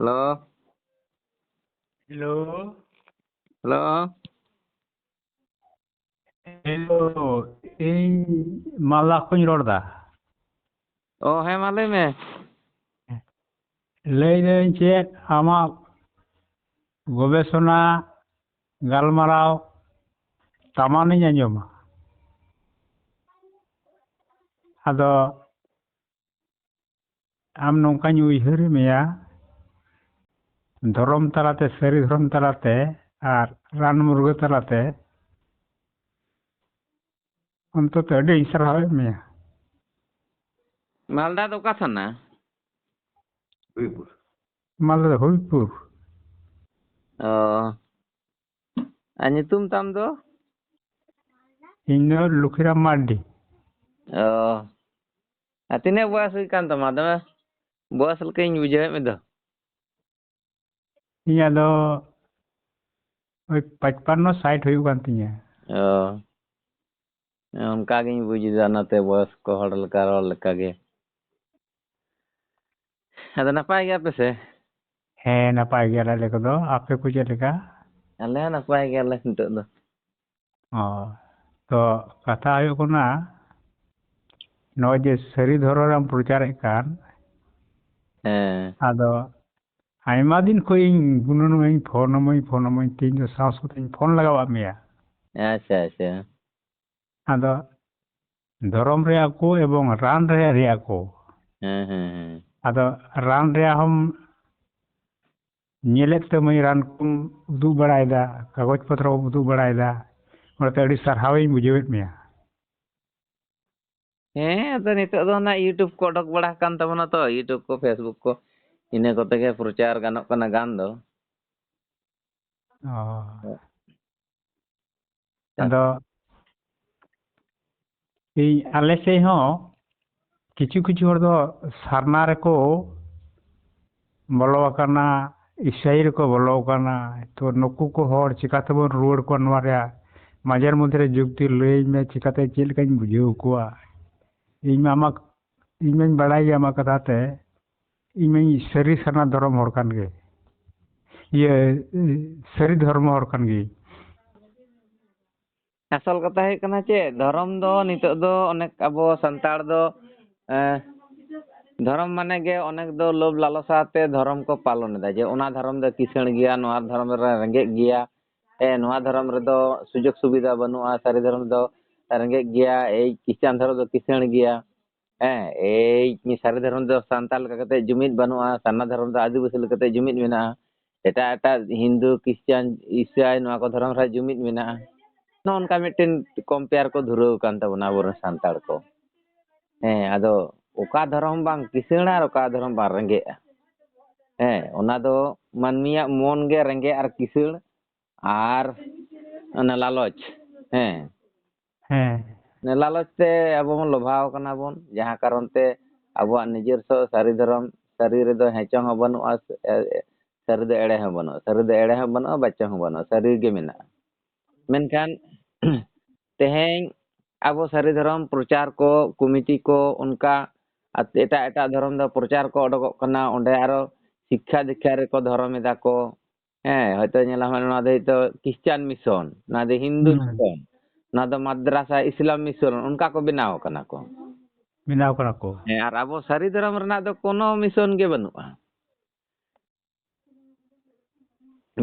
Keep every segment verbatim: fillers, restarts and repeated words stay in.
Hello. Hello. Hello. Hello, ᱤᱧ ᱢᱟᱞᱫᱟ ᱠᱷᱚᱱᱤᱧ ᱨᱚᱲ ᱮᱫᱟ᱾ ᱚ, ᱦᱮᱸ, ᱢᱟ ᱞᱟᱹᱭ ᱢᱮ᱾ ᱞᱟᱹᱭᱫᱟᱹᱧ ᱪᱮᱫ, ᱟᱢᱟᱜ ᱜᱚᱵᱮᱥᱚᱱᱟ ᱜᱟᱞᱢᱟᱨᱟᱣ ᱛᱟᱢᱟᱱᱤᱧ ᱟᱸᱡᱚᱢᱟ᱾ ᱟᱫᱚ ᱟᱢ ᱱᱚᱝᱠᱟᱧ ᱩᱭᱦᱟᱹᱨ ᱢᱮᱭᱟ, ᱫᱷᱚᱨᱚᱢ ᱛᱟᱞᱟᱛᱮ, ᱥᱟᱹᱨᱤ ᱫᱷᱚᱨᱚᱢ ᱛᱟᱞᱟᱛᱮ ᱟᱨ ᱨᱟᱱ ᱢᱩᱨᱜᱟᱹ ᱛᱟᱞᱟᱛᱮ, ᱚᱱᱛᱚᱛᱚ ᱟᱹᱰᱤᱧ ᱥᱟᱨᱦᱟᱣᱮᱫ ᱢᱮᱭᱟ᱾ ᱢᱟᱞᱫᱟ ᱫᱚ ᱚᱠᱟ ᱛᱷᱟᱱᱟ? ᱦᱩᱭᱯᱩᱨ᱾ ᱢᱟᱞᱫᱟ ᱫᱚ ᱦᱩᱭᱯᱩᱨ᱾ ᱚ, ᱟᱨ ᱧᱩᱛᱩᱢ ᱛᱟᱢ ᱫᱚ? ᱤᱧ ᱫᱚ ᱞᱩᱠᱷᱤᱨᱟᱢ ᱢᱟᱨᱰᱤ᱾ ᱚ, ᱟᱨ ᱛᱤᱱᱟᱹᱜ ᱵᱚᱭᱮᱥ ᱦᱩᱭ ᱠᱟᱱ ᱛᱟᱢᱟ? ᱫᱚᱢᱮ ᱵᱚᱭᱮᱥ ᱞᱮᱠᱟᱧ ᱵᱩᱡᱷᱟᱹᱣᱮᱫ ᱢᱮ ᱫᱚ᱾ ᱤᱧᱟᱹᱜ ᱫᱚ ᱳᱭ ᱯᱟᱸᱪᱯᱟᱱᱱᱚ ᱥᱟᱴ ᱦᱩᱭᱩᱜ ᱠᱟᱱ ᱛᱤᱧᱟᱹ᱾ ᱚ, ᱚᱱᱠᱟ ᱜᱤᱧ ᱵᱩᱡᱽ ᱮᱫᱟ, ᱱᱚᱛᱮ ᱵᱚᱭᱚᱥ ᱠᱚ ᱦᱚᱲ ᱞᱮᱠᱟ, ᱨᱚᱲ ᱞᱮᱠᱟ ᱜᱮ᱾ ᱟᱫᱚ ᱱᱟᱯᱟᱭ ᱜᱮᱭᱟ ᱯᱮ ᱥᱮ? ᱦᱮᱸ, ᱱᱟᱯᱟᱭ ᱜᱮᱭᱟᱞᱮ ᱟᱞᱮ ᱠᱚᱫᱚ᱾ ᱟᱯᱮ ᱠᱚ ᱪᱮᱫ ᱞᱮᱠᱟ? ᱟᱞᱮ ᱦᱚᱸ ᱱᱟᱯᱟᱭ ᱜᱮᱭᱟᱞᱮ ᱱᱤᱛᱚᱜ ᱫᱚ᱾ ᱚ, ᱛᱚ ᱠᱟᱛᱷᱟ ᱦᱩᱭᱩᱜ ᱠᱟᱱᱟ, ᱱᱚᱜᱼᱚᱭ ᱡᱮ ᱥᱟᱹᱨᱤ ᱫᱷᱚᱨᱚᱢ ᱨᱮᱢ ᱯᱨᱚᱪᱟᱨᱮᱫ ᱠᱟᱱ, ᱦᱮᱸ᱾ ᱟᱫᱚ ᱟᱭᱢᱟ ᱫᱤᱱ ᱠᱷᱚᱱ ᱤᱧ ᱜᱩᱱᱟᱹᱱᱚᱜ ᱟᱹᱧ, ᱯᱷᱳᱱ ᱟᱢᱟᱹᱧ, ᱯᱷᱳᱱ ᱟᱢᱟᱹᱧ, ᱛᱮᱦᱮᱧ ᱫᱚ ᱥᱟᱦᱚᱥ ᱠᱟᱛᱮᱧ ᱯᱷᱳᱱ ᱞᱟᱜᱟᱣᱟᱫ ᱢᱮᱭᱟ᱾ ᱟᱪᱪᱷᱟ, ᱟᱪᱪᱷᱟ᱾ ᱟᱫᱚ ᱫᱷᱚᱨᱚᱢ ᱨᱮᱭᱟᱜ ᱠᱚ ᱮᱵᱚᱝ ᱨᱟᱱ ᱨᱮᱭᱟᱜ, ᱨᱮᱭᱟᱜ ᱠᱚ᱾ ᱦᱮᱸ, ᱦᱮᱸ, ᱦᱮᱸ᱾ ᱟᱫᱚ ᱨᱟᱱ ᱨᱮᱭᱟᱜ ᱦᱚᱸᱢ ᱧᱮᱞᱮᱫ ᱛᱟᱢᱟᱹᱧ, ᱨᱟᱱ ᱠᱚᱢ ᱩᱫᱩᱜ ᱵᱟᱲᱟᱭᱮᱫᱟ, ᱠᱟᱜᱚᱡᱽ ᱯᱚᱛᱨᱚ ᱠᱚᱢ ᱩᱫᱩᱜ ᱵᱟᱲᱟᱭᱮᱫᱟ, ᱚᱱᱟᱛᱮ ᱟᱹᱰᱤ ᱥᱟᱨᱦᱟᱣᱤᱧ ᱵᱩᱡᱷᱟᱹᱣᱮᱫ ᱢᱮᱭᱟ᱾ ᱦᱮᱸ, ᱟᱫᱚ ᱱᱤᱛᱚᱜ ᱫᱚ ᱚᱱᱟ YouTube ᱠᱚ ᱚᱰᱚᱠ ᱵᱟᱲᱟ ᱟᱠᱟᱱ ᱛᱟᱵᱚᱱᱟ ᱛᱚ, YouTube ᱠᱚ, Facebook ᱠᱚ, ᱤᱱᱟᱹ ᱠᱚᱛᱮ ᱜᱮ ᱯᱨᱚᱪᱟᱨ ᱜᱟᱱᱚᱜ ᱠᱟᱱᱟ ᱜᱟᱱ ᱫᱚ᱾ ᱚ᱾ ᱦᱮᱸ᱾ ᱟᱫᱚ ᱤᱧ, ᱟᱞᱮ ᱥᱮᱫ ᱦᱚᱸ ᱠᱤᱪᱷᱩ ᱠᱤᱪᱷᱩ ᱦᱚᱲ ᱫᱚ ᱥᱟᱨᱱᱟ ᱨᱮᱠᱚ ᱵᱚᱞᱚ ᱟᱠᱟᱱᱟ, ᱤᱥᱟᱹᱭ ᱨᱮᱠᱚ ᱵᱚᱞᱚ ᱟᱠᱟᱱᱟ᱾ ᱛᱚ ᱱᱩᱠᱩ ᱠᱚ ᱦᱚᱲ ᱪᱤᱠᱟ ᱛᱮᱵᱚᱱ ᱨᱩᱣᱟᱹᱲ ᱠᱚᱣᱟ ᱱᱚᱣᱟ ᱨᱮᱭᱟᱜ? ᱢᱟᱡᱷᱮᱨ ᱢᱚᱫᱽᱫᱷᱮ ᱨᱮ ᱡᱩᱠᱛᱤ ᱞᱟᱹᱭᱟᱹᱧ ᱢᱮ, ᱪᱤᱠᱟᱛᱮ ᱪᱮᱫ ᱞᱮᱠᱟᱧ ᱵᱩᱡᱷᱟᱹᱣ ᱠᱚᱣᱟ? ᱤᱧ ᱢᱟ ᱟᱢᱟᱜ, ᱤᱧ ᱢᱟᱧ ᱵᱟᱲᱟᱭ ᱜᱮᱭᱟ ᱟᱢᱟᱜ ᱠᱟᱛᱷᱟ ᱛᱮ, ᱤᱧ ᱢᱟᱧ ᱥᱟᱹᱨᱤ ᱥᱟᱨᱱᱟ ᱫᱷᱚᱨᱚᱢ ᱦᱚᱲ ᱠᱟᱱ ᱜᱮ᱾ ᱤᱭᱟᱹ, ᱥᱟᱹᱨᱤ ᱫᱷᱚᱨᱢᱚ ᱦᱚᱲ ᱠᱟᱱ ᱜᱮ᱾ ᱟᱥᱚᱞ ᱠᱟᱛᱷᱟ ᱦᱩᱭᱩᱜ ᱠᱟᱱᱟ ᱪᱮᱫ, ᱫᱷᱚᱨᱚᱢ ᱫᱚ ᱱᱤᱛᱚᱜ ᱫᱚ ᱚᱱᱮᱠ ᱟᱵᱚ ᱥᱟᱱᱛᱟᱲ ᱫᱚ, ᱮᱸ, ᱫᱷᱚᱨᱚᱢ ᱢᱟᱱᱮ ᱜᱮ ᱚᱱᱮᱠ ᱫᱚ ᱞᱳᱵᱷ ᱞᱟᱞᱚᱥᱟ ᱛᱮ ᱫᱷᱚᱨᱚᱢ ᱠᱚ ᱯᱟᱞᱚᱱ ᱮᱫᱟ, ᱡᱮ ᱚᱱᱟ ᱫᱷᱚᱨᱚᱢ ᱫᱚ ᱠᱤᱥᱟᱹᱬ ᱜᱮᱭᱟ, ᱱᱚᱣᱟ ᱫᱷᱚᱨᱚᱢ ᱨᱮ ᱨᱮᱸᱜᱮᱡ ᱜᱮᱭᱟ, ᱦᱮᱸ, ᱱᱚᱣᱟ ᱫᱷᱚᱨᱚᱢ ᱨᱮᱫᱚ ᱥᱩᱡᱳᱜᱽ ᱥᱩᱵᱤᱫᱷᱟ ᱵᱟᱹᱱᱩᱜᱼᱟ, ᱥᱟᱹᱨᱤ ᱫᱷᱚᱨᱚᱢ ᱫᱚ ᱨᱮᱸᱜᱮᱡ ᱜᱮᱭᱟ, ᱮᱭ ᱠᱷᱨᱤᱥᱴᱟᱱ ᱫᱷᱚᱨᱚᱢ ᱫᱚ ᱠᱤᱥᱟᱹᱬ ᱜᱮᱭᱟ᱾ ᱦᱮᱸ, ᱮᱭ ᱥᱟᱹᱨᱤ ᱫᱷᱚᱨᱚᱢ ᱫᱚ ᱥᱟᱱᱛᱟᱲ ᱞᱮᱠᱟ ᱠᱟᱛᱮ ᱡᱩᱢᱤᱫ ᱵᱟᱹᱱᱩᱜᱼᱟ, ᱥᱟᱨᱱᱟ ᱫᱷᱚᱨᱚᱢ ᱫᱚ ᱟᱹᱫᱤᱵᱟᱹᱥᱤ ᱞᱮᱠᱟᱛᱮ ᱡᱩᱢᱤᱫ ᱢᱮᱱᱟᱜᱼᱟ, ᱮᱴᱟᱜ ᱮᱴᱟᱜ ᱦᱤᱱᱫᱩ, ᱠᱷᱨᱤᱥᱴᱟᱱ, ᱤᱥᱟᱭ ᱱᱚᱣᱟ ᱠᱚ ᱫᱷᱚᱨᱚᱢ ᱨᱮ ᱡᱩᱢᱤᱫ ᱢᱮᱱᱟᱜᱼᱟ᱾ ᱱᱚᱜᱼᱚ ᱱᱚᱝᱠᱟ ᱢᱤᱫᱴᱮᱱ ᱠᱚᱢᱯᱮᱭᱟᱨ ᱠᱚ ᱫᱷᱩᱨᱟᱹᱣ ᱟᱠᱟᱱ ᱛᱟᱵᱚᱱᱟ ᱟᱵᱚᱨᱮᱱ ᱥᱟᱱᱛᱟᱲ ᱠᱚ᱾ ᱦᱮᱸ, ᱟᱫᱚ ᱚᱠᱟ ᱫᱷᱚᱨᱚᱢ ᱵᱟᱝ ᱠᱤᱥᱟᱹᱬᱟ ᱟᱨ ᱚᱠᱟ ᱫᱷᱚᱨᱚᱢ ᱵᱟᱝ ᱨᱮᱸᱜᱮᱡᱼᱟ? ᱦᱮᱸ, ᱚᱱᱟ ᱫᱚ ᱢᱟᱹᱱᱢᱤᱭᱟᱜ ᱢᱚᱱ ᱜᱮ ᱨᱮᱸᱜᱮᱡ ᱟᱨ ᱠᱤᱥᱟᱹᱬ ᱟᱨ ᱚᱱᱟ ᱞᱟᱞᱚᱪ᱾ ᱦᱮᱸ, ᱦᱮᱸ᱾ ᱚᱱᱟ ᱞᱟᱞᱚᱪ ᱛᱮ ᱟᱵᱚ ᱵᱚᱱ ᱞᱚᱵᱷᱟᱣ ᱠᱟᱱᱟ ᱵᱚᱱ, ᱡᱟᱦᱟᱸ ᱠᱟᱨᱚᱱ ᱛᱮ ᱟᱵᱚᱣᱟᱜ ᱱᱤᱡᱮᱨᱥᱚ ᱥᱟᱹᱨᱤ ᱫᱷᱚᱨᱚᱢ, ᱥᱟᱹᱨᱤ ᱨᱮᱫᱚ ᱦᱮᱸᱪᱚᱝ ᱦᱚᱸ ᱵᱟᱹᱱᱩᱜᱼᱟ, ᱥᱟᱹᱨᱤ ᱫᱚ ᱮᱲᱮ ᱦᱚᱸ ᱵᱟᱹᱱᱩᱜᱼᱟ, ᱥᱟᱹᱨᱤ ᱫᱚ ᱮᱲᱮ ᱦᱚᱸ ᱵᱟᱹᱱᱩᱜᱼᱟ, ᱵᱟᱪᱚᱝ ᱦᱚᱸ ᱵᱟᱹᱱᱩᱜᱼᱟ, ᱥᱟᱹᱨᱤ ᱜᱮ ᱢᱮᱱᱟᱜᱼᱟ᱾ ᱢᱮᱱᱠᱷᱟᱱ ᱛᱮᱦᱮᱧ ᱟᱵᱚ ᱥᱟᱹᱨᱤ ᱫᱷᱚᱨᱚᱢ ᱯᱨᱚᱪᱟᱨ ᱠᱚ, ᱠᱚᱢᱤᱴᱤ ᱠᱚ, ᱚᱱᱠᱟ ᱟᱛ-, ᱮᱴᱟᱜ ᱮᱴᱟᱜ ᱫᱷᱚᱨᱚᱢ ᱫᱚ ᱯᱨᱚᱪᱟᱨ ᱠᱚ ᱚᱰᱚᱠᱚᱜ ᱠᱟᱱᱟ, ᱚᱸᱰᱮ ᱟᱨᱚ ᱥᱤᱠᱠᱷᱟ ᱫᱤᱠᱠᱷᱟ ᱨᱮᱠᱚ ᱫᱷᱚᱨᱚᱢ ᱮᱫᱟ ᱠᱚ᱾ ᱦᱮᱸ, ᱦᱚᱭᱛᱳ ᱧᱮᱞᱟᱢ ᱦᱟᱸᱜ, ᱱᱚᱣᱟ ᱫᱚ ᱦᱚᱭᱛᱳ ᱠᱷᱨᱤᱥᱴᱟᱱ ᱢᱤᱥᱚᱱ, ᱱᱚᱣᱟ ᱫᱚ ᱦᱤᱱᱫᱩ ᱦᱩᱸ᱾ ᱢᱤᱥᱚᱱ, ᱱᱚᱣᱟ ᱫᱚ ᱢᱟᱫᱽᱨᱟᱥᱟ ᱤᱥᱞᱟᱢ ᱢᱤᱥᱚᱱ, ᱚᱱᱠᱟ ᱠᱚ ᱵᱮᱱᱟᱣ ᱠᱟᱱᱟ ᱠᱚ᱾ ᱵᱮᱱᱟᱣ ᱠᱟᱱᱟ ᱠᱚ᱾ ᱦᱮᱸ, ᱟᱨ ᱟᱵᱚ ᱥᱟᱹᱨᱤ ᱫᱷᱚᱨᱚᱢ ᱨᱮᱱᱟᱜ ᱫᱚ ᱠᱳᱱᱳ ᱢᱤᱥᱚᱱ ᱜᱮ ᱵᱟᱹᱱᱩᱜᱼᱟ᱾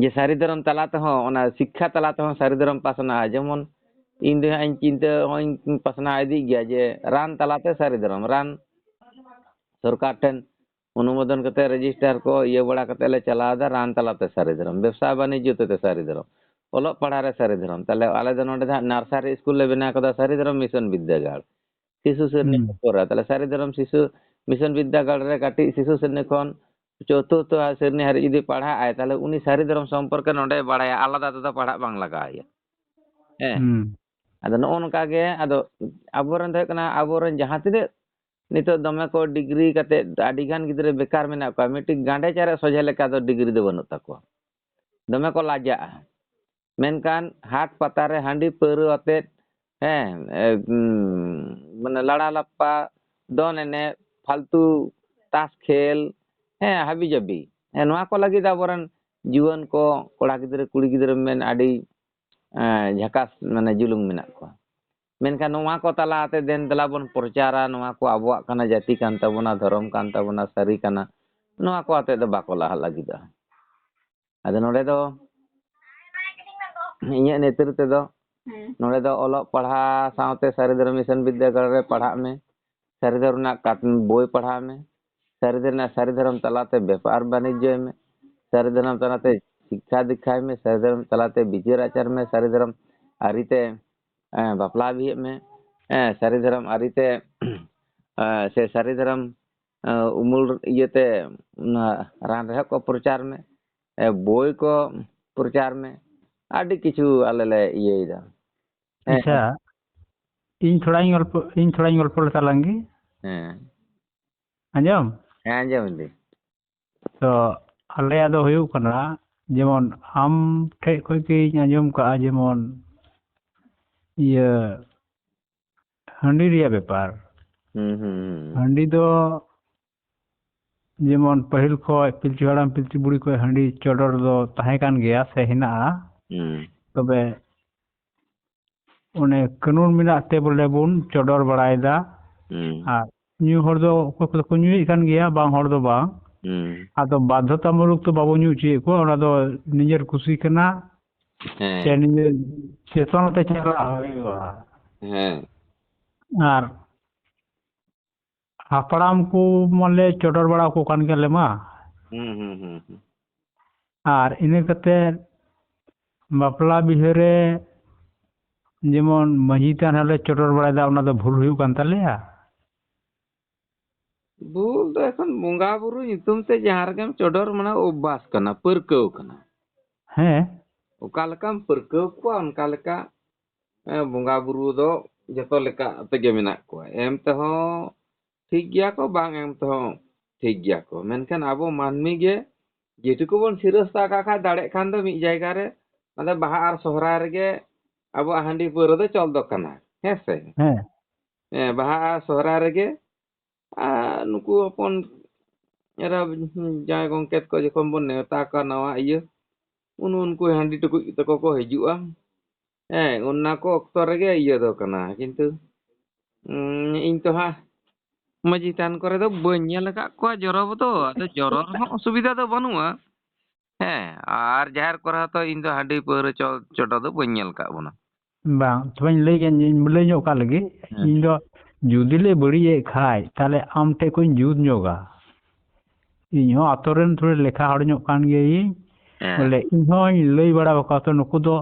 ᱡᱮ ᱥᱟᱹᱨᱤ ᱫᱷᱚᱨᱚᱢ ᱛᱟᱞᱟ ᱛᱮᱦᱚᱸ, ᱚᱱᱟ ᱥᱤᱠᱠᱷᱟ ᱛᱟᱞᱟ ᱛᱮᱦᱚᱸ ᱥᱟᱹᱨᱤ ᱫᱷᱚᱨᱚᱢ ᱯᱟᱥᱱᱟᱜᱼᱟ᱾ ᱡᱮᱢᱚᱱ ᱤᱧ ᱫᱚ ᱦᱟᱸᱜ ᱤᱧ ᱪᱤᱱᱛᱟᱹ, ᱦᱚᱸᱜᱼᱚᱭ ᱤᱧ ᱯᱟᱥᱱᱟᱣ ᱤᱫᱤᱜ ᱜᱮᱭᱟ ᱡᱮ ᱨᱟᱱ ᱛᱟᱞᱟᱛᱮ ᱥᱟᱹᱨᱤ ᱫᱷᱚᱨᱚᱢ, ᱨᱟᱱ ᱥᱚᱨᱠᱟᱨ ᱴᱷᱮᱱ ᱚᱱᱩᱢᱳᱫᱚᱱ ᱠᱟᱛᱮ ᱨᱮᱡᱤᱥᱴᱟᱨ ᱠᱚ ᱤᱭᱟᱹ ᱵᱟᱲᱟ ᱠᱟᱛᱮ ᱞᱮ ᱪᱟᱞᱟᱣ ᱮᱫᱟ, ᱨᱟᱱ ᱛᱟᱞᱟᱛᱮ ᱥᱟᱹᱨᱤ ᱫᱷᱚᱨᱚᱢ, ᱵᱮᱵᱽᱥᱟ ᱵᱟᱱᱤᱡᱽᱡᱚ ᱛᱮ ᱥᱟᱹᱨᱤ ᱫᱷᱚᱨᱚᱢ, ᱚᱞᱚᱜ ᱯᱟᱲᱦᱟᱣ ᱨᱮ ᱥᱟᱹᱨᱤ ᱫᱷᱚᱨᱚᱢ᱾ ᱛᱟᱦᱞᱮ ᱟᱞᱮ ᱫᱚ ᱱᱚᱰᱮ ᱫᱚ ᱦᱟᱸᱜ ᱱᱟᱨᱥᱟᱨᱤ ᱥᱠᱩᱞ ᱞᱮ ᱵᱮᱱᱟᱣ ᱠᱟᱫᱟ, ᱥᱟᱹᱨᱤ ᱫᱷᱚᱨᱚᱢ ᱢᱤᱥᱚᱱ ᱵᱤᱫᱽᱫᱟᱹᱜᱟᱲ᱾ ᱥᱤᱥᱩ ᱥᱨᱮᱱᱤ ᱦᱩᱸ᱾ ᱠᱚ ᱠᱚᱨᱟᱣ᱾ ᱛᱟᱦᱞᱮ ᱥᱟᱹᱨᱤ ᱫᱷᱚᱨᱚᱢ ᱥᱤᱥᱩ ᱢᱤᱥᱚᱱ ᱵᱤᱫᱽᱫᱟᱹᱜᱟᱲ ᱨᱮ ᱠᱟᱹᱴᱤᱡ ᱥᱤᱥᱩ ᱥᱨᱮᱱᱤ ᱠᱷᱚᱱ ᱪᱚᱛᱩᱨᱛᱷᱚ ᱥᱨᱮᱱᱤ ᱦᱟᱹᱨᱤᱡ ᱡᱩᱫᱤ ᱯᱟᱲᱦᱟᱜ ᱟᱭ, ᱛᱟᱦᱞᱮ ᱩᱱᱤ ᱥᱟᱹᱨᱤ ᱫᱷᱚᱨᱚᱢ ᱥᱚᱢᱯᱚᱨᱠᱮ ᱱᱚᱰᱮᱭ ᱵᱟᱲᱟᱭᱟ, ᱟᱞᱟᱫᱟ ᱛᱮᱫᱚ ᱯᱟᱲᱦᱟᱜ ᱵᱟᱝ ᱞᱟᱜᱟᱣ ᱟᱭᱟ᱾ ᱦᱮᱸ᱾ ᱦᱩᱸ᱾ ᱟᱫᱚ ᱱᱚᱜᱼᱚ ᱱᱚᱝᱠᱟ ᱜᱮ, ᱟᱫᱚ ᱟᱵᱚᱨᱮᱱ ᱫᱚ ᱦᱩᱭᱩᱜ ᱠᱟᱱᱟ, ᱟᱵᱚᱨᱮᱱ ᱡᱟᱦᱟᱸ ᱛᱤᱱᱟᱹᱜ ᱱᱤᱛᱚᱜ ᱫᱚᱢᱮ ᱠᱚ ᱰᱤᱜᱽᱨᱤ ᱠᱟᱛᱮ ᱟᱹᱰᱤ ᱜᱟᱱ ᱜᱤᱫᱽᱨᱟᱹ ᱵᱮᱠᱟᱨ ᱢᱮᱱᱟᱜ ᱠᱚᱣᱟ, ᱢᱤᱫᱴᱤᱡ ᱜᱟᱸᱰᱮ ᱪᱟᱨᱮᱡ ᱥᱚᱡᱷᱮ ᱞᱮᱠᱟ ᱫᱚ ᱰᱤᱜᱽᱨᱤ ᱫᱚ ᱵᱟᱹᱱᱩᱜ ᱛᱟᱠᱚᱣᱟ, ᱫᱚᱢᱮ ᱠᱚ ᱞᱟᱡᱟᱜᱼᱟ᱾ ᱢᱮᱱᱠᱷᱟᱱ ᱦᱟᱴ ᱯᱟᱛᱟ ᱨᱮ ᱦᱟᱺᱰᱤ ᱯᱟᱹᱣᱨᱟᱹ ᱟᱛᱮᱫ, ᱦᱮᱸ, ᱮ, ᱩᱸ, ᱢᱟᱱᱮ ᱞᱟᱲᱟ ᱞᱟᱯᱯᱟ, ᱫᱚᱱ ᱮᱱᱮᱡ, ᱯᱷᱟᱞᱛᱩ ᱛᱟᱥ ᱠᱷᱮᱞ, ᱦᱮᱸ, ᱦᱟᱹᱵᱤ ᱡᱟᱹᱵᱤ᱾ ᱦᱮᱸ, ᱱᱚᱣᱟ ᱠᱚ ᱞᱟᱹᱜᱤᱫ ᱟᱵᱚᱨᱮᱱ ᱡᱩᱣᱟᱹᱱ ᱠᱚ, ᱠᱚᱲᱟ ᱜᱤᱫᱽᱨᱟᱹ, ᱠᱩᱲᱤ ᱜᱤᱫᱽᱨᱟᱹ ᱢᱮᱱ ᱟᱹᱰᱤ, ᱮᱸ, ᱡᱷᱟᱠᱟᱥ, ᱢᱟᱱᱮ, ᱡᱩᱞᱩᱝ ᱢᱮᱱᱟᱜ ᱠᱚᱣᱟ᱾ ᱢᱮᱱᱠᱷᱟᱱ ᱱᱚᱣᱟ ᱠᱚ ᱛᱟᱞᱟ ᱟᱛᱮ ᱫᱮᱱ ᱫᱮᱞᱟ ᱵᱚᱱ ᱯᱨᱚᱪᱟᱨᱟ, ᱱᱚᱣᱟ ᱠᱚ ᱟᱵᱚᱣᱟᱜ ᱠᱟᱱᱟ, ᱡᱟᱹᱛᱤ ᱠᱟᱱ ᱛᱟᱵᱚᱱᱟ, ᱫᱷᱚᱨᱚᱢ ᱠᱟᱱ ᱛᱟᱵᱚᱱᱟ, ᱥᱟᱹᱨᱤ ᱠᱟᱱᱟ, ᱱᱚᱣᱟ ᱠᱚ ᱟᱛᱮ ᱫᱚ ᱵᱟᱠᱚ ᱞᱟᱦᱟᱜ ᱞᱟᱹᱜᱤᱫᱚᱜᱼᱟ᱾ ᱟᱫᱚ ᱱᱚᱰᱮ ᱫᱚ ᱤᱧᱟᱹᱜ ᱱᱮᱛᱨᱤᱛᱵ ᱛᱮᱫᱚ ᱦᱮᱸ᱾ ᱱᱚᱰᱮ ᱫᱚ ᱚᱞᱚᱜ ᱯᱟᱲᱦᱟᱣ ᱥᱟᱶᱛᱮ ᱥᱟᱹᱨᱤ ᱫᱷᱚᱨᱚᱢ ᱢᱤᱥᱚᱱ ᱵᱤᱫᱽᱫᱟᱹᱜᱟᱲ ᱨᱮ ᱯᱟᱲᱦᱟᱜ ᱢᱮ, ᱥᱟᱹᱨᱤ ᱫᱷᱚᱨᱚᱢ ᱨᱮᱱᱟᱜ ᱠᱟᱛ-, ᱵᱳᱭ ᱯᱟᱲᱦᱟᱣ ᱢᱮ, ᱥᱟᱹᱨᱤ ᱫᱷᱚᱨᱚᱢ ᱨᱮᱱᱟᱜ, ᱥᱟᱹᱨᱤ ᱫᱷᱚᱨᱚᱢ ᱛᱟᱞᱟᱛᱮ ᱵᱮᱯᱟᱨ ᱵᱟᱱᱤᱡᱽᱡᱚᱭ ᱢᱮ, ᱥᱟᱹᱨᱤ ᱫᱷᱚᱨᱚᱢ ᱛᱟᱞᱟᱛᱮ ᱥᱤᱠᱠᱷᱟ ᱫᱤᱠᱠᱷᱟᱭ ᱢᱮ, ᱥᱟᱹᱨᱤ ᱫᱷᱚᱨᱚᱢ ᱛᱟᱞᱟᱛᱮ ᱵᱤᱪᱟᱹᱨ ᱟᱪᱟᱨ ᱢᱮ, ᱥᱟᱹᱨᱤ ᱫᱷᱚᱨᱚᱢ ᱟᱹᱨᱤᱛᱮ, ᱮᱸ, ᱵᱟᱯᱞᱟ ᱵᱤᱦᱟᱹᱜ ᱢᱮ, ᱮᱸ, ᱥᱟᱹᱨᱤ ᱫᱷᱚᱨᱚᱢ ᱟᱹᱨᱤᱛᱮ, ᱮᱸ, ᱥᱮ ᱥᱟᱹᱨᱤ ᱫᱷᱚᱨᱚᱢ, ᱮᱸ, ᱩᱢᱩᱞ ᱤᱭᱟᱹᱛᱮ, ᱚᱱᱟ ᱨᱟᱱ ᱨᱮᱦᱮᱫ ᱠᱚ ᱯᱨᱚᱪᱟᱨ ᱢᱮ, ᱮᱸ, ᱵᱳᱭ ᱠᱚ ᱯᱨᱚᱪᱟᱨ ᱢᱮ, ᱟᱹᱰᱤ ᱠᱤᱪᱷᱩ ᱟᱞᱮ ᱞᱮ ᱤᱭᱟᱹᱭᱮᱫᱟ᱾ ᱦᱮᱸ᱾ ᱟᱪᱪᱷᱟ, ᱤᱧ ᱛᱷᱚᱲᱟᱧ ᱜᱚᱞᱯᱚ, ᱤᱧ ᱛᱷᱚᱲᱟᱧ ᱜᱚᱞᱯᱚ ᱞᱮᱛᱟ ᱞᱟᱝ ᱜᱮ᱾ ᱦᱮᱸ᱾ ᱟᱸᱡᱚᱢ? ᱦᱮᱸ, ᱟᱸᱡᱚᱢ ᱫᱟᱹᱧ᱾ ᱛᱚ, ᱟᱞᱮᱭᱟᱜ ᱫᱚ ᱦᱩᱭᱩᱜ ᱠᱟᱱᱟ, ᱡᱮᱢᱚᱱ ᱟᱢ ᱴᱷᱮᱡ ᱠᱷᱚᱡ ᱜᱤᱧ ᱟᱸᱡᱚᱢ ᱠᱟᱜᱼᱟ, ᱡᱮᱢᱚᱱ ᱤᱭᱟᱹ, ᱦᱟᱺᱰᱤ ᱨᱮᱭᱟᱜ ᱵᱮᱯᱟᱨ᱾ ᱦᱩᱸ, ᱦᱩᱸ, ᱦᱩᱸ᱾ ᱦᱟᱺᱰᱤ ᱫᱚ ᱡᱮᱢᱚᱱ ᱯᱟᱹᱦᱤᱞ ᱠᱷᱚᱡ ᱯᱤᱞᱪᱩ ᱦᱟᱲᱟᱢ ᱯᱤᱞᱪᱩ ᱵᱩᱲᱦᱤ ᱠᱷᱚᱡ ᱦᱟᱺᱰᱤ ᱪᱚᱰᱚᱨ ᱫᱚ ᱛᱟᱦᱮᱸ ᱠᱟᱱ ᱜᱮᱭᱟ ᱥᱮ ᱦᱮᱱᱟᱜᱼᱟ᱾ ᱦᱩᱸ᱾ ᱛᱚᱵᱮ ᱚᱱᱮ ᱠᱟᱹᱱᱩᱱ ᱢᱮᱱᱟᱜ ᱛᱮ ᱵᱚᱞᱮ ᱵᱚᱱ ᱪᱚᱰᱚᱨ ᱵᱟᱲᱟᱭᱮᱫᱟ᱾ ᱦᱩᱸ᱾ ᱟᱨ ᱧᱩ ᱦᱚᱲ ᱫᱚ ᱚᱠᱚᱭ ᱠᱚᱫᱚ ᱠᱚ ᱧᱩᱭᱮᱫ ᱠᱟᱱ ᱜᱮᱭᱟ, ᱵᱟᱝ ᱦᱚᱲ ᱫᱚ ᱵᱟᱝ᱾ ᱦᱩᱸ᱾ ᱟᱫᱚ ᱵᱟᱫᱽᱫᱷᱚᱛᱟᱢᱩᱞᱚᱠ ᱫᱚ ᱵᱟᱵᱚ ᱧᱩ ᱦᱚᱪᱚᱭᱮᱫ ᱠᱚᱣᱟ, ᱚᱱᱟ ᱫᱚ ᱱᱤᱡᱮᱨ ᱠᱩᱥᱤ ᱠᱟᱱᱟ᱾ ᱦᱮᱸ᱾ ᱥᱮ ᱱᱤᱡᱮᱨ ᱪᱮᱛᱚᱱᱟ ᱛᱮ ᱪᱟᱞᱟᱜ ᱦᱩᱭᱩᱜᱼᱟ᱾ ᱦᱮᱸ᱾ ᱟᱨ ᱦᱟᱯᱲᱟᱢ ᱠᱚ ᱢᱟᱞᱮ ᱪᱚᱰᱚᱨ ᱵᱟᱲᱟ ᱟᱠᱚ ᱠᱟᱱ ᱜᱮᱭᱟᱞᱮ ᱢᱟ᱾ ᱦᱩᱸ, ᱦᱩᱸ, ᱦᱩᱸ, ᱦᱩᱸ᱾ ᱟᱨ ᱤᱱᱟᱹ ᱠᱟᱛᱮ ᱵᱟᱯᱞᱟ ᱵᱤᱦᱟᱹ ᱨᱮ ᱡᱮᱢᱚᱱ ᱢᱟᱹᱡᱷᱤ ᱛᱷᱟᱱ ᱨᱮᱞᱮ ᱪᱚᱰᱚᱨ ᱵᱟᱲᱟᱭᱮᱫᱟ, ᱚᱱᱟ ᱫᱚ ᱵᱷᱩᱞ ᱦᱩᱭᱩᱜ ᱠᱟᱱ ᱛᱟᱞᱮᱭᱟ? ᱵᱷᱩᱞ ᱫᱚ ᱮᱠᱷᱚᱱ ᱵᱚᱸᱜᱟ ᱵᱩᱨᱩ ᱧᱩᱛᱩᱢ ᱛᱮ ᱡᱟᱦᱟᱸ ᱨᱮᱜᱮᱢ ᱪᱚᱰᱚᱨ, ᱢᱟᱱᱮ ᱚᱵᱵᱷᱟᱥ ᱠᱟᱱᱟ, ᱯᱟᱹᱨᱠᱟᱹᱣ ᱠᱟᱱᱟ᱾ ᱦᱮᱸ᱾ ᱚᱠᱟ ᱞᱮᱠᱟᱢ ᱯᱟᱹᱨᱠᱟᱹᱣ ᱠᱚᱣᱟ, ᱚᱱᱠᱟ ᱞᱮᱠᱟ, ᱮ, ᱵᱚᱸᱜᱟ ᱵᱩᱨᱩ ᱫᱚ ᱡᱚᱛᱚ ᱞᱮᱠᱟ ᱛᱮᱜᱮ ᱢᱮᱱᱟᱜ ᱠᱚᱣᱟ᱾ ᱮᱢ ᱛᱮᱦᱚᱸ ᱴᱷᱤᱠ ᱜᱮᱭᱟ ᱠᱚ, ᱵᱟᱝ ᱮᱢ ᱛᱮᱦᱚᱸ ᱴᱷᱤᱠ ᱜᱮᱭᱟ ᱠᱚ᱾ ᱢᱮᱱᱠᱷᱟᱱ ᱟᱵᱚ ᱢᱟᱹᱱᱢᱤ ᱜᱮ ᱡᱮᱴᱩᱠᱩ ᱵᱚᱱ ᱥᱤᱨᱟᱹᱥᱛᱟ ᱠᱟᱜ ᱠᱷᱟᱡ, ᱫᱟᱲᱮᱜ ᱠᱷᱟᱱ ᱫᱚ ᱢᱤᱫ ᱡᱟᱭᱜᱟ ᱨᱮ, ᱢᱟᱱᱮ ᱵᱟᱦᱟ ᱟᱨ ᱥᱚᱦᱨᱟᱭ ᱨᱮᱜᱮ ᱟᱵᱚᱣᱟᱜ ᱦᱟᱺᱰᱤ ᱯᱟᱹᱣᱨᱟᱹ ᱫᱚ ᱪᱚᱞ ᱫᱚ ᱠᱟᱱᱟ, ᱦᱮᱸ ᱥᱮ? ᱦᱮᱸ᱾ ᱦᱮᱸ, ᱵᱟᱦᱟ ᱟᱨ ᱥᱚᱦᱨᱟᱭ ᱨᱮᱜᱮ, ᱟᱨ ᱱᱩᱠᱩ ᱦᱚᱯᱚᱱ ᱟᱨ ᱡᱟᱦᱟᱸᱭ ᱜᱚᱢᱠᱮ ᱛᱟᱠᱚ ᱡᱚᱠᱷᱚᱱ ᱵᱚᱱ ᱱᱮᱣᱛᱟ ᱠᱚᱣᱟ ᱱᱟᱣᱟ ᱤᱭᱟᱹ, ᱩᱱ ᱩᱱᱠᱩ ᱦᱟᱺᱰᱤ ᱴᱩᱠᱩᱡ ᱛᱟᱠᱚ ᱠᱚ ᱦᱤᱡᱩᱜᱼᱟ᱾ ᱦᱮᱸ, ᱚᱱᱟ ᱠᱚ ᱚᱠᱛᱚ ᱨᱮᱜᱮ ᱤᱭᱟᱹ ᱫᱚ ᱠᱟᱱᱟ, ᱠᱤᱱᱛᱩ ᱩᱸ, ᱤᱧ ᱛᱚ ᱦᱟᱸᱜ ᱢᱟᱹᱡᱷᱤ ᱛᱷᱟᱱ ᱠᱚᱨᱮ ᱫᱚ ᱵᱟᱹᱧ ᱧᱮᱞ ᱟᱠᱟᱫ ᱠᱚᱣᱟ ᱡᱚᱨᱚ ᱫᱚ᱾ ᱟᱫᱚ ᱡᱚᱨᱚ ᱨᱮᱦᱚᱸ ᱚᱥᱩᱵᱤᱫᱷᱟ ᱫᱚ ᱵᱟᱹᱱᱩᱜᱼᱟ᱾ ᱦᱮᱸ, ᱟᱨ ᱡᱟᱦᱮᱨ ᱠᱚᱨᱮ ᱦᱚᱸᱛᱚ ᱤᱧ ᱫᱚ ᱦᱟᱺᱰᱤ ᱯᱟᱹᱣᱨᱟᱹ ᱪᱚ-, ᱪᱚᱰᱚᱨ ᱫᱚ ᱵᱟᱹᱧ ᱧᱮᱞ ᱟᱠᱟᱫ ᱵᱚᱱᱟ᱾ ᱵᱟᱝ, ᱛᱚᱵᱮᱧ ᱞᱟᱹᱭ ᱜᱮ, ᱤᱧ ᱞᱟᱹᱭ ᱧᱚᱜ ᱠᱟᱜ ᱞᱮᱜᱮ᱾ ᱦᱮᱸ᱾ ᱤᱧ ᱫᱚ ᱡᱩᱫᱤ ᱞᱮ ᱵᱟᱹᱲᱤᱡ ᱮᱫ ᱠᱷᱟᱡ, ᱛᱟᱦᱞᱮ ᱟᱢ ᱴᱷᱮᱡ ᱠᱷᱚᱱ ᱡᱩᱛ ᱧᱚᱜᱟ᱾ ᱤᱧ ᱦᱚᱸ ᱟᱛᱳ ᱨᱮᱱ ᱛᱷᱚᱲᱟ ᱞᱮᱠᱷᱟ ᱦᱚᱲ ᱧᱚᱜ ᱠᱟᱱ ᱜᱤᱭᱟᱹᱧ᱾ ᱦᱮᱸ᱾ ᱵᱚᱞᱮ, ᱤᱧ ᱦᱚᱸᱧ ᱞᱟᱹᱭ ᱵᱟᱲᱟ ᱟᱠᱚᱣᱟ, ᱛᱚ ᱱᱩᱠᱩ ᱫᱚ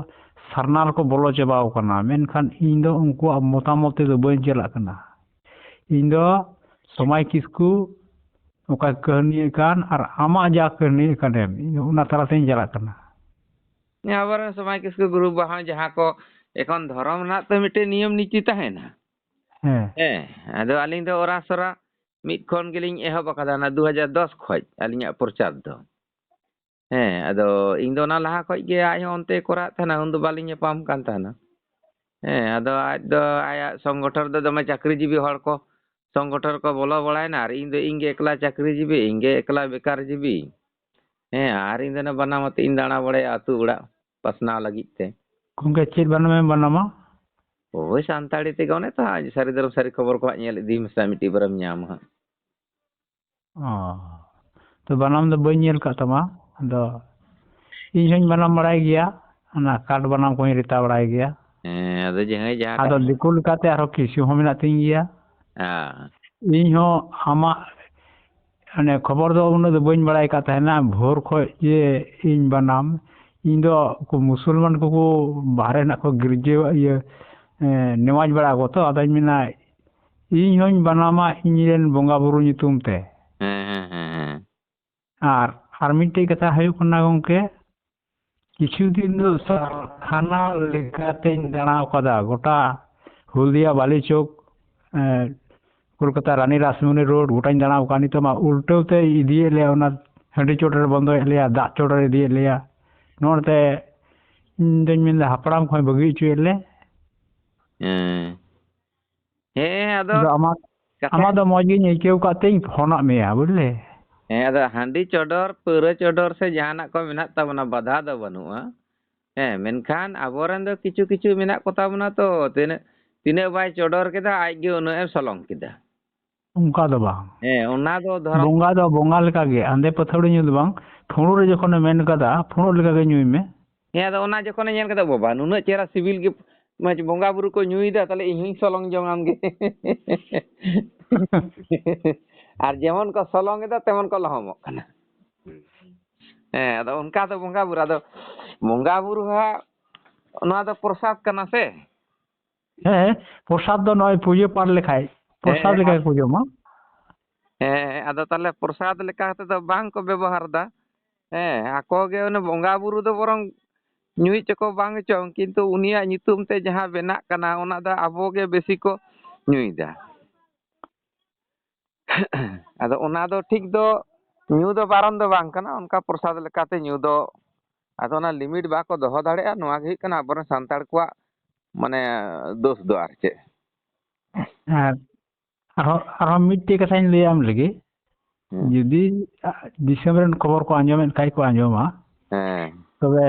ᱥᱟᱨᱱᱟ ᱨᱮᱠᱚ ᱵᱚᱞᱚ ᱪᱟᱵᱟᱣ ᱠᱟᱱᱟ, ᱢᱮᱱᱠᱷᱟᱱ ᱤᱧ ᱫᱚ ᱩᱱᱠᱩᱣᱟᱜ ᱢᱚᱛᱟᱢᱚᱛ ᱛᱮᱫᱚ ᱵᱟᱹᱧ ᱪᱟᱞᱟᱜ ᱠᱟᱱᱟ᱾ ᱤᱧ ᱫᱚ ᱥᱚᱢᱟᱭ ᱠᱤᱥᱠᱩ ᱚᱠᱟ ᱠᱟᱹᱦᱱᱤ ᱠᱟᱱ ᱟᱨ ᱟᱢᱟᱜ ᱡᱟ ᱠᱟᱹᱦᱱᱤ ᱠᱟᱱᱮᱢ, ᱤᱧ ᱫᱚ ᱚᱱᱟ ᱛᱟᱞᱟᱛᱮᱧ ᱪᱟᱞᱟᱜ ᱠᱟᱱᱟ᱾ ᱦᱮᱸ, ᱟᱵᱟᱨ ᱥᱚᱢᱟᱭ ᱠᱤᱥᱠᱩ ᱜᱩᱨᱩ ᱵᱟᱦᱟ ᱡᱟᱦᱟᱸ ᱠᱚ ᱮᱠᱷᱚᱱ ᱫᱷᱚᱨᱚᱢ ᱨᱮᱱᱟᱜ ᱛᱚ ᱢᱤᱫᱴᱮᱱ ᱱᱤᱭᱚᱢ ᱱᱤᱛᱤ ᱛᱟᱦᱮᱱᱟ᱾ ᱦᱮᱸ᱾ ᱦᱮᱸ, ᱟᱫᱚ ᱟᱹᱞᱤᱧ ᱫᱚ ᱚᱨᱟᱥᱚᱨᱟ ᱢᱤᱫ ᱠᱷᱚᱱ ᱜᱮᱞᱤᱧ ᱮᱦᱚᱵ ᱟᱠᱟᱫᱟ, ᱚᱱᱟ ᱫᱩ ᱦᱟᱡᱟᱨ ᱫᱚᱥ ᱠᱷᱚᱡ ᱟᱹᱞᱤᱧᱟᱜ ᱯᱨᱚᱪᱟᱨ ᱫᱚ᱾ ᱦᱮᱸ, ᱟᱫᱚ ᱤᱧ ᱫᱚ ᱚᱱᱟ ᱞᱟᱦᱟ ᱠᱷᱚᱡ ᱜᱮ ᱟᱡ ᱦᱚᱸ ᱚᱱᱛᱮ ᱠᱚᱨᱟᱣᱮᱫ ᱛᱟᱦᱮᱱᱟ, ᱩᱱ ᱫᱚ ᱵᱟᱞᱤᱧ ᱧᱟᱯᱟᱢ ᱠᱟᱱ ᱛᱟᱦᱮᱱᱟ᱾ ᱦᱮᱸ, ᱟᱫᱚ ᱟᱡ ᱫᱚ ᱟᱭᱟᱜ ᱥᱚᱝᱜᱚᱴᱷᱚᱱ ᱨᱮᱫᱚ ᱫᱚᱢᱮ ᱪᱟᱹᱠᱨᱤᱡᱤᱵᱤ ᱦᱚᱲ ᱠᱚ ᱥᱚᱝᱜᱚᱴᱷᱚᱱ ᱨᱮᱠᱚ ᱵᱚᱞᱚ ᱵᱟᱲᱟᱭᱮᱱᱟ, ᱟᱨ ᱤᱧ ᱫᱚ ᱤᱧ ᱜᱮ ᱮᱠᱞᱟ ᱪᱟᱹᱠᱨᱤᱡᱤᱵᱤ, ᱤᱧ ᱜᱮ ᱮᱠᱞᱟ ᱵᱮᱠᱟᱨ ᱡᱤᱵᱤ᱾ ᱦᱮᱸ, ᱟᱨ ᱤᱧ ᱫᱚ ᱚᱱᱟ ᱵᱟᱱᱟᱢ ᱟᱛᱮ ᱤᱧ ᱫᱟᱬᱟ ᱵᱟᱲᱟᱭᱟ ᱟᱹᱛᱩ ᱚᱲᱟᱜ ᱯᱟᱥᱱᱟᱣ ᱞᱟᱹᱜᱤᱫ ᱛᱮ᱾ ᱜᱚᱢᱠᱮ, ᱪᱮᱫ ᱵᱟᱱᱟᱢᱮᱢ ᱵᱟᱱᱟᱢᱟ? ᱳᱭ ᱥᱟᱱᱛᱟᱲᱤ ᱛᱮᱜᱮ, ᱚᱱᱮ ᱛᱚ ᱦᱟᱸᱜ ᱥᱟᱹᱨᱤ ᱫᱷᱚᱨᱚᱢ ᱥᱟᱹᱨᱤ ᱠᱷᱚᱵᱚᱨ ᱠᱚ ᱦᱟᱸᱜ ᱧᱮᱞ ᱤᱫᱤ ᱢᱮᱥᱮ, ᱢᱤᱫᱴᱤᱡ ᱵᱟᱨᱮᱢ ᱧᱟᱢᱟ ᱦᱟᱸᱜ᱾ ᱚ, ᱛᱚ ᱵᱟᱱᱟᱢ ᱫᱚ ᱵᱟᱹᱧ ᱧᱮᱞ ᱠᱟᱜ ᱛᱟᱢᱟ᱾ ᱟᱫᱚ ᱤᱧ ᱦᱚᱧ ᱵᱟᱱᱟᱢ ᱵᱟᱲᱟᱭ ᱜᱮᱭᱟ, ᱚᱱᱟ ᱠᱟᱴ ᱵᱟᱱᱟᱢ ᱠᱚᱧ ᱨᱮᱛᱟ ᱵᱟᱲᱟᱭ ᱜᱮᱭᱟ᱾ ᱦᱮᱸ, ᱟᱫᱚ ᱡᱟᱦᱟᱸᱭ ᱡᱟᱦᱟᱸ ᱟᱫᱚ ᱠᱟᱛᱷᱟ ᱫᱤᱠᱩ ᱞᱮᱠᱟᱛᱮ ᱟᱨᱦᱚᱸ ᱠᱤᱪᱷᱩ ᱦᱚᱸ ᱢᱮᱱᱟᱜ ᱛᱤᱧ ᱜᱮᱭᱟ᱾ ᱦᱮᱸ᱾ ᱤᱧ ᱦᱚᱸ ᱟᱢᱟᱜ ᱢᱟᱱᱮ ᱠᱷᱚᱵᱚᱨ ᱫᱚ ᱩᱱᱟᱹᱜ ᱫᱚ ᱵᱟᱹᱧ ᱵᱟᱲᱟᱭ ᱠᱟᱜ ᱛᱟᱦᱮᱱᱟ ᱵᱷᱳᱨ ᱠᱷᱚᱡ ᱡᱮ ᱤᱧ ᱵᱟᱱᱟᱢ᱾ ᱤᱧ ᱫᱚ ᱩᱱᱠᱩ ᱢᱩᱥᱚᱞᱢᱟᱱ ᱠᱚᱠᱚ ᱵᱟᱦᱨᱮ ᱦᱮᱱᱟᱜ ᱠᱚ ᱜᱤᱨᱡᱟᱹ ᱤᱭᱟᱹ, ᱮ, ᱱᱮᱣᱟᱡᱽ ᱵᱟᱲᱟ ᱠᱚ ᱛᱚ, ᱟᱫᱚᱧ ᱢᱮᱱᱟ ᱤᱧ ᱦᱚᱧ ᱵᱟᱱᱟᱢᱟ ᱤᱧ ᱨᱮᱱ ᱵᱚᱸᱜᱟ ᱵᱩᱨᱩ ᱧᱩᱛᱩᱢ ᱛᱮ᱾ ᱦᱮᱸ, ᱦᱮᱸ, ᱦᱮᱸ, ᱦᱮᱸ᱾ ᱟᱨ, ᱟᱨ ᱢᱤᱫᱴᱮᱡ ᱠᱟᱛᱷᱟ ᱦᱩᱭᱩᱜ ᱠᱟᱱᱟ ᱜᱚᱢᱠᱮ, ᱠᱤᱪᱷᱩ ᱫᱤᱱ ᱫᱚ ᱥᱟᱨ ᱛᱷᱟᱱᱟ ᱞᱮᱠᱟᱛᱮᱧ ᱫᱟᱬᱟ ᱟᱠᱟᱫᱟ, ᱜᱚᱴᱟ ᱦᱚᱞᱫᱤᱭᱟ, ᱵᱟᱞᱤᱪᱚᱠ, ᱮ, ᱠᱳᱞᱠᱟᱛᱟ ᱨᱟᱱᱤ ᱨᱟᱥᱢᱚᱱᱤ ᱨᱳᱰ, ᱜᱚᱴᱟᱧ ᱫᱟᱬᱟ ᱟᱠᱟᱫᱟ᱾ ᱱᱤᱛᱚᱜ ᱢᱟ ᱩᱞᱴᱟᱹᱣ ᱛᱮ ᱤᱫᱤᱭᱮᱫ ᱞᱮᱭᱟ, ᱚᱱᱟ ᱦᱟᱺᱰᱤ ᱪᱚᱴ ᱨᱮ ᱵᱚᱱᱫᱚᱭᱮᱫ ᱞᱮᱭᱟ, ᱫᱟᱜ ᱪᱚᱴ ᱨᱮ ᱤᱫᱤᱭᱮᱫ ᱞᱮᱭᱟ᱾ ᱱᱚᱣᱟᱛᱮ ᱤᱧ ᱫᱚᱧ ᱢᱮᱱᱫᱟ ᱦᱟᱯᱲᱟᱢ ᱠᱚᱦᱚᱸ ᱵᱟᱹᱜᱤ ᱦᱚᱪᱚᱭᱮᱫ ᱞᱮ᱾ ᱦᱮᱸ᱾ ᱦᱮᱸ, ᱟᱫᱚ ᱟᱫᱚ ᱟᱢᱟᱜ, ᱠᱟᱛᱷᱟ ᱟᱢᱟᱜ ᱫᱚ ᱢᱚᱡᱽ ᱜᱤᱧ ᱟᱹᱭᱠᱟᱹᱣ ᱠᱟᱫ ᱛᱮᱧ ᱯᱷᱳᱱᱟᱫ ᱢᱮᱭᱟ, ᱵᱩᱡᱽ ᱞᱮ᱾ ᱦᱮᱸ, ᱟᱫᱚ ᱦᱟᱺᱰᱤ ᱪᱚᱰᱚᱨ, ᱯᱟᱹᱣᱨᱟᱹ ᱪᱚᱰᱚᱨ ᱥᱮ ᱡᱟᱦᱟᱱᱟᱜ ᱠᱚ ᱢᱮᱱᱟᱜ ᱛᱟᱵᱚᱱᱟ, ᱵᱟᱫᱷᱟ ᱫᱚ ᱵᱟᱹᱱᱩᱜᱼᱟ᱾ ᱦᱮᱸ, ᱢᱮᱱᱠᱷᱟᱱ ᱟᱵᱚᱨᱮᱱ ᱫᱚ ᱠᱤᱪᱷᱩ ᱠᱤᱪᱷᱩ ᱢᱮᱱᱟᱜ ᱠᱚᱛᱟ ᱵᱚᱱᱟ ᱛᱚ, ᱛᱤᱱᱟᱹᱜ, ᱛᱤᱱᱟᱹᱜ ᱵᱟᱭ ᱪᱚᱰᱚᱨ ᱠᱮᱫᱟ, ᱟᱡ ᱜᱮ ᱩᱱᱟᱹᱜ ᱮ ᱥᱚᱞᱚᱝ ᱠᱮᱫᱟ᱾ ᱚᱱᱠᱟ ᱫᱚ ᱵᱟᱝ᱾ ᱦᱮᱸ, ᱚᱱᱟ ᱫᱚ ᱫᱷᱚᱨᱚᱢ ᱵᱚᱸᱜᱟ ᱫᱚ ᱵᱚᱸᱜᱟ ᱞᱮᱠᱟ ᱜᱮ, ᱟᱸᱫᱮ ᱯᱟᱹᱛᱷᱟᱹᱲᱤ ᱧᱩ ᱫᱚ ᱵᱟᱝ᱾ ᱯᱷᱩᱲᱩᱜ ᱨᱮ ᱡᱚᱠᱷᱚᱱᱮ ᱢᱮᱱ ᱠᱟᱫᱟ, ᱯᱷᱩᱲᱩᱜ ᱞᱮᱠᱟ ᱜᱮ ᱧᱩᱭ ᱢᱮ᱾ ᱦᱮᱸ, ᱟᱫᱚ ᱚᱱᱟ ᱡᱚᱠᱷᱚᱱᱮ ᱧᱮᱞ ᱠᱮᱫᱟ, "ᱵᱟᱵᱟ, ᱱᱩᱱᱟᱹᱜ ᱪᱮᱦᱨᱟ ᱥᱤᱵᱤᱞ ᱜᱮ, ᱢᱚᱡᱽ ᱵᱚᱸᱜᱟ ᱵᱩᱨᱩ ᱠᱚ ᱧᱩᱭᱮᱫᱟ, ᱛᱟᱦᱞᱮ ᱤᱧ ᱦᱚᱸᱧ ᱥᱚᱞᱚᱝ ᱡᱚᱝ ᱟᱢ ᱜᱮ᱾" ᱟᱨ ᱡᱮᱢᱚᱱ ᱠᱚ ᱥᱚᱞᱚᱝ ᱮᱫᱟ, ᱛᱮᱢᱚᱱ ᱠᱚ ᱞᱚᱦᱚᱢᱚᱜ ᱠᱟᱱᱟ᱾ ᱦᱮᱸ, ᱟᱫᱚ ᱚᱱᱠᱟ ᱫᱚ ᱵᱚᱸᱜᱟ ᱵᱩᱨᱩ, ᱟᱫᱚ ᱵᱚᱸᱜᱟ ᱵᱩᱨᱩ ᱦᱟᱸᱜ ᱱᱚᱣᱟ ᱫᱚ ᱯᱨᱚᱥᱟᱫ ᱠᱟᱱᱟ ᱥᱮ? ᱦᱮᱸ, ᱯᱨᱚᱥᱟᱫ ᱫᱚ ᱱᱚᱜᱼᱚᱭ ᱯᱩᱡᱟᱹ ᱯᱟᱴ ᱞᱮᱠᱷᱟᱡ, ᱯᱨᱚᱥᱟᱫ ᱦᱮᱸ, ᱞᱮᱠᱟ ᱜᱮᱠᱚ ᱡᱚᱢᱟ᱾ ᱦᱮᱸ, ᱟᱫᱚ ᱛᱟᱦᱞᱮ ᱯᱨᱚᱥᱟᱫ ᱞᱮᱠᱟ ᱠᱟᱛᱮ ᱫᱚ ᱵᱟᱝ ᱠᱚ ᱵᱮᱵᱚᱦᱟᱨ ᱮᱫᱟ᱾ ᱦᱮᱸ, ᱟᱠᱚ ᱜᱮ ᱚᱱᱮ ᱵᱚᱸᱜᱟ ᱵᱩᱨᱩ ᱫᱚ ᱵᱚᱨᱚᱝ ᱧᱩᱭ ᱪᱚᱠᱚ ᱵᱟᱝ ᱪᱚᱝ, ᱠᱤᱱᱛᱩ ᱩᱱᱤᱭᱟᱜ ᱧᱩᱛᱩᱢ ᱛᱮ ᱡᱟᱦᱟᱸ ᱵᱮᱱᱟᱜ ᱠᱟᱱᱟ, ᱚᱱᱟ ᱫᱚ ᱟᱵᱚ ᱜᱮ ᱵᱮᱥᱤ ᱠᱚ ᱧᱩᱭᱮᱫᱟ᱾ ᱟᱫᱚ ᱚᱱᱟ ᱫᱚ ᱴᱷᱤᱠ ᱫᱚ ᱧᱩ ᱫᱚ ᱵᱟᱨᱚᱱ ᱫᱚ ᱵᱟᱝ ᱠᱟᱱᱟ, ᱚᱱᱠᱟ ᱯᱨᱚᱥᱟᱫ ᱞᱮᱠᱟᱛᱮ ᱧᱩ ᱫᱚ᱾ ᱟᱫᱚ ᱚᱱᱟ limit ᱵᱟᱠᱚ ᱫᱚᱦᱚ ᱫᱟᱲᱮᱭᱟᱜᱼᱟ, ᱱᱚᱣᱟ ᱜᱮ ᱦᱩᱭᱩᱜ ᱠᱟᱱᱟ ᱟᱵᱚᱨᱮᱱ ᱥᱟᱱᱛᱟᱲ ᱠᱚᱣᱟᱜ, ᱢᱟᱱᱮ, ᱫᱳᱥ ᱫᱚ ᱟᱨ ᱪᱮᱫ᱾ ᱟᱨ ᱟᱨᱦᱚᱸ, ᱟᱨᱦᱚᱸ ᱢᱤᱫᱴᱮᱡ ᱠᱟᱛᱷᱟᱧ ᱞᱟᱹᱭᱟᱢ ᱞᱮᱜᱮ᱾ ᱦᱮᱸ᱾ ᱡᱩᱫᱤ, ᱟ, ᱫᱤᱥᱚᱢ ᱨᱮᱱ ᱠᱷᱚᱵᱚᱨ ᱠᱚ ᱟᱸᱡᱚᱢᱮᱫ ᱠᱷᱟᱡ ᱠᱚ ᱟᱸᱡᱚᱢᱟ᱾ ᱦᱮᱸ᱾ ᱛᱚᱵᱮ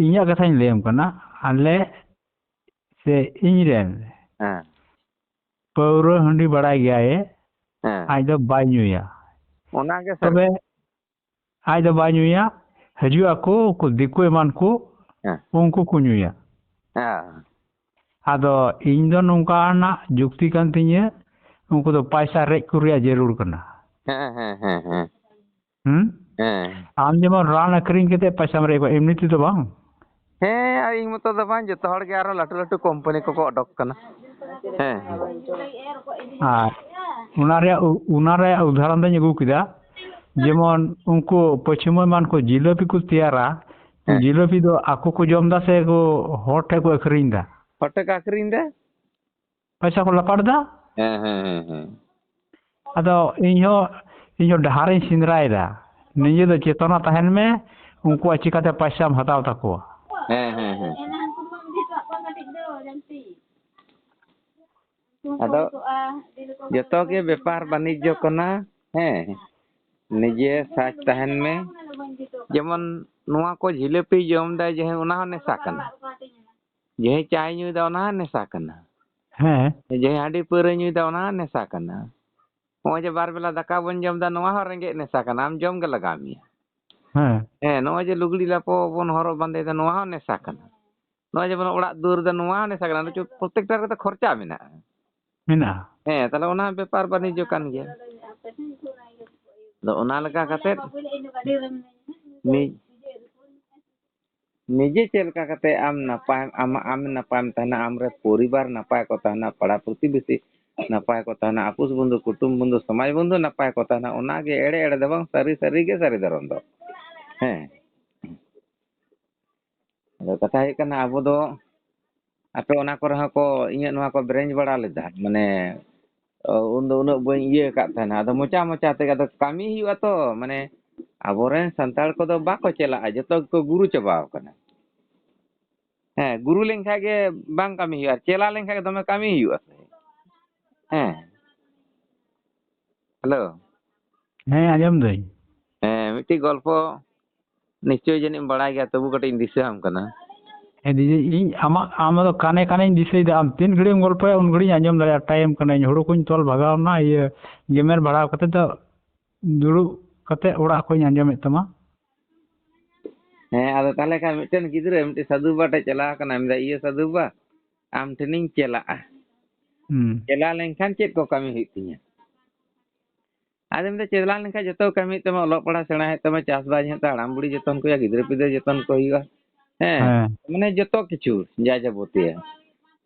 ᱤᱧᱟᱹᱜ ᱠᱟᱛᱷᱟᱧ ᱞᱟᱹᱭᱟᱢ ᱠᱟᱱᱟ, ᱟᱞᱮ ᱥᱮ ᱤᱧ ᱨᱮᱱ ᱦᱮᱸ᱾ ᱯᱟᱹᱣᱨᱟᱹ ᱦᱟᱺᱰᱤ ᱵᱟᱲᱟᱭ ᱜᱮᱭᱟᱭ, ᱦᱮᱸ᱾ ᱟᱡ ᱫᱚ ᱵᱟᱭ ᱧᱩᱭᱟ᱾ ᱚᱱᱟᱜᱮ ᱥᱟᱹᱨᱤ᱾ ᱛᱚᱵᱮ ᱟᱡ ᱫᱚ ᱵᱟᱭ ᱧᱩᱭᱟ, ᱦᱤᱡᱩᱜ ᱟᱠᱚ ᱩᱱᱠᱩ ᱫᱤᱠᱩ ᱮᱢᱟᱱ ᱠᱚ, ᱦᱮᱸ᱾ ᱩᱱᱠᱩ ᱠᱚ ᱧᱩᱭᱟ᱾ ᱦᱮᱸ᱾ ᱟᱫᱚ ᱤᱧ ᱫᱚ ᱱᱚᱝᱠᱟᱱᱟᱜ ᱡᱩᱠᱛᱤ ᱠᱟᱱ ᱛᱤᱧᱟᱹ, ᱩᱱᱠᱩ ᱫᱚ ᱯᱟᱭᱥᱟ ᱨᱮᱡ ᱠᱚ ᱨᱮᱭᱟᱜ ᱡᱟᱹᱨᱩᱲ ᱠᱟᱱᱟ᱾ ᱦᱮᱸ, ᱦᱮᱸ, ᱦᱮᱸ, ᱦᱮᱸ᱾ ᱦᱩᱸ? ᱦᱮᱸ᱾ ᱟᱢ ᱡᱮᱢᱚᱱ ᱨᱟᱱ ᱟᱹᱠᱷᱨᱤᱧ ᱠᱟᱛᱮ ᱯᱟᱭᱥᱟᱢ ᱨᱮᱡ ᱠᱚᱣᱟ, ᱮᱢᱱᱤ ᱛᱮᱫᱚ ᱵᱟᱝ᱾ ᱦᱮᱸ, ᱟᱨ ᱤᱧ ᱢᱚᱛᱚ ᱫᱚ ᱵᱟᱝ, ᱡᱚᱛᱚ ᱦᱚᱲ ᱜᱮ ᱟᱨᱚ ᱞᱟᱹᱴᱩ ᱞᱟᱹᱴᱩ ᱠᱳᱢᱯᱟᱱᱤ ᱠᱚᱠᱚ ᱚᱰᱚᱠ ᱠᱟᱱᱟ᱾ ᱦᱮᱸ᱾ ᱟᱨ ᱚᱱᱟ ᱨᱮᱭᱟᱜ ᱩ-, ᱚᱱᱟ ᱨᱮᱭᱟᱜ ᱩᱫᱟᱦᱚᱨᱚᱱ ᱫᱚᱧ ᱟᱹᱜᱩ ᱠᱮᱫᱟ, ᱡᱮᱢᱚᱱ ᱩᱱᱠᱩ ᱯᱚᱪᱷᱤᱢ ᱮᱢᱟᱱ ᱠᱚ ᱡᱤᱞᱟᱹᱯᱤ ᱠᱚ ᱛᱮᱭᱟᱨᱟ, ᱦᱮᱸ᱾ ᱡᱤᱞᱟᱹᱯᱤ ᱫᱚ ᱟᱠᱚ ᱠᱚ ᱡᱚᱢ ᱮᱫᱟ ᱥᱮ ᱠᱚ ᱦᱚᱲ ᱴᱷᱮᱱ ᱠᱚ ᱟᱹᱠᱷᱨᱤᱧ ᱮᱫᱟ? ᱦᱚᱲ ᱴᱷᱮᱱ ᱠᱚ ᱟᱹᱠᱷᱨᱤᱧ ᱮᱫᱟ᱾ ᱯᱚᱭᱥᱟ ᱠᱚ ᱞᱟᱯᱟᱲ ᱮᱫᱟ᱾ ᱦᱮᱸ, ᱦᱮᱸ, ᱦᱮᱸ, ᱦᱮᱸ᱾ ᱟᱫᱚ ᱤᱧ ᱦᱚᱸ, ᱤᱧ ᱦᱚᱸ ᱰᱟᱦᱟᱨᱤᱧ ᱥᱮᱸᱫᱽᱨᱟᱭᱮᱫᱟ᱾ ᱱᱤᱡᱮ ᱫᱚ ᱪᱮᱛᱚᱱᱟ ᱛᱟᱦᱮᱱ ᱢᱮ, ᱩᱱᱠᱩᱣᱟᱜ ᱪᱤᱠᱟᱛᱮ ᱯᱚᱭᱥᱟᱢ ᱦᱟᱛᱟᱣ ᱛᱟᱠᱚᱣᱟ? ᱦᱮᱸ, ᱦᱮᱸ, ᱦᱮᱸ᱾ ᱟᱫᱚ ᱡᱚᱛᱚ ᱜᱮ ᱵᱮᱯᱟᱨ ᱵᱟᱱᱤᱡᱽᱡᱚ ᱠᱟᱱᱟ᱾ ᱦᱮᱸ, ᱱᱤᱡᱮ ᱥᱟᱡᱽ ᱛᱟᱦᱮᱱ ᱢᱮ᱾ ᱡᱮᱢᱚᱱ ᱱᱚᱣᱟ ᱠᱚ ᱡᱷᱤᱞᱟᱹᱯᱤ ᱡᱚᱢ ᱫᱟᱭ ᱡᱟᱦᱟᱸᱭ, ᱚᱱᱟ ᱦᱚᱸ ᱱᱮᱥᱟ ᱠᱟᱱᱟ᱾ ᱡᱟᱦᱟᱸᱭ ᱪᱟᱭ ᱧᱩᱭᱮᱫᱟ, ᱚᱱᱟ ᱦᱚᱸ ᱱᱮᱥᱟ ᱠᱟᱱᱟ᱾ ᱦᱮᱸ᱾ ᱡᱟᱦᱟᱸᱭ ᱦᱟᱺᱰᱤ ᱯᱟᱹᱣᱨᱟᱹ ᱧᱩᱭᱮᱫᱟ, ᱚᱱᱟ ᱦᱚᱸ ᱱᱮᱥᱟ ᱠᱟᱱᱟ᱾ ᱱᱚᱜᱼᱚᱭ ᱡᱮ ᱵᱟᱨ ᱵᱮᱞᱟ ᱫᱟᱠᱟ ᱵᱚᱱ ᱡᱚᱢ ᱮᱫᱟ, ᱱᱚᱣᱟ ᱦᱚᱸ ᱨᱮᱸᱜᱮᱡ ᱱᱮᱥᱟ ᱠᱟᱱᱟ, ᱟᱢ ᱡᱚᱢ ᱜᱮ ᱞᱟᱜᱟᱣ ᱢᱮᱭᱟ᱾ ᱦᱮᱸ᱾ ᱦᱮᱸ, ᱱᱚᱜᱼᱚᱭ ᱡᱮ ᱞᱩᱜᱽᱲᱤ ᱞᱟᱯᱚ ᱵᱚᱱ ᱦᱚᱨᱚᱜ ᱵᱟᱸᱫᱮᱭᱮᱫᱟ, ᱱᱚᱣᱟ ᱦᱚᱸ ᱱᱮᱥᱟ ᱠᱟᱱᱟ᱾ ᱱᱚᱜᱼᱚᱭ ᱡᱮᱵᱚᱱ ᱚᱲᱟᱜ ᱫᱩᱣᱟᱹᱨ ᱮᱫᱟ, ᱱᱚᱣᱟ ᱦᱚᱸ ᱱᱮᱥᱟ ᱠᱟᱱᱟ᱾ ᱟᱫᱚ ᱪᱚ, ᱯᱨᱚᱛᱮᱠᱴᱟ ᱨᱮᱜᱮ ᱛᱚ ᱠᱷᱚᱨᱪᱟ ᱢᱮᱱᱟᱜᱼᱟ᱾ ᱢᱮᱱᱟᱜᱼᱟ᱾ ᱦᱮᱸ, ᱛᱟᱦᱞᱮ ᱚᱱᱟ ᱵᱮᱯᱟᱨ ᱵᱟᱱᱤᱡᱽᱡᱚ ᱠᱟᱱ ᱜᱮᱭᱟ᱾ ᱟᱫᱚ ᱚᱱᱟ ᱞᱮᱠᱟ ᱠᱟᱛᱮᱫ ᱢᱤᱫ ᱱᱤᱡᱮ ᱪᱮᱫ ᱞᱮᱠᱟ ᱠᱟᱛᱮ ᱟᱢ ᱱᱟᱯᱟᱭ, ᱟᱢ, ᱟᱢ ᱱᱟᱯᱟᱭᱮᱢ ᱛᱟᱦᱮᱱᱟ, ᱟᱢᱨᱮ ᱯᱚᱨᱤᱵᱟᱨ ᱱᱟᱯᱟᱭ ᱠᱚ ᱛᱟᱦᱮᱱᱟ, ᱯᱟᱲᱟ ᱯᱨᱚᱛᱤᱵᱮᱥᱤ ᱱᱟᱯᱟᱭ ᱠᱚ ᱛᱟᱦᱮᱱᱟ, ᱟᱯᱩᱥ ᱵᱚᱱᱫᱷᱩ, ᱠᱩᱴᱩᱢ ᱵᱚᱱᱫᱷᱩ, ᱥᱚᱢᱟᱡᱽ ᱵᱚᱱᱫᱷᱩ ᱱᱟᱯᱟᱭ ᱠᱚ ᱛᱟᱦᱮᱱᱟ, ᱚᱱᱟᱜᱮ ᱮᱲᱮ ᱮᱲᱮ ᱫᱚ ᱵᱟᱝ, ᱥᱟᱹᱨᱤ ᱥᱟᱹᱨᱤ ᱜᱮ ᱥᱟᱹᱨᱤ ᱫᱷᱚᱨᱚᱢ ᱫᱚ᱾ ᱦᱮᱸ᱾ ᱟᱫᱚ ᱠᱟᱛᱷᱟ ᱦᱩᱭᱩᱜ ᱠᱟᱱᱟ, ᱟᱵᱚ ᱫᱚ ᱟᱯᱮ ᱚᱱᱟ ᱠᱚᱨᱮ ᱦᱚᱸ ᱠᱚ ᱤᱧᱟᱹᱜ ᱱᱚᱣᱟ ᱠᱚ ᱵᱨᱮᱧᱪ ᱵᱟᱲᱟ ᱞᱮᱫᱟ, ᱢᱟᱱᱮ, ᱚ, ᱩᱱᱫᱚ ᱩᱱᱟᱹᱜ ᱵᱟᱹᱧ ᱤᱭᱟᱹ ᱟᱠᱟᱫ ᱛᱟᱦᱮᱱᱟ᱾ ᱟᱫᱚ ᱢᱚᱪᱟ ᱢᱚᱪᱟ ᱛᱮᱜᱮ, ᱟᱫᱚ ᱠᱟᱹᱢᱤ ᱦᱩᱭᱩᱜᱼᱟ ᱛᱚ, ᱢᱟᱱᱮ, ᱟᱵᱚᱨᱮᱱ ᱥᱟᱱᱛᱟᱲ ᱠᱚᱫᱚ ᱵᱟᱠᱚ ᱪᱟᱞᱟᱜᱼᱟ, ᱡᱚᱛᱚ ᱜᱮᱠᱚ ᱜᱩᱨᱩ ᱪᱟᱵᱟᱣ ᱠᱟᱱᱟ᱾ ᱦᱮᱸ, ᱜᱩᱨᱩ ᱞᱮᱱᱠᱷᱟᱡ ᱜᱮ ᱵᱟᱝ ᱠᱟᱹᱢᱤ ᱦᱩᱭᱩᱜᱼᱟ, ᱟᱨ ᱪᱮᱞᱟ ᱞᱮᱱᱠᱷᱟᱡ ᱜᱮ ᱫᱚᱢᱮ ᱠᱟᱹᱢᱤ ᱦᱩᱭᱩᱜᱼᱟ ᱥᱮ᱾ ᱦᱮᱸ᱾ ᱦᱮᱞᱳ᱾ ᱦᱮᱸ, ᱟᱸᱡᱚᱢ ᱫᱟᱹᱧ᱾ ᱦᱮᱸ, ᱢᱤᱫᱴᱤᱡ ᱜᱚᱞᱯᱚ ᱱᱤᱥᱪᱳᱭ ᱡᱟᱹᱱᱤᱡ ᱮᱢ ᱵᱟᱲᱟᱭ ᱜᱮᱭᱟ, ᱛᱚᱵᱩ ᱠᱟᱹᱴᱤᱡ ᱤᱧ ᱫᱤᱥᱟᱹ ᱟᱢ ᱠᱟᱱᱟ᱾ ᱦᱮᱸ, ᱫᱤᱫᱤ, ᱤᱧ ᱟᱢᱟᱜ, ᱟᱢ ᱫᱚ ᱠᱟᱱᱮ ᱠᱟᱱᱮᱧ ᱫᱤᱥᱟᱹᱭᱮᱫᱟ᱾ ᱟᱢ ᱛᱤᱱ ᱜᱷᱟᱹᱲᱤᱡ ᱮᱢ ᱜᱚᱞᱯᱚᱭᱟ, ᱩᱱ ᱜᱷᱟᱹᱲᱤᱡ ᱤᱧ ᱟᱸᱡᱚᱢ ᱫᱟᱲᱮᱭᱟᱜᱼᱟ᱾ ᱴᱟᱭᱤᱢ ᱠᱟᱱᱟ, ᱤᱧ ᱦᱩᱲᱩ ᱠᱚᱧ ᱛᱚᱞ ᱵᱷᱟᱜᱟᱣ ᱮᱱᱟ, ᱤᱭᱟᱹ, ᱜᱮᱢᱮᱨ ᱵᱟᱲᱟᱣ ᱠᱟᱛᱮ ᱫᱚ ᱫᱩᱲᱩᱵ ᱠᱟᱛᱮ ᱚᱲᱟᱜ ᱠᱷᱚᱡ ᱤᱧ ᱟᱸᱡᱚᱢᱮᱫ ᱛᱟᱢᱟ᱾ ᱦᱮᱸ, ᱟᱫᱚ ᱛᱟᱦᱞᱮ ᱠᱷᱟᱱ ᱢᱤᱫᱴᱮᱱ ᱜᱤᱫᱽᱨᱟᱹ ᱢᱤᱫᱴᱮᱱ ᱥᱟᱹᱫᱷᱩ ᱵᱟᱵᱟ ᱴᱷᱮᱡ ᱪᱟᱞᱟᱣ ᱟᱠᱟᱱᱟ, ᱢᱮᱱᱫᱟ, "ᱤᱭᱟᱹ ᱥᱟᱹᱫᱷᱩ ᱵᱟᱵᱟ, ᱟᱢ ᱴᱷᱮᱱᱤᱧ ᱪᱟᱞᱟᱜᱼᱟ᱾ ᱦᱩᱸ᱾ ᱪᱟᱞᱟᱣ ᱞᱮᱱᱠᱷᱟᱱ ᱪᱮᱫ ᱠᱚ ᱠᱟᱹᱢᱤ ᱦᱩᱭᱩᱜ ᱛᱤᱧᱟ?" ᱟᱫᱚ ᱢᱮᱱᱫᱟ, "ᱪᱟᱞᱟᱣ ᱞᱮᱱᱠᱷᱟᱱ ᱡᱚᱛᱚ ᱠᱟᱹᱢᱤ ᱦᱩᱭᱩᱜ ᱛᱟᱢᱟ, ᱚᱞᱚᱜ ᱯᱟᱲᱦᱟᱜ ᱥᱮᱬᱟ ᱦᱩᱭᱩᱜ ᱛᱟᱢᱟ, ᱪᱟᱥᱵᱟᱥ ᱦᱩᱭᱩᱜ ᱛᱟᱢᱟ, ᱦᱟᱲᱟᱢ ᱵᱩᱲᱦᱤ ᱡᱚᱛᱚᱱ ᱠᱚ ᱦᱩᱭᱩᱜᱼᱟ, ᱜᱤᱫᱽᱨᱟᱹ ᱯᱤᱫᱽᱨᱟᱹ ᱡᱚᱛᱚᱱ ᱠᱚ ᱦᱩᱭᱩᱜᱼᱟ᱾ ᱦᱮᱸ, ᱦᱮᱸ᱾ ᱢᱟᱱᱮ ᱡᱚᱛᱚ ᱠᱤᱪᱷᱩ, ᱡᱟ ᱡᱟᱵᱚᱛᱤᱭᱚ᱾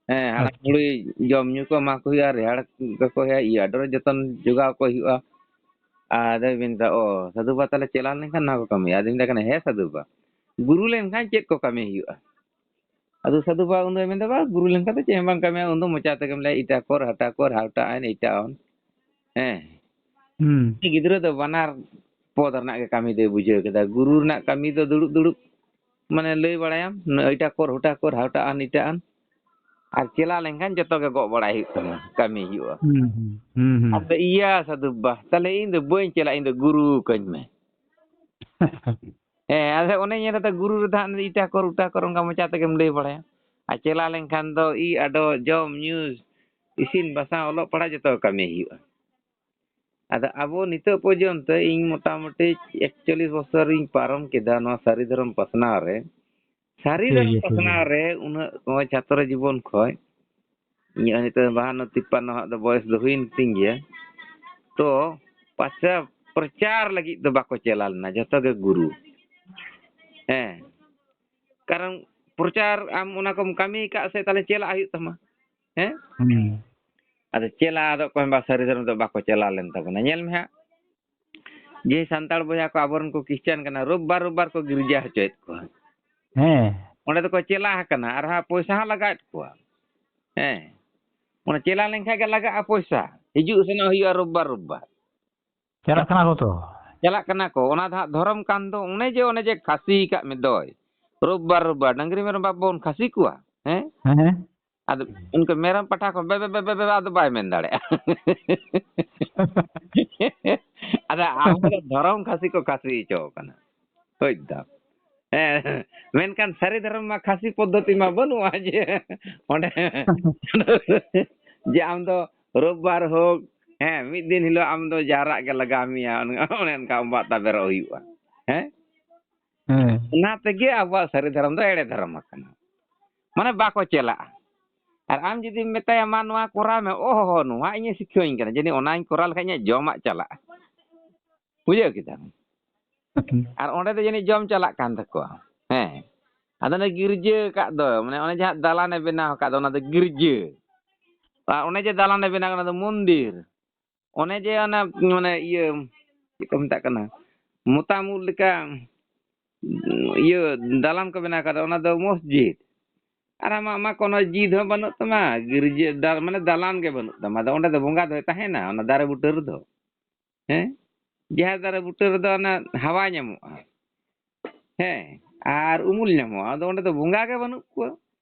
ᱦᱮᱸ, ᱦᱟᱲᱟᱢ ᱟᱪᱪᱷᱟ᱾ ᱵᱩᱲᱦᱤ ᱡᱚᱢ ᱧᱩ ᱠᱚ ᱮᱢᱟ ᱠᱚ ᱦᱩᱭᱩᱜᱼᱟ, ᱨᱮᱦᱟᱲ ᱠᱟᱠᱚ ᱦᱩᱭᱩᱜᱼᱟ, ᱤᱭᱟᱹ ᱟᱰᱚ ᱨᱮ ᱡᱚᱛᱚᱱ ᱡᱚᱜᱟᱣ ᱠᱚ ᱦᱩᱭᱩᱜᱼᱟ᱾" ᱟᱫᱚᱭ ᱢᱮᱱᱫᱟ, "ᱚ, ᱥᱟᱹᱫᱷᱩ ᱵᱟ ᱛᱟᱦᱞᱮ ᱪᱟᱞᱟᱣ ᱞᱮᱱᱠᱷᱟᱱ ᱱᱚᱣᱟ ᱠᱚ ᱠᱟᱹᱢᱤᱭᱟ?" ᱟᱫᱚᱧ ᱢᱮᱛᱟᱭ ᱠᱟᱱᱟ, "ᱦᱮᱸ ᱥᱟᱹᱫᱷᱩ ᱵᱟ, ᱜᱩᱨᱩ ᱞᱮᱱᱠᱷᱟᱱ ᱪᱮᱫ ᱠᱚ ᱠᱟᱹᱢᱤ ᱦᱩᱭᱩᱜᱼᱟ?" ᱟᱫᱚ ᱥᱟᱹᱫᱷᱩ ᱵᱟ ᱩᱱᱫᱚᱭ ᱢᱮᱱᱫᱟ, "ᱵᱟ, ᱜᱩᱨᱩ ᱞᱮᱱᱠᱷᱟᱱ ᱫᱚ ᱪᱮᱫ ᱦᱚᱸ ᱵᱟᱝ ᱠᱟᱹᱢᱤᱭᱟ, ᱩᱱᱫᱚ ᱢᱚᱪᱟ ᱛᱮᱜᱮᱢ ᱞᱟᱹᱭᱟ, 'ᱤᱴᱟ ᱠᱚᱨ, ᱦᱟᱴᱟ ᱠᱚᱨ, ᱦᱟᱣᱴᱟ ᱟᱭᱱ, ᱤᱴᱟ ᱚᱱ.'" ᱦᱮᱸ᱾ ᱦᱩᱸ᱾ ᱜᱤᱫᱽᱨᱟᱹ ᱫᱚ ᱵᱟᱱᱟᱨ ᱯᱚᱫ ᱨᱮᱱᱟᱜ ᱜᱮ ᱠᱟᱹᱢᱤ ᱫᱚᱭ ᱵᱩᱡᱷᱟᱹᱣ ᱠᱮᱫᱟ᱾ ᱜᱩᱨᱩ ᱨᱮᱱᱟᱜ ᱠᱟᱹᱢᱤ ᱫᱚ ᱫᱩᱲᱩᱵ ᱫᱩᱲᱩᱵ, ᱢᱟᱱᱮ, ᱞᱟᱹᱭ ᱵᱟᱲᱟᱭᱟᱢ, 'ᱤᱴᱟ ᱠᱚᱨ, ᱦᱩᱴᱟ ᱠᱚᱨ, ᱦᱟᱣᱴᱟ ᱟᱱ, ᱤᱴᱟ ᱟᱱ.'" ᱟᱨ ᱪᱟᱞᱟᱣ ᱞᱮᱱᱠᱷᱟᱱ ᱡᱚᱛᱚ ᱜᱮ ᱜᱚᱜ ᱵᱟᱲᱟᱭ ᱦᱩᱭᱩᱜ ᱛᱟᱢᱟ, ᱠᱟᱹᱢᱤ ᱦᱩᱭᱩᱜᱼᱟ᱾ ᱦᱩᱸ, ᱦᱩᱸ, ᱦᱩᱸ, ᱦᱩᱸ᱾ ᱟᱫᱚ ᱤᱭᱟᱹ ᱥᱟᱹᱫᱷᱩ ᱵᱟᱵᱟ, ᱛᱟᱦᱞᱮ ᱤᱧ ᱫᱚ ᱵᱟᱹᱧ ᱪᱟᱞᱟᱜᱼᱟ, ᱤᱧ ᱫᱚ ᱜᱩᱨᱩ ᱠᱟᱹᱧ ᱢᱮ᱾ ᱦᱮᱸ, ᱟᱫᱚ ᱚᱱᱮ ᱧᱮᱞ ᱠᱟᱛᱮ ᱜᱩᱨᱩ ᱨᱮᱫᱚ ᱦᱟᱸᱜ ᱤᱴᱟ ᱠᱚᱨ ᱩᱴᱟ ᱠᱚᱨ ᱚᱱᱠᱟ ᱢᱚᱪᱟ ᱛᱮᱜᱮᱢ ᱞᱟᱹᱭ ᱵᱟᱲᱟᱭᱟ᱾ ᱟᱨ ᱪᱟᱞᱟᱣ ᱞᱮᱱᱠᱷᱟᱱ ᱫᱚ ᱤ ᱟᱰᱚ, ᱡᱚᱢ ᱧᱩ, ᱤᱥᱤᱱ ᱵᱟᱥᱟᱝ, ᱚᱞᱚᱜ ᱯᱟᱲᱦᱟᱜ ᱡᱚᱛᱚ ᱠᱟᱹᱢᱤ ᱦᱩᱭᱩᱜᱼᱟ᱾ ᱟᱫᱚ ᱟᱵᱚ ᱱᱤᱛᱚᱜ ᱯᱚᱨᱡᱚᱱᱛᱚ ᱤᱧ ᱢᱚᱴᱟᱢᱩᱴᱤ ᱮᱠᱪᱚᱞᱞᱤᱥ ᱵᱚᱪᱷᱚᱨᱤᱧ ᱯᱟᱨᱚᱢ ᱠᱮᱫᱟ ᱱᱚᱣᱟ ᱥᱟᱹᱨᱤ ᱫᱷᱚᱨᱚᱢ ᱯᱟᱥᱱᱟᱣ ᱨᱮ᱾ ᱥᱟᱹᱨᱤ ᱴᱷᱤᱠ ᱫᱷᱚᱨᱚᱢ ᱜᱮᱭᱟ, ᱴᱷᱤᱠ ᱯᱟᱥᱱᱟᱣ ᱜᱮᱭᱟ᱾ ᱨᱮ ᱩᱱᱟᱹᱜ ᱱᱚᱜᱼᱚᱭ ᱪᱷᱟᱛᱨᱚ ᱡᱤᱵᱚᱱ ᱠᱷᱚᱡ ᱤᱧᱟᱹᱜ ᱱᱤᱛᱚᱜ ᱵᱟᱦᱟᱱᱱᱚ ᱛᱤᱯᱯᱟᱱᱱᱚ ᱦᱟᱸᱜ ᱫᱚ ᱵᱚᱭᱮᱥ ᱫᱚ ᱦᱩᱭᱮᱱ ᱛᱤᱧ ᱜᱮᱭᱟ᱾ ᱛᱚ ᱯᱟᱪᱮ ᱯᱨᱚᱪᱟᱨ ᱞᱟᱹᱜᱤᱫ ᱫᱚ ᱵᱟᱠᱚ ᱪᱟᱞᱟᱣ ᱞᱮᱱᱟ, ᱡᱚᱛᱚ ᱜᱮ ᱜᱩᱨᱩ᱾ ᱦᱮᱸ, ᱠᱟᱨᱚᱱ ᱯᱨᱚᱪᱟᱨ ᱟᱢ ᱚᱱᱟ ᱠᱚᱢ ᱠᱟᱹᱢᱤ ᱠᱟᱜ ᱥᱮ, ᱛᱟᱦᱞᱮ ᱪᱟᱞᱟᱜ ᱦᱩᱭᱩᱜ ᱛᱟᱢᱟ᱾ ᱦᱮᱸ? ᱦᱩᱸ᱾ ᱟᱫᱚ ᱪᱮᱞᱟ ᱫᱚ ᱚᱠᱚᱭ ᱦᱚᱸ ᱵᱟ ᱥᱟᱹᱨᱤ ᱫᱷᱚᱨᱚᱢ ᱫᱚ ᱵᱟᱠᱚ ᱪᱟᱞᱟᱣ ᱞᱮᱱ ᱛᱟᱵᱚᱱᱟ᱾ ᱧᱮᱞ ᱢᱮ ᱦᱟᱸᱜ, ᱡᱮ ᱥᱟᱱᱛᱟᱲ ᱵᱚᱭᱦᱟ ᱠᱚ ᱟᱵᱚᱨᱮᱱ ᱠᱚ ᱠᱷᱨᱤᱥᱪᱟᱱ ᱠᱟᱱᱟ, ᱨᱳᱵᱵᱟᱨ ᱨᱳᱵᱵᱟᱨ ᱠᱚ ᱜᱤᱨᱡᱟ ᱦᱚᱪᱚᱭᱮᱫ ᱠᱚᱣᱟ᱾ ᱦᱮᱸ᱾ ᱚᱸᱰᱮ ᱫᱚᱠᱚ ᱪᱮᱞᱟ ᱟᱠᱟᱱᱟ, ᱟᱨ ᱦᱟᱸᱜ ᱯᱚᱭᱥᱟ ᱦᱚᱸ ᱞᱟᱜᱟᱣᱮᱫ ᱠᱚᱣᱟ᱾ ᱦᱮᱸ᱾ ᱚᱱᱟ ᱪᱮᱞᱟ ᱞᱮᱱᱠᱷᱟᱱ ᱜᱮ ᱞᱟᱜᱟᱜᱼᱟ ᱯᱚᱭᱥᱟ᱾ ᱦᱤᱡᱩᱜ ᱥᱮᱱᱚᱜ ᱦᱩᱭᱩᱜᱼᱟ ᱨᱳᱵᱵᱟᱨ ᱨᱳᱵᱵᱟᱨ᱾ ᱪᱟᱞᱟᱜ ᱠᱟᱱᱟ ᱠᱚ ᱛᱚ᱾ ᱪᱟᱞᱟᱜ ᱠᱟᱱᱟ ᱠᱚ᱾ ᱚᱱᱟ ᱫᱚ ᱦᱟᱸᱜ ᱫᱷᱚᱨᱚᱢ ᱠᱟᱱ ᱫᱚ, ᱚᱱᱮ ᱡᱮ, ᱚᱱᱮ ᱡᱮ ᱠᱷᱟᱹᱥᱤ ᱠᱟᱜ ᱢᱮ ᱫᱚᱭ᱾ ᱨᱳᱵᱵᱟᱨ, ᱨᱳᱵᱵᱟᱨ ᱰᱟᱹᱝᱨᱤ ᱢᱮᱨᱚᱢ ᱵᱟᱵᱚᱱ ᱠᱷᱟᱹᱥᱤ ᱠᱚᱣᱟ, ᱦᱮᱸ? ᱦᱮᱸ, ᱦᱮᱸ᱾ ᱟᱫᱚ ᱩᱱᱠᱩ ᱢᱮᱨᱚᱢ ᱯᱟᱴᱷᱟ ᱠᱚ ᱵᱮ, ᱵᱮ, ᱵᱮ, ᱵᱮ, ᱵᱮ, ᱟᱫᱚ ᱵᱟᱭ ᱢᱮᱱ ᱫᱟᱲᱮᱭᱟᱜᱼᱟ᱾ ᱟᱫᱚ ᱟᱵᱚ ᱫᱚ ᱫᱷᱚᱨᱚᱢ ᱠᱷᱟᱹᱥᱤ ᱠᱚ ᱠᱷᱟᱹᱥᱤ ᱦᱚᱪᱚ ᱠᱟᱱᱟ᱾ ᱦᱳᱭ ᱫᱟ᱾ ᱦᱮᱸ, ᱢᱮᱱᱠᱷᱟᱱ ᱥᱟᱹᱨᱤ ᱫᱷᱚᱨᱚᱢ ᱢᱟ ᱠᱷᱟᱹᱥᱤ ᱯᱚᱫᱽᱫᱷᱚᱛᱤ ᱢᱟ ᱵᱟᱹᱱᱩᱜᱼᱟ ᱡᱮ ᱚᱸᱰᱮ ᱡᱮ ᱟᱢ ᱫᱚ ᱨᱳᱵᱵᱟᱨ ᱦᱳᱠ, ᱦᱮᱸ, ᱢᱤᱫ ᱫᱤᱱ ᱦᱤᱞᱳᱜ ᱟᱢ ᱫᱚ ᱡᱟᱣᱨᱟᱜ ᱜᱮ ᱞᱟᱜᱟᱣ ᱢᱮᱭᱟ, ᱚᱱᱮ, ᱚᱱᱮ ᱚᱱᱠᱟ ᱚᱢᱵᱟᱜ ᱛᱟᱵᱮᱨᱚᱜ ᱦᱩᱭᱩᱜᱼᱟ᱾ ᱦᱮᱸ? ᱦᱮᱸ᱾ ᱚᱱᱟ ᱛᱮᱜᱮ ᱟᱵᱚᱣᱟᱜ ᱥᱟᱹᱨᱤ ᱫᱷᱚᱨᱚᱢ ᱫᱚ ᱮᱲᱮ ᱫᱷᱚᱨᱚᱢ ᱟᱠᱟᱱᱟ᱾ ᱢᱟᱱᱮ ᱵᱟᱠᱚ ᱪᱮᱞᱟᱜᱼᱟ᱾ ᱟᱨ ᱟᱢ ᱡᱩᱫᱤᱢ ᱢᱮᱛᱟᱭᱟ, "ᱢᱟ ᱱᱚᱣᱟ ᱠᱚᱨᱟᱣ ᱢᱮ", ᱚ ᱦᱚ ᱦᱚ, ᱱᱚᱣᱟ ᱤᱧᱮ ᱥᱤᱠᱷᱟᱹᱣᱟᱹᱧ ᱠᱟᱱᱟ, ᱡᱟᱹᱱᱤᱡ ᱚᱱᱟᱧ ᱠᱚᱨᱟᱣ ᱞᱮᱠᱷᱟᱡ ᱤᱧᱟᱹᱜ ᱡᱚᱢᱟᱜ ᱪᱟᱞᱟᱜᱼᱟ᱾ ᱵᱩᱡᱷᱟᱹᱣ ᱠᱮᱫᱟᱢ? ᱟᱨ ᱚᱸᱰᱮ ᱫᱚ ᱡᱟᱹᱱᱤᱡ ᱡᱚᱢ ᱪᱟᱞᱟᱜ ᱠᱟᱱ ᱛᱟᱠᱚᱣᱟ᱾ ᱦᱮᱸ᱾ ᱟᱫᱚ ᱚᱱᱮ ᱜᱤᱨᱡᱟᱹ ᱠᱟᱜ ᱫᱚ, ᱢᱟᱱᱮ ᱚᱱᱮ ᱡᱟᱦᱟᱸ ᱫᱟᱞᱟᱱᱮ ᱵᱮᱱᱟᱣ ᱟᱠᱟᱫ ᱫᱚ, ᱚᱱᱟ ᱫᱚ ᱜᱤᱨᱡᱟᱹ᱾ ᱟᱨ ᱚᱱᱮ ᱡᱮ ᱫᱟᱞᱟᱱᱮ ᱵᱮᱱᱟᱣ ᱠᱟᱱᱟ, ᱚᱱᱟ ᱫᱚ ᱢᱚᱱᱫᱤᱨ᱾ ᱚᱱᱮ ᱡᱮ ᱚᱱᱟ, ᱢᱟᱱᱮ ᱤᱭᱟᱹ, ᱪᱮᱫ ᱠᱚ ᱢᱮᱛᱟᱜ ᱠᱟᱱᱟ, ᱢᱚᱛᱟᱢ ᱩᱫ ᱞᱮᱠᱟ, ᱤᱭᱟᱹ, ᱫᱟᱞᱟᱱ ᱠᱚ ᱵᱮᱱᱟᱣ ᱠᱟᱫᱟ, ᱚᱱᱟ ᱫᱚ ᱢᱚᱥᱡᱤᱫ᱾ ᱟᱨ ᱟᱢᱟᱜ ᱢᱟ ᱠᱳᱱᱳ ᱡᱤᱫ ᱦᱚᱸ ᱵᱟᱹᱱᱩᱜ ᱛᱟᱢᱟ, ᱜᱤᱨᱡᱟᱹ ᱫᱟ-, ᱢᱟᱱᱮ ᱫᱟᱞᱟᱱ ᱜᱮ ᱵᱟᱹᱱᱩᱜ ᱛᱟᱢᱟ᱾ ᱟᱫᱚ ᱚᱸᱰᱮ ᱫᱚ ᱵᱚᱸᱜᱟ ᱫᱚᱭ ᱛᱟᱦᱮᱱᱟ, ᱚᱱᱟ ᱫᱟᱨᱮ ᱵᱩᱴᱟᱹ ᱨᱮᱫᱚ? ᱦᱮᱸ? ᱡᱟᱦᱮᱨ ᱫᱟᱨᱮ ᱵᱩᱴᱟᱹ ᱨᱮᱫᱚ ᱚᱱᱟ ᱦᱟᱣᱟ ᱧᱟᱢᱚᱜᱼᱟ᱾ ᱦᱮᱸ, ᱟᱨ ᱩᱢᱩᱞ ᱧᱟᱢᱚᱜᱼᱟ᱾ ᱟᱫᱚ ᱚᱸᱰᱮ ᱫᱚ ᱵᱚᱸᱜᱟ ᱜᱮ ᱵᱟᱹᱱᱩᱜ ᱠᱚᱣᱟ᱾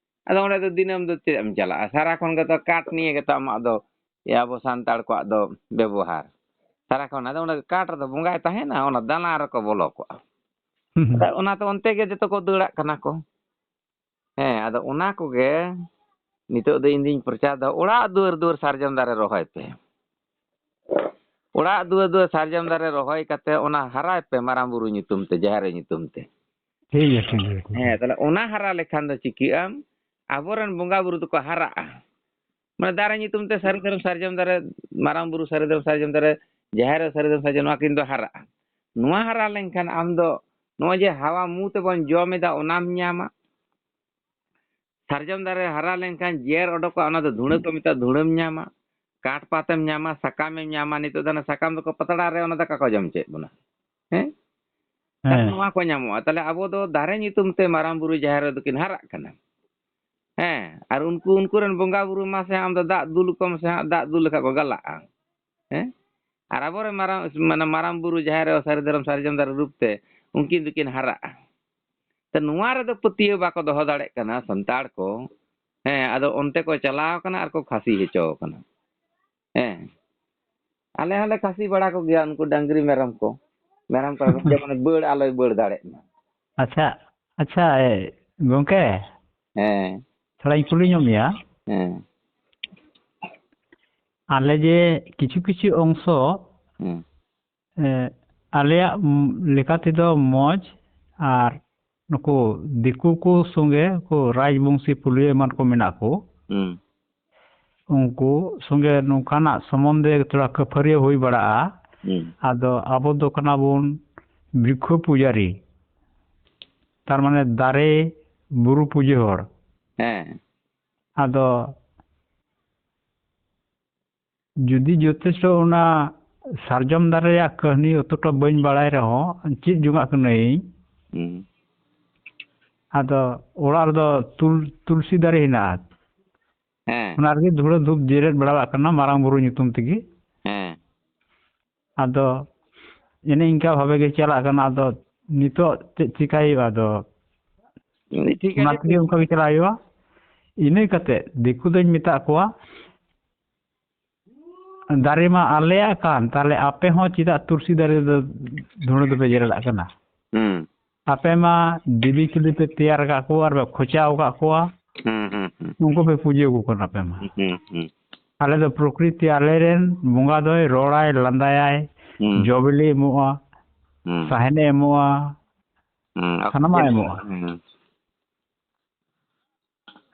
ᱟᱫᱚ ᱚᱸᱰᱮ ᱫᱚ ᱫᱤᱱᱟᱹᱢ ᱫᱚ ᱪᱮᱫ ᱮᱢ ᱪᱟᱞᱟᱜᱼᱟ? ᱥᱟᱨᱟ ᱠᱷᱚᱱ ᱜᱮᱛᱚ ᱠᱟᱴ ᱱᱤᱭᱮ ᱜᱮᱛᱚ ᱟᱢᱟᱜ ᱫᱚ, ᱮ, ᱟᱵᱚ ᱥᱟᱱᱛᱟᱲ ᱠᱚᱣᱟᱜ ᱫᱚ ᱵᱮᱵᱚᱦᱟᱨ᱾ ᱥᱟᱨᱟ ᱠᱷᱚᱱ ᱟᱫᱚ ᱚᱸᱰᱮ ᱠᱟᱴ ᱨᱮᱫᱚ ᱵᱚᱸᱜᱟᱭ ᱛᱟᱦᱮᱱᱟ, ᱚᱱᱟ ᱫᱟᱞᱟᱱ ᱨᱮᱠᱚ ᱵᱚᱞᱚ ᱠᱚᱜᱼᱟ᱾ ᱦᱩᱸ, ᱦᱩᱸ᱾ ᱟᱫᱚ ᱚᱱᱟᱛᱮ ᱚᱱᱛᱮ ᱜᱮ ᱡᱚᱛᱚ ᱠᱚ ᱫᱟᱹᱲᱟᱜ ᱠᱟᱱᱟ ᱠᱚ᱾ ᱦᱮᱸ, ᱟᱫᱚ ᱚᱱᱟ ᱠᱚᱜᱮ ᱱᱤᱛᱚᱜ ᱫᱚ ᱤᱧ ᱫᱩᱧ ᱯᱨᱚᱪᱟᱨ ᱫᱟ, ᱚᱲᱟᱜ ᱫᱩᱣᱟᱹᱨ ᱫᱩᱣᱟᱹᱨ ᱥᱟᱨᱡᱚᱢ ᱫᱟᱨᱮ ᱨᱚᱦᱚᱭ ᱯᱮ᱾ ᱚᱲᱟᱜ ᱫᱩᱣᱟᱹᱨ ᱫᱩᱣᱟᱹᱨ ᱥᱟᱨᱡᱚᱢ ᱫᱟᱨᱮ ᱨᱚᱦᱚᱭ ᱠᱟᱛᱮ ᱚᱱᱟ ᱦᱟᱨᱟᱭ ᱯᱮ ᱢᱟᱨᱟᱝ ᱵᱩᱨᱩ ᱧᱩᱛᱩᱢ ᱛᱮ, ᱡᱟᱦᱮᱨ ᱟᱭᱳ ᱧᱩᱛᱩᱢ ᱛᱮ᱾ ᱴᱷᱤᱠ ᱜᱮᱭᱟ, ᱴᱷᱤᱠ ᱜᱮᱭᱟ, ᱴᱷᱤᱠ ᱜᱮᱭᱟ᱾ ᱦᱮᱸ, ᱛᱟᱦᱞᱮ ᱚᱱᱟ ᱦᱟᱨᱟ ᱞᱮᱠᱷᱟᱱ ᱫᱚ ᱪᱤᱠᱟᱹᱜᱼᱟ? ᱟᱵᱚᱨᱮᱱ ᱵᱚᱸᱜᱟ ᱵᱩᱨᱩ ᱫᱚᱠᱚ ᱦᱟᱨᱟᱜᱼᱟ᱾ ᱢᱟᱱᱮ ᱫᱟᱨᱮ ᱧᱩᱛᱩᱢ ᱛᱮ ᱥᱟᱹᱨᱤ ᱫᱷᱚᱨᱚᱢ ᱥᱟᱨᱡᱚᱢ ᱫᱟᱨᱮ, ᱢᱟᱨᱟᱝ ᱵᱩᱨᱩ ᱥᱟᱹᱨᱤ ᱫᱷᱚᱨᱚᱢ ᱥᱟᱨᱡᱚᱢ ᱫᱟᱨᱮ, ᱡᱟᱦᱮᱨ ᱟᱭᱳ ᱥᱟᱹᱨᱤ ᱫᱷᱚᱨᱚᱢ ᱥᱟᱨᱡᱚᱢ, ᱱᱚᱣᱟ ᱠᱤᱱ ᱫᱚ ᱦᱟᱨᱟᱜᱼᱟ᱾ ᱱᱚᱣᱟ ᱦᱟᱨᱟ ᱞᱮᱱᱠᱷᱟᱱ ᱟᱢ ᱫᱚ ᱱᱚᱜᱼᱚᱭ ᱡᱮ ᱦᱟᱣᱟ ᱢᱩ ᱛᱮᱵᱚᱱ ᱡᱚᱢ ᱮᱫᱟ, ᱚᱱᱟᱢ ᱧᱟᱢᱟ᱾ ᱥᱟᱨᱡᱚᱢ ᱫᱟᱨᱮ ᱦᱟᱨᱟ ᱞᱮᱱᱠᱷᱟᱱ ᱡᱮᱨ ᱚᱰᱚᱠᱚᱜᱼᱟ, ᱚᱱᱟ ᱫᱚ ᱫᱷᱩᱲᱟᱹ ᱠᱚ ᱢᱮᱛᱟᱜᱼᱟ, ᱫᱷᱩᱲᱟᱹᱢ ᱧᱟᱢᱟ᱾ ᱠᱟᱴ ᱯᱟᱛᱮᱢ ᱧᱟᱢᱟ, ᱥᱟᱠᱟᱢᱮᱢ ᱧᱟᱢᱟ᱾ ᱱᱤᱛᱚᱜ ᱫᱚ ᱚᱱᱟ ᱥᱟᱠᱟᱢ ᱫᱚᱠᱚ ᱯᱟᱛᱲᱟ ᱨᱮ ᱚᱱᱟ ᱫᱟᱠᱟ ᱠᱚ ᱡᱚᱢ ᱦᱚᱪᱚᱭᱮᱫ ᱵᱚᱱᱟ᱾ ᱦᱮᱸ? ᱛᱟᱦᱞᱮ ᱦᱮᱸ᱾ ᱱᱚᱣᱟ ᱠᱚ ᱧᱟᱢᱚᱜᱼᱟ᱾ ᱛᱟᱦᱞᱮ ᱟᱵᱚ ᱫᱚ ᱫᱟᱨᱮ ᱧᱩᱛᱩᱢ ᱛᱮ ᱢᱟᱨᱟᱝ ᱵᱩᱨᱩ ᱡᱟᱦᱮᱨ ᱨᱮᱫᱚ ᱠᱤᱱ ᱦᱟᱨᱟᱜ ᱠᱟᱱᱟ᱾ ᱦᱮᱸ, ᱟᱨ ᱩᱱᱠᱩ, ᱩᱱᱠᱩ ᱨᱮᱱ ᱵᱚᱸᱜᱟ ᱵᱩᱨᱩ ᱢᱟᱥᱮ ᱟᱢ ᱫᱚ ᱫᱟᱜ ᱫᱩᱞ ᱠᱚᱢ ᱥᱮ ᱦᱟᱸᱜ, ᱫᱟᱜ ᱫᱩᱞ ᱞᱮᱠᱟ ᱠᱚ ᱜᱟᱞᱟᱜᱼᱟ᱾ ᱦᱮᱸ? ᱟᱨ ᱟᱵᱚᱨᱮᱱ ᱢᱟᱨᱟᱝ, ᱢᱟᱱᱮ ᱢᱟᱨᱟᱝ ᱵᱩᱨᱩ ᱡᱟᱦᱮᱨ ᱟᱭᱳ ᱥᱟᱹᱨᱤ ᱫᱷᱚᱨᱚᱢ ᱥᱟᱨᱡᱚᱢ ᱫᱟᱨᱮ ᱨᱩᱯ ᱛᱮ ᱩᱱᱠᱤᱱ ᱫᱚᱠᱤᱱ ᱦᱟᱨᱟᱜᱼᱟ᱾ ᱛᱚ ᱱᱚᱣᱟ ᱨᱮᱫᱚ ᱯᱟᱹᱛᱭᱟᱹᱣ ᱵᱟᱠᱚ ᱫᱚᱦᱚ ᱫᱟᱲᱮᱜ ᱠᱟᱱᱟ ᱥᱟᱱᱛᱟᱲ ᱠᱚ᱾ ᱦᱮᱸ, ᱟᱫᱚ ᱚᱱᱛᱮ ᱠᱚ ᱪᱟᱞᱟᱣ ᱠᱟᱱᱟ ᱟᱨ ᱠᱚ ᱠᱷᱟᱹᱥᱤ ᱦᱚᱪᱚ ᱠᱟᱱᱟ᱾ ᱦᱮᱸ, ᱟᱞᱮ ᱦᱚᱸᱞᱮ ᱠᱷᱟᱹᱥᱤ ᱵᱟᱲᱟ ᱠᱚᱜᱮᱭᱟ ᱩᱱᱠᱩ ᱰᱟᱝᱨᱤ ᱢᱮᱨᱚᱢ ᱠᱚ, ᱢᱮᱨᱚᱢ ᱠᱚ, ᱡᱮᱢᱚᱱ ᱵᱟᱹᱲ ᱟᱞᱚᱭ ᱵᱟᱹᱲ ᱫᱟᱲᱮᱜ ᱢᱟ᱾ ᱟᱪᱪᱷᱟ, ᱟᱪᱪᱷᱟ, ᱮ, ᱜᱚᱝᱠᱮ, ᱦᱮᱸ᱾ ᱛᱷᱚᱲᱟᱧ ᱠᱩᱞᱤ ᱧᱚᱜ ᱢᱮᱭᱟ᱾ ᱦᱮᱸ᱾ ᱟᱞᱮ ᱡᱮ ᱠᱤᱪᱷᱩ ᱠᱤᱪᱷᱩ ᱚᱝᱥᱚ, ᱦᱮᱸ᱾ ᱮ, ᱟᱞᱮᱭᱟᱜ, ᱩᱢ, ᱞᱮᱠᱟ ᱛᱮᱫᱚ ᱢᱚᱡᱽ, ᱟᱨ ᱱᱩᱠᱩ ᱫᱤᱠᱩ ᱠᱚ ᱥᱚᱸᱜᱮ, ᱩᱱᱠᱩ ᱨᱟᱡᱽᱵᱚᱝᱥᱤ ᱯᱩᱞᱤᱭᱟᱹ ᱮᱢᱟᱱ ᱠᱚ ᱢᱮᱱᱟᱜ ᱠᱚ, ᱦᱩᱸ᱾ ᱩᱱᱠᱩ ᱥᱚᱸᱜᱮ ᱱᱚᱝᱠᱟᱱᱟᱜ ᱥᱚᱢᱚᱱᱫᱷᱮ ᱛᱷᱚᱲᱟ ᱠᱷᱟᱹᱯᱟᱹᱨᱤᱭᱟᱹ ᱦᱩᱭ ᱵᱟᱲᱟᱜᱼᱟ᱾ ᱦᱩᱸ᱾ ᱟᱫᱚ ᱟᱵᱚ ᱫᱚ ᱠᱟᱱᱟ ᱵᱚᱱ ᱵᱨᱤᱠᱠᱷᱚ ᱯᱩᱡᱟᱨᱤ, ᱛᱟᱨ ᱢᱟᱱᱮ ᱫᱟᱨᱮ ᱵᱩᱨᱩ ᱯᱩᱡᱟᱹ ᱦᱚᱲ᱾ ᱦᱮᱸ᱾ ᱟᱫᱚ ᱡᱩᱫᱤ ᱡᱚᱛᱷᱮᱥᱴᱚ ᱚᱱᱟ ᱥᱟᱨᱡᱚᱢ ᱫᱟᱨᱮ ᱨᱮᱭᱟᱜ ᱠᱟᱹᱦᱱᱤ ᱚᱛᱚᱴᱟ ᱵᱟᱹᱧ ᱵᱟᱲᱟᱭ ᱨᱮᱦᱚᱸ, ᱪᱮᱫ ᱡᱚᱝᱟᱜ ᱠᱟᱹᱱᱟᱹᱧ᱾ ᱦᱩᱸ᱾ ᱟᱫᱚ ᱚᱲᱟᱜ ᱨᱮᱫᱚ ᱛᱩᱞ-, ᱛᱩᱞᱥᱤ ᱫᱟᱨᱮ ᱦᱮᱱᱟᱜᱼᱟ᱾ ᱦᱮᱸ᱾ ᱚᱱᱟ ᱨᱮᱜᱮ ᱫᱷᱩᱲᱟᱹ ᱫᱷᱩᱯ ᱡᱮᱨᱮᱫ ᱵᱟᱲᱟᱣᱟᱜ ᱠᱟᱱᱟ ᱢᱟᱨᱟᱝ ᱵᱩᱨᱩ ᱧᱩᱛᱩᱢ ᱛᱮᱜᱮ᱾ ᱦᱮᱸ᱾ ᱟᱫᱚ ᱮᱱᱮ ᱤᱱᱠᱟ ᱵᱷᱟᱵᱮ ᱜᱮ ᱪᱟᱞᱟᱜ ᱠᱟᱱᱟ᱾ ᱟᱫᱚ ᱱᱤᱛᱚᱜ ᱪᱮᱫ ᱪᱤᱠᱟᱭ ᱦᱩᱭᱩᱜᱼᱟ? ᱟᱫᱚ ᱴᱷᱤᱠ ᱚᱱᱟ ᱟᱪᱷᱮ, ᱛᱮᱜᱮ ᱴᱷᱤᱠ᱾ ᱚᱱᱠᱟ ᱜᱮ ᱪᱟᱞᱟᱜ ᱦᱩᱭᱩᱜᱼᱟ᱾ ᱤᱱᱟᱹ ᱠᱟᱛᱮ ᱫᱤᱠᱩ ᱫᱚᱧ ᱢᱮᱛᱟᱜ ᱠᱚᱣᱟ, ᱫᱟᱨᱮ ᱢᱟ ᱟᱞᱮᱭᱟᱜ ᱠᱟᱱ, ᱛᱟᱦᱞᱮ ᱟᱯᱮ ᱦᱚᱸ ᱪᱮᱫᱟᱜ ᱛᱩᱨᱥᱤ ᱫᱟᱨᱮ ᱫᱚ ᱫᱷᱩᱬᱟᱹ ᱫᱚᱯᱮ ᱡᱮᱨᱮᱲᱟᱜ ᱠᱟᱱᱟ? ᱦᱩᱸ ᱟᱯᱮ ᱢᱟ ᱫᱮᱵᱤ ᱪᱩᱞᱤ ᱯᱮ ᱛᱮᱭᱟᱨ ᱟᱠᱟᱫ ᱠᱚᱣᱟ ᱟᱨ ᱯᱮ ᱠᱷᱚᱪᱟᱣ ᱟᱠᱟᱫ ᱠᱚᱣᱟ, ᱦᱩᱸ ᱦᱩᱸ ᱦᱩᱸ ᱩᱱᱠᱩ ᱯᱮ ᱯᱩᱡᱟᱹ ᱟᱠᱚ ᱠᱟᱱᱟ ᱟᱯᱮ ᱢᱟ᱾ ᱦᱩᱸ ᱦᱩᱸ ᱟᱞᱮ ᱫᱚ ᱯᱨᱚᱠᱨᱤᱛᱤ, ᱟᱞᱮ ᱨᱮᱱ ᱵᱚᱸᱜᱟ ᱫᱚᱭ ᱨᱚᱲᱟᱭ, ᱞᱟᱸᱫᱟᱭᱟᱭ, ᱦᱩᱸ ᱡᱚ ᱵᱤᱞᱤ ᱮᱢᱚᱜᱼᱟ, ᱦᱩᱸ ᱥᱟᱦᱮᱱᱮ ᱮᱢᱚᱜᱼᱟ, ᱦᱩᱸ ᱥᱟᱱᱟᱢᱟᱜ ᱮᱢᱚᱜᱼᱟ᱾ ᱦᱩᱸ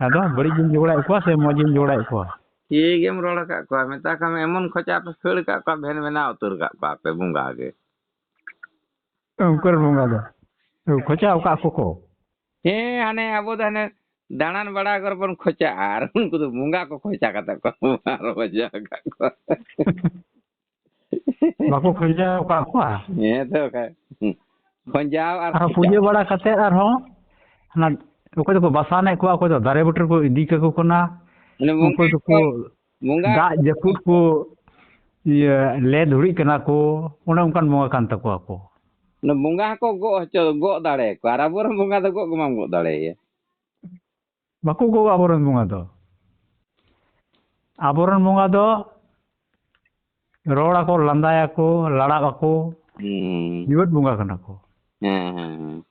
ᱟᱫᱚ ᱵᱟᱹᱲᱤᱡ ᱜᱤᱧ ᱡᱚᱜᱽᱲᱟᱭᱮᱫ ᱠᱚᱣᱟ ᱥᱮ ᱢᱚᱡᱽ ᱤᱧ ᱡᱚᱜᱽᱲᱟᱭᱮᱫ ᱠᱚᱣᱟ? ᱴᱷᱤᱠ ᱜᱮᱢ ᱨᱚᱲ ᱟᱠᱟᱫ ᱠᱚᱣᱟ, ᱢᱮᱛᱟ ᱠᱚᱣᱟ ᱮᱢᱚᱱ ᱠᱷᱚᱪᱟ ᱯᱮ ᱠᱷᱟᱹᱲ ᱟᱠᱟᱫ ᱠᱚᱣᱟ, ᱵᱷᱮᱱ ᱵᱮᱱᱟᱣ ᱩᱛᱟᱹᱨ ᱟᱠᱟᱫ ᱠᱚᱣᱟ ᱯᱮ ᱵᱚᱸᱜᱟ ᱜᱮ᱾ ᱩᱱᱠᱩ ᱨᱮᱱ ᱵᱚᱸᱜᱟ ᱫᱚ ᱠᱷᱚᱪᱟ ᱟᱠᱟᱫ ᱠᱚ ᱠᱚ᱾ ᱦᱮᱸ, ᱦᱟᱱᱮ ᱟᱵᱚ ᱫᱚ ᱦᱟᱱᱮ ᱫᱟᱬᱟᱱ ᱵᱟᱲᱟ ᱠᱚᱨᱮ ᱵᱚᱱ ᱠᱷᱚᱪᱟᱜᱼᱟ, ᱟᱨ ᱩᱱᱠᱩ ᱫᱚ ᱵᱚᱸᱜᱟ ᱠᱚ ᱠᱷᱚᱪᱟ ᱠᱟᱛᱮ ᱠᱚ ᱨᱚᱡᱟ ᱟᱠᱟᱫ ᱠᱚᱣᱟ᱾ ᱵᱟᱠᱚ ᱠᱷᱚᱡᱟᱣ ᱟᱠᱟᱫ ᱠᱚᱣᱟ᱾ ᱦᱮᱸ ᱛᱚ ᱵᱟᱠᱷᱟᱡ᱾ ᱠᱷᱚᱸᱡᱟᱣ ᱟᱨ ᱟᱨᱦᱚᱸ ᱠᱷᱚᱡᱟᱣ᱾ ᱯᱩᱡᱟᱹ ᱵᱟᱲᱟ ᱠᱟᱛᱮ ᱟᱨᱦᱚᱸ ᱦᱟᱱᱟ ᱚᱠᱚᱭ ᱫᱚᱠᱚ ᱵᱟᱥᱟᱱᱮᱫ ᱠᱚᱣᱟ, ᱚᱠᱚᱭ ᱫᱚ ᱫᱟᱨᱮ ᱵᱩᱴᱟᱹ ᱨᱮᱠᱚ ᱤᱫᱤ ᱠᱟᱠᱚ ᱠᱟᱱᱟ, ᱢᱟᱱᱮ ᱩᱱᱠᱩ ᱵᱚᱸᱜᱟ ᱫᱚᱠᱚ ᱠᱚ, ᱵᱚᱸᱜᱟ ᱫᱟᱜ ᱡᱟᱹᱯᱩᱫ ᱠᱚ ᱤᱭᱟᱹ ᱞᱮ ᱫᱷᱩᱲᱤᱜ ᱠᱟᱱᱟ ᱠᱚ, ᱚᱱᱮ ᱚᱱᱠᱟᱱ ᱵᱚᱸᱜᱟ ᱠᱟᱱ ᱛᱟᱠᱚᱣᱟ ᱠᱚ᱾ ᱚᱱᱟ ᱵᱚᱸᱜᱟ ᱦᱚᱸᱠᱚ ᱜᱚᱜ ᱦᱚᱪᱚ, ᱜᱚᱜ ᱫᱟᱲᱮᱭᱟᱠᱚᱣᱟ, ᱟᱨ ᱟᱵᱚᱨᱮᱱ ᱵᱚᱸᱜᱟ ᱫᱚ ᱜᱚᱜ ᱜᱮ ᱵᱟᱢ ᱜᱚᱜ ᱫᱟᱲᱮᱭᱟᱭᱟ᱾ ᱵᱟᱠᱚ ᱜᱚᱜᱼᱟ ᱟᱵᱚᱨᱮᱱ ᱵᱚᱸᱜᱟ ᱫᱚ᱾ ᱟᱵᱚᱨᱮᱱ ᱵᱚᱸᱜᱟ ᱫᱚ ᱨᱚᱲ ᱟᱠᱚ, ᱞᱟᱸᱫᱟᱭᱟᱠᱚ, ᱞᱟᱲᱟᱜ ᱟᱠᱚ, ᱦᱩᱸ᱾ ᱡᱤᱣᱮᱫ ᱵᱚᱸᱜᱟ ᱠᱟᱱᱟ ᱠᱚ᱾ ᱦᱮᱸ, ᱦᱮᱸ, ᱦᱮᱸ᱾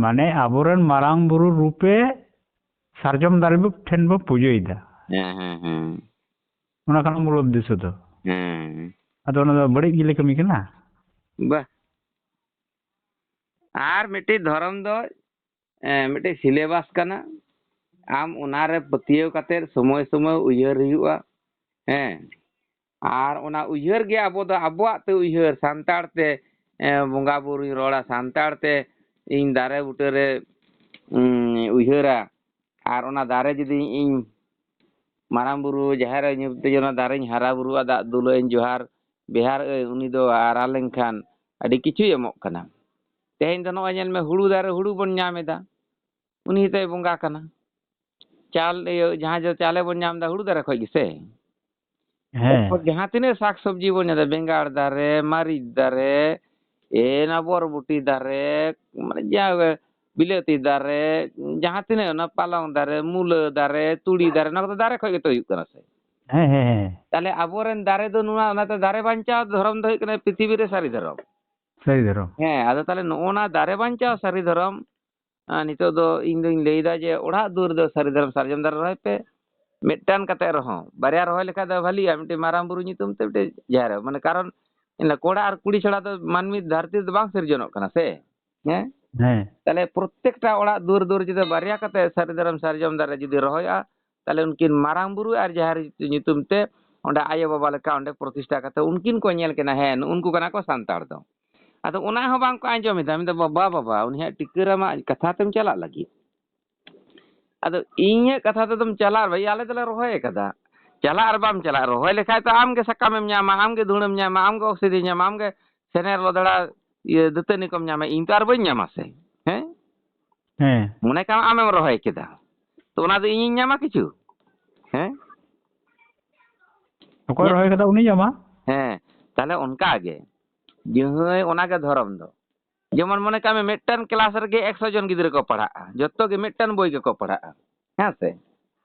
ᱢᱟᱱᱮ ᱟᱵᱚᱨᱮᱱ ᱢᱟᱨᱟᱝ ᱵᱩᱨᱩ ᱨᱩᱯᱮ ᱥᱟᱨᱡᱚᱢ ᱫᱟᱨᱮ ᱵᱚ-, ᱴᱷᱮᱱ ᱵᱚ ᱯᱩᱡᱟᱹᱭᱮᱫᱟ᱾ ᱦᱮᱸ, ᱦᱮᱸ, ᱦᱮᱸ᱾ ᱚᱱᱟ ᱠᱟᱱᱟ ᱢᱩᱞ ᱩᱫᱽᱫᱮᱥᱥᱚ ᱫᱚ᱾ ᱦᱮᱸ᱾ ᱟᱫᱚ ᱚᱱᱟ ᱫᱚ ᱵᱟᱹᱲᱤᱡ ᱜᱮᱞᱮ ᱠᱟᱹᱢᱤ ᱠᱟᱱᱟ? ᱵᱟᱦ᱾ ᱟᱨ ᱢᱤᱫᱴᱤᱡ ᱫᱷᱚᱨᱚᱢ ᱫᱚ, ᱮ, ᱢᱤᱫᱴᱤᱡ syllabus ᱠᱟᱱᱟ᱾ ᱟᱢ ᱚᱱᱟᱨᱮ ᱯᱟᱹᱛᱭᱟᱹᱣ ᱠᱟᱛᱮ ᱥᱚᱢᱚᱭ ᱥᱚᱢᱚᱭ ᱩᱭᱦᱟᱹᱨ ᱦᱩᱭᱩᱜᱼᱟ᱾ ᱦᱮᱸ᱾ ᱟᱨ ᱚᱱᱟ ᱩᱭᱦᱟᱹᱨ ᱜᱮ ᱟᱵᱚ ᱫᱚ ᱟᱵᱚᱣᱟᱜ ᱛᱮ ᱩᱭᱦᱟᱹᱨ, ᱥᱟᱱᱛᱟᱲ ᱛᱮ, ᱮ, ᱵᱚᱸᱜᱟ ᱵᱩᱨᱩᱧ ᱨᱚᱲᱟ, ᱥᱟᱱᱛᱟᱲ ᱛᱮ ᱤᱧ ᱫᱟᱨᱮ ᱵᱩᱴᱟᱹᱨᱮ, ᱩᱸ, ᱩᱭᱦᱟᱹᱨᱟ᱾ ᱟᱨ ᱚᱱᱟ ᱫᱟᱨᱮ ᱡᱩᱫᱤ ᱤᱧ ᱢᱟᱨᱟᱝ ᱵᱩᱨᱩ, ᱡᱟᱦᱮᱨ ᱟᱭᱳ ᱧᱩᱛᱩᱢ ᱛᱮ ᱚᱱᱟ ᱫᱟᱨᱮᱧ ᱦᱟᱨᱟ ᱵᱩᱨᱩᱜᱼᱟ, ᱫᱟᱜ ᱫᱩᱞᱟᱹᱧ, ᱡᱚᱦᱟᱨ, ᱵᱮᱦᱟᱨ ᱟᱹᱧ, ᱩᱱᱤ ᱫᱚ ᱦᱟᱨᱟ ᱞᱮᱱᱠᱷᱟᱱ ᱟᱹᱰᱤ ᱠᱤᱪᱷᱩᱭ ᱮᱢᱚᱜ ᱠᱟᱱᱟ᱾ ᱛᱮᱦᱮᱧ ᱫᱚ ᱱᱚᱜᱼᱚᱭ ᱧᱮᱞ ᱢᱮ, ᱦᱩᱲᱩ ᱫᱟᱨᱮ, ᱦᱩᱲᱩ ᱵᱚᱱ ᱧᱟᱢ ᱮᱫᱟ, ᱩᱱᱤ ᱦᱚᱸᱛᱟᱭ ᱵᱚᱸᱜᱟ ᱠᱟᱱᱟ᱾ ᱪᱟᱞ-, ᱤᱭᱟᱹ, ᱡᱟᱦᱟᱸ ᱡᱚ ᱪᱟᱣᱞᱮ ᱵᱚᱱ ᱧᱟᱢ ᱮᱫᱟ, ᱦᱩᱲᱩ ᱫᱟᱨᱮ ᱠᱷᱚᱡ ᱜᱮᱥᱮ? ᱦᱮᱸ᱾ ᱮᱨᱯᱚᱨ ᱡᱟᱦᱟᱸ ᱛᱤᱱᱟᱹᱜ ᱥᱟᱠ ᱥᱚᱵᱽᱡᱤ ᱵᱚᱱ ᱧᱟᱢ ᱮᱫᱟ, ᱵᱮᱸᱜᱟᱲ ᱫᱟᱨᱮ, ᱢᱟᱹᱨᱤᱪ ᱫᱟᱨᱮ, ᱮ, ᱚᱱᱟ ᱵᱚᱨᱵᱚᱴᱤ ᱫᱟᱨᱮ, ᱢᱟᱱᱮ ᱡᱟᱦᱟᱸ ᱜᱮ, ᱵᱤᱞᱟᱹᱛᱤ ᱫᱟᱨᱮ, ᱡᱟᱦᱟᱸ ᱛᱤᱱᱟᱹᱜ ᱚᱱᱟ ᱯᱟᱞᱚᱝ ᱫᱟᱨᱮ, ᱢᱩᱞᱟᱹ ᱫᱟᱨᱮ, ᱛᱩᱲᱤ ᱫᱟᱨᱮ, ᱚᱱᱟ ᱠᱚᱫᱚ ᱫᱟᱨᱮ ᱠᱷᱚᱡ ᱜᱮᱛᱚ ᱦᱩᱭᱩᱜ ᱠᱟᱱᱟ ᱥᱮ᱾ ᱦᱮᱸ, ᱦᱮᱸ, ᱦᱮᱸ᱾ ᱛᱟᱦᱞᱮ ᱟᱵᱚᱨᱮᱱ ᱫᱟᱨᱮ ᱫᱚ ᱱᱚᱣᱟ, ᱚᱱᱟᱛᱮ ᱫᱟᱨᱮ ᱵᱟᱧᱪᱟᱣ ᱫᱷᱚᱨᱚᱢ ᱫᱚ ᱦᱩᱭᱩᱜ ᱠᱟᱱᱟ ᱯᱨᱤᱛᱷᱤᱵᱤ ᱨᱮ ᱥᱟᱹᱨᱤ ᱫᱷᱚᱨᱚᱢ᱾ ᱥᱟᱹᱨᱤ ᱫᱷᱚᱨᱚᱢ᱾ ᱦᱮᱸ, ᱟᱫᱚ ᱛᱟᱦᱞᱮ ᱱᱚᱜᱼᱚ ᱱᱟ ᱫᱟᱨᱮ ᱵᱟᱧᱪᱟᱣ ᱥᱟᱹᱨᱤ ᱫᱷᱚᱨᱚᱢ, ᱟᱸ, ᱱᱤᱛᱚᱜ ᱫᱚ ᱤᱧ ᱫᱚᱧ ᱞᱟᱹᱭᱫᱟ ᱡᱮ ᱚᱲᱟᱜ ᱫᱩᱣᱟᱹᱨ ᱫᱚ ᱥᱟᱹᱨᱤ ᱫᱷᱚᱨᱚᱢ ᱥᱟᱨᱡᱚᱢ ᱫᱟᱨᱮ ᱨᱚᱦᱚᱭ ᱯᱮ᱾ ᱢᱤᱫᱴᱟᱝ ᱠᱟᱛᱮ ᱨᱮᱦᱚᱸ ᱵᱟᱨᱭᱟ ᱨᱚᱦᱚᱭ ᱞᱮᱠᱷᱟᱡ ᱫᱚ ᱵᱷᱟᱹᱞᱤᱜᱼᱟ, ᱢᱤᱫᱴᱮᱱ ᱢᱟᱨᱟᱝ ᱵᱩᱨᱩ ᱧᱩᱛᱩᱢ ᱛᱮ, ᱢᱤᱫᱴᱮᱱ ᱡᱟᱦᱮᱨ ᱟᱭᱳ᱾ ᱢᱟᱱᱮ ᱠᱟᱨᱚᱱ ᱠᱚᱲᱟ ᱟᱨ ᱠᱩᱲᱤ ᱪᱷᱟᱲᱟ ᱫᱚ ᱢᱟᱹᱱᱢᱤ ᱫᱷᱟᱹᱨᱛᱤ ᱨᱮᱫᱚ ᱵᱟᱝ ᱥᱤᱨᱡᱚᱱᱚᱜ ᱠᱟᱱᱟ ᱥᱮ᱾ ᱦᱮᱸ? ᱦᱮᱸ᱾ ᱛᱟᱦᱞᱮ ᱯᱨᱚᱛᱛᱮᱠᱴᱟ ᱚᱲᱟᱜ ᱫᱩᱣᱟᱹᱨ ᱫᱩᱣᱟᱹᱨ ᱡᱩᱫᱤ ᱵᱟᱨᱭᱟ ᱠᱟᱛᱮ ᱥᱟᱹᱨᱤ ᱫᱷᱚᱨᱚᱢ ᱥᱟᱨᱡᱚᱢ ᱫᱟᱨᱮ ᱡᱩᱫᱤ ᱨᱚᱦᱚᱭᱚᱜᱼᱟ, ᱛᱟᱦᱞᱮ ᱩᱱᱠᱤᱱ ᱢᱟᱨᱟᱝ ᱵᱩᱨᱩ ᱟᱨ ᱡᱟᱦᱮᱨ ᱧᱩᱛᱩᱢ ᱛᱮ ᱚᱸᱰᱮ ᱟᱭᱳ ᱵᱟᱵᱟ ᱞᱮᱠᱟ ᱚᱸᱰᱮ ᱯᱨᱚᱛᱤᱥᱴᱷᱟ ᱠᱟᱛᱮ ᱩᱱᱠᱤᱱ ᱠᱚ ᱧᱮᱞ ᱠᱤᱱᱟ, ᱦᱮᱸ, ᱱᱩᱜᱼᱩ ᱱᱩᱠᱩ ᱠᱟᱱᱟ ᱠᱚ ᱥᱟᱱᱛᱟᱲ ᱫᱚ᱾ ᱟᱫᱚ ᱚᱱᱟ ᱦᱚᱸ ᱵᱟᱝ ᱠᱚ ᱟᱸᱡᱚᱢ ᱮᱫᱟ, ᱢᱮᱱᱫᱟ, "ᱵᱟᱵᱟ, ᱵᱟᱵᱟ, ᱩᱱᱤᱭᱟᱜ ᱴᱤᱠᱟᱹᱨᱟᱢᱟᱜ ᱠᱟᱛᱷᱟ ᱛᱮᱢ ᱪᱟᱞᱟᱜ ᱞᱟᱹᱜᱤᱫ?" ᱟᱫᱚ ᱤᱧᱟᱹᱜ ᱠᱟᱛᱷᱟ ᱛᱮᱫᱚᱢ ᱪᱟᱞᱟᱜ ᱵᱷᱟᱹᱭ, ᱟᱞᱮ ᱫᱚᱞᱮ ᱨᱚᱦᱚᱭ ᱟᱠᱟᱫᱟ᱾ ᱪᱟᱞᱟᱜ ᱟᱨ ᱵᱟᱢ ᱪᱟᱞᱟᱜ, ᱨᱚᱦᱚᱭ ᱞᱮᱠᱷᱟᱡ ᱛᱚ ᱟᱢ ᱜᱮ ᱥᱟᱠᱟᱢᱮᱢ ᱧᱟᱢᱟ, ᱟᱢ ᱜᱮ ᱫᱷᱩᱲᱟᱹᱢ ᱧᱟᱢᱟ, ᱟᱢ ᱜᱮ ᱚᱠᱥᱤᱡᱮᱱ ᱧᱟᱢᱟ, ᱟᱢ ᱜᱮ ᱥᱮᱱᱮᱨ ᱞᱚᱫᱷᱲᱟ, ᱤᱭᱟᱹ, ᱫᱟᱹᱛᱟᱹᱱᱤ ᱠᱚᱢ ᱧᱟᱢᱟ, ᱤᱧ ᱛᱚ ᱟᱨ ᱵᱟᱹᱧ ᱧᱟᱢᱟ ᱥᱮ᱾ ᱦᱮᱸ? ᱦᱮᱸ᱾ ᱢᱚᱱᱮ ᱠᱟᱜ ᱢᱮ ᱟᱢᱮᱢ ᱨᱚᱦᱚᱭ ᱠᱮᱫᱟ, ᱛᱚ ᱚᱱᱟ ᱫᱚ ᱤᱧᱤᱧ ᱧᱟᱢᱟ ᱠᱤᱪᱷᱩ? ᱦᱮᱸ? ᱚᱠᱚᱭ ᱧᱮ- ᱨᱚᱦᱚᱭ ᱠᱟᱫᱟ ᱩᱱᱤ ᱧᱟᱢᱟ᱾ ᱦᱮᱸ, ᱛᱟᱦᱞᱮ ᱚᱱᱠᱟ ᱜᱮ ᱡᱟᱹᱦᱟᱹᱭ ᱚᱱᱟ ᱜᱮ ᱫᱷᱚᱨᱚᱢ ᱫᱚ᱾ ᱡᱮᱢᱚᱱ ᱢᱚᱱᱮ ᱠᱟᱜ ᱢᱮ ᱢᱤᱫᱴᱟᱝ ᱠᱞᱟᱥ ᱨᱮᱜᱮ ᱮᱠᱥᱚ ᱡᱚᱱ ᱜᱤᱫᱽᱨᱟᱹ ᱠᱚ ᱯᱟᱲᱦᱟᱜᱼᱟ, ᱡᱚᱛᱚ ᱜᱮ ᱢᱤᱫᱴᱟᱝ ᱵᱳᱭ ᱜᱮᱠᱚ ᱯᱟᱲᱦᱟᱜᱼᱟ, ᱦᱮᱸ ᱥᱮ?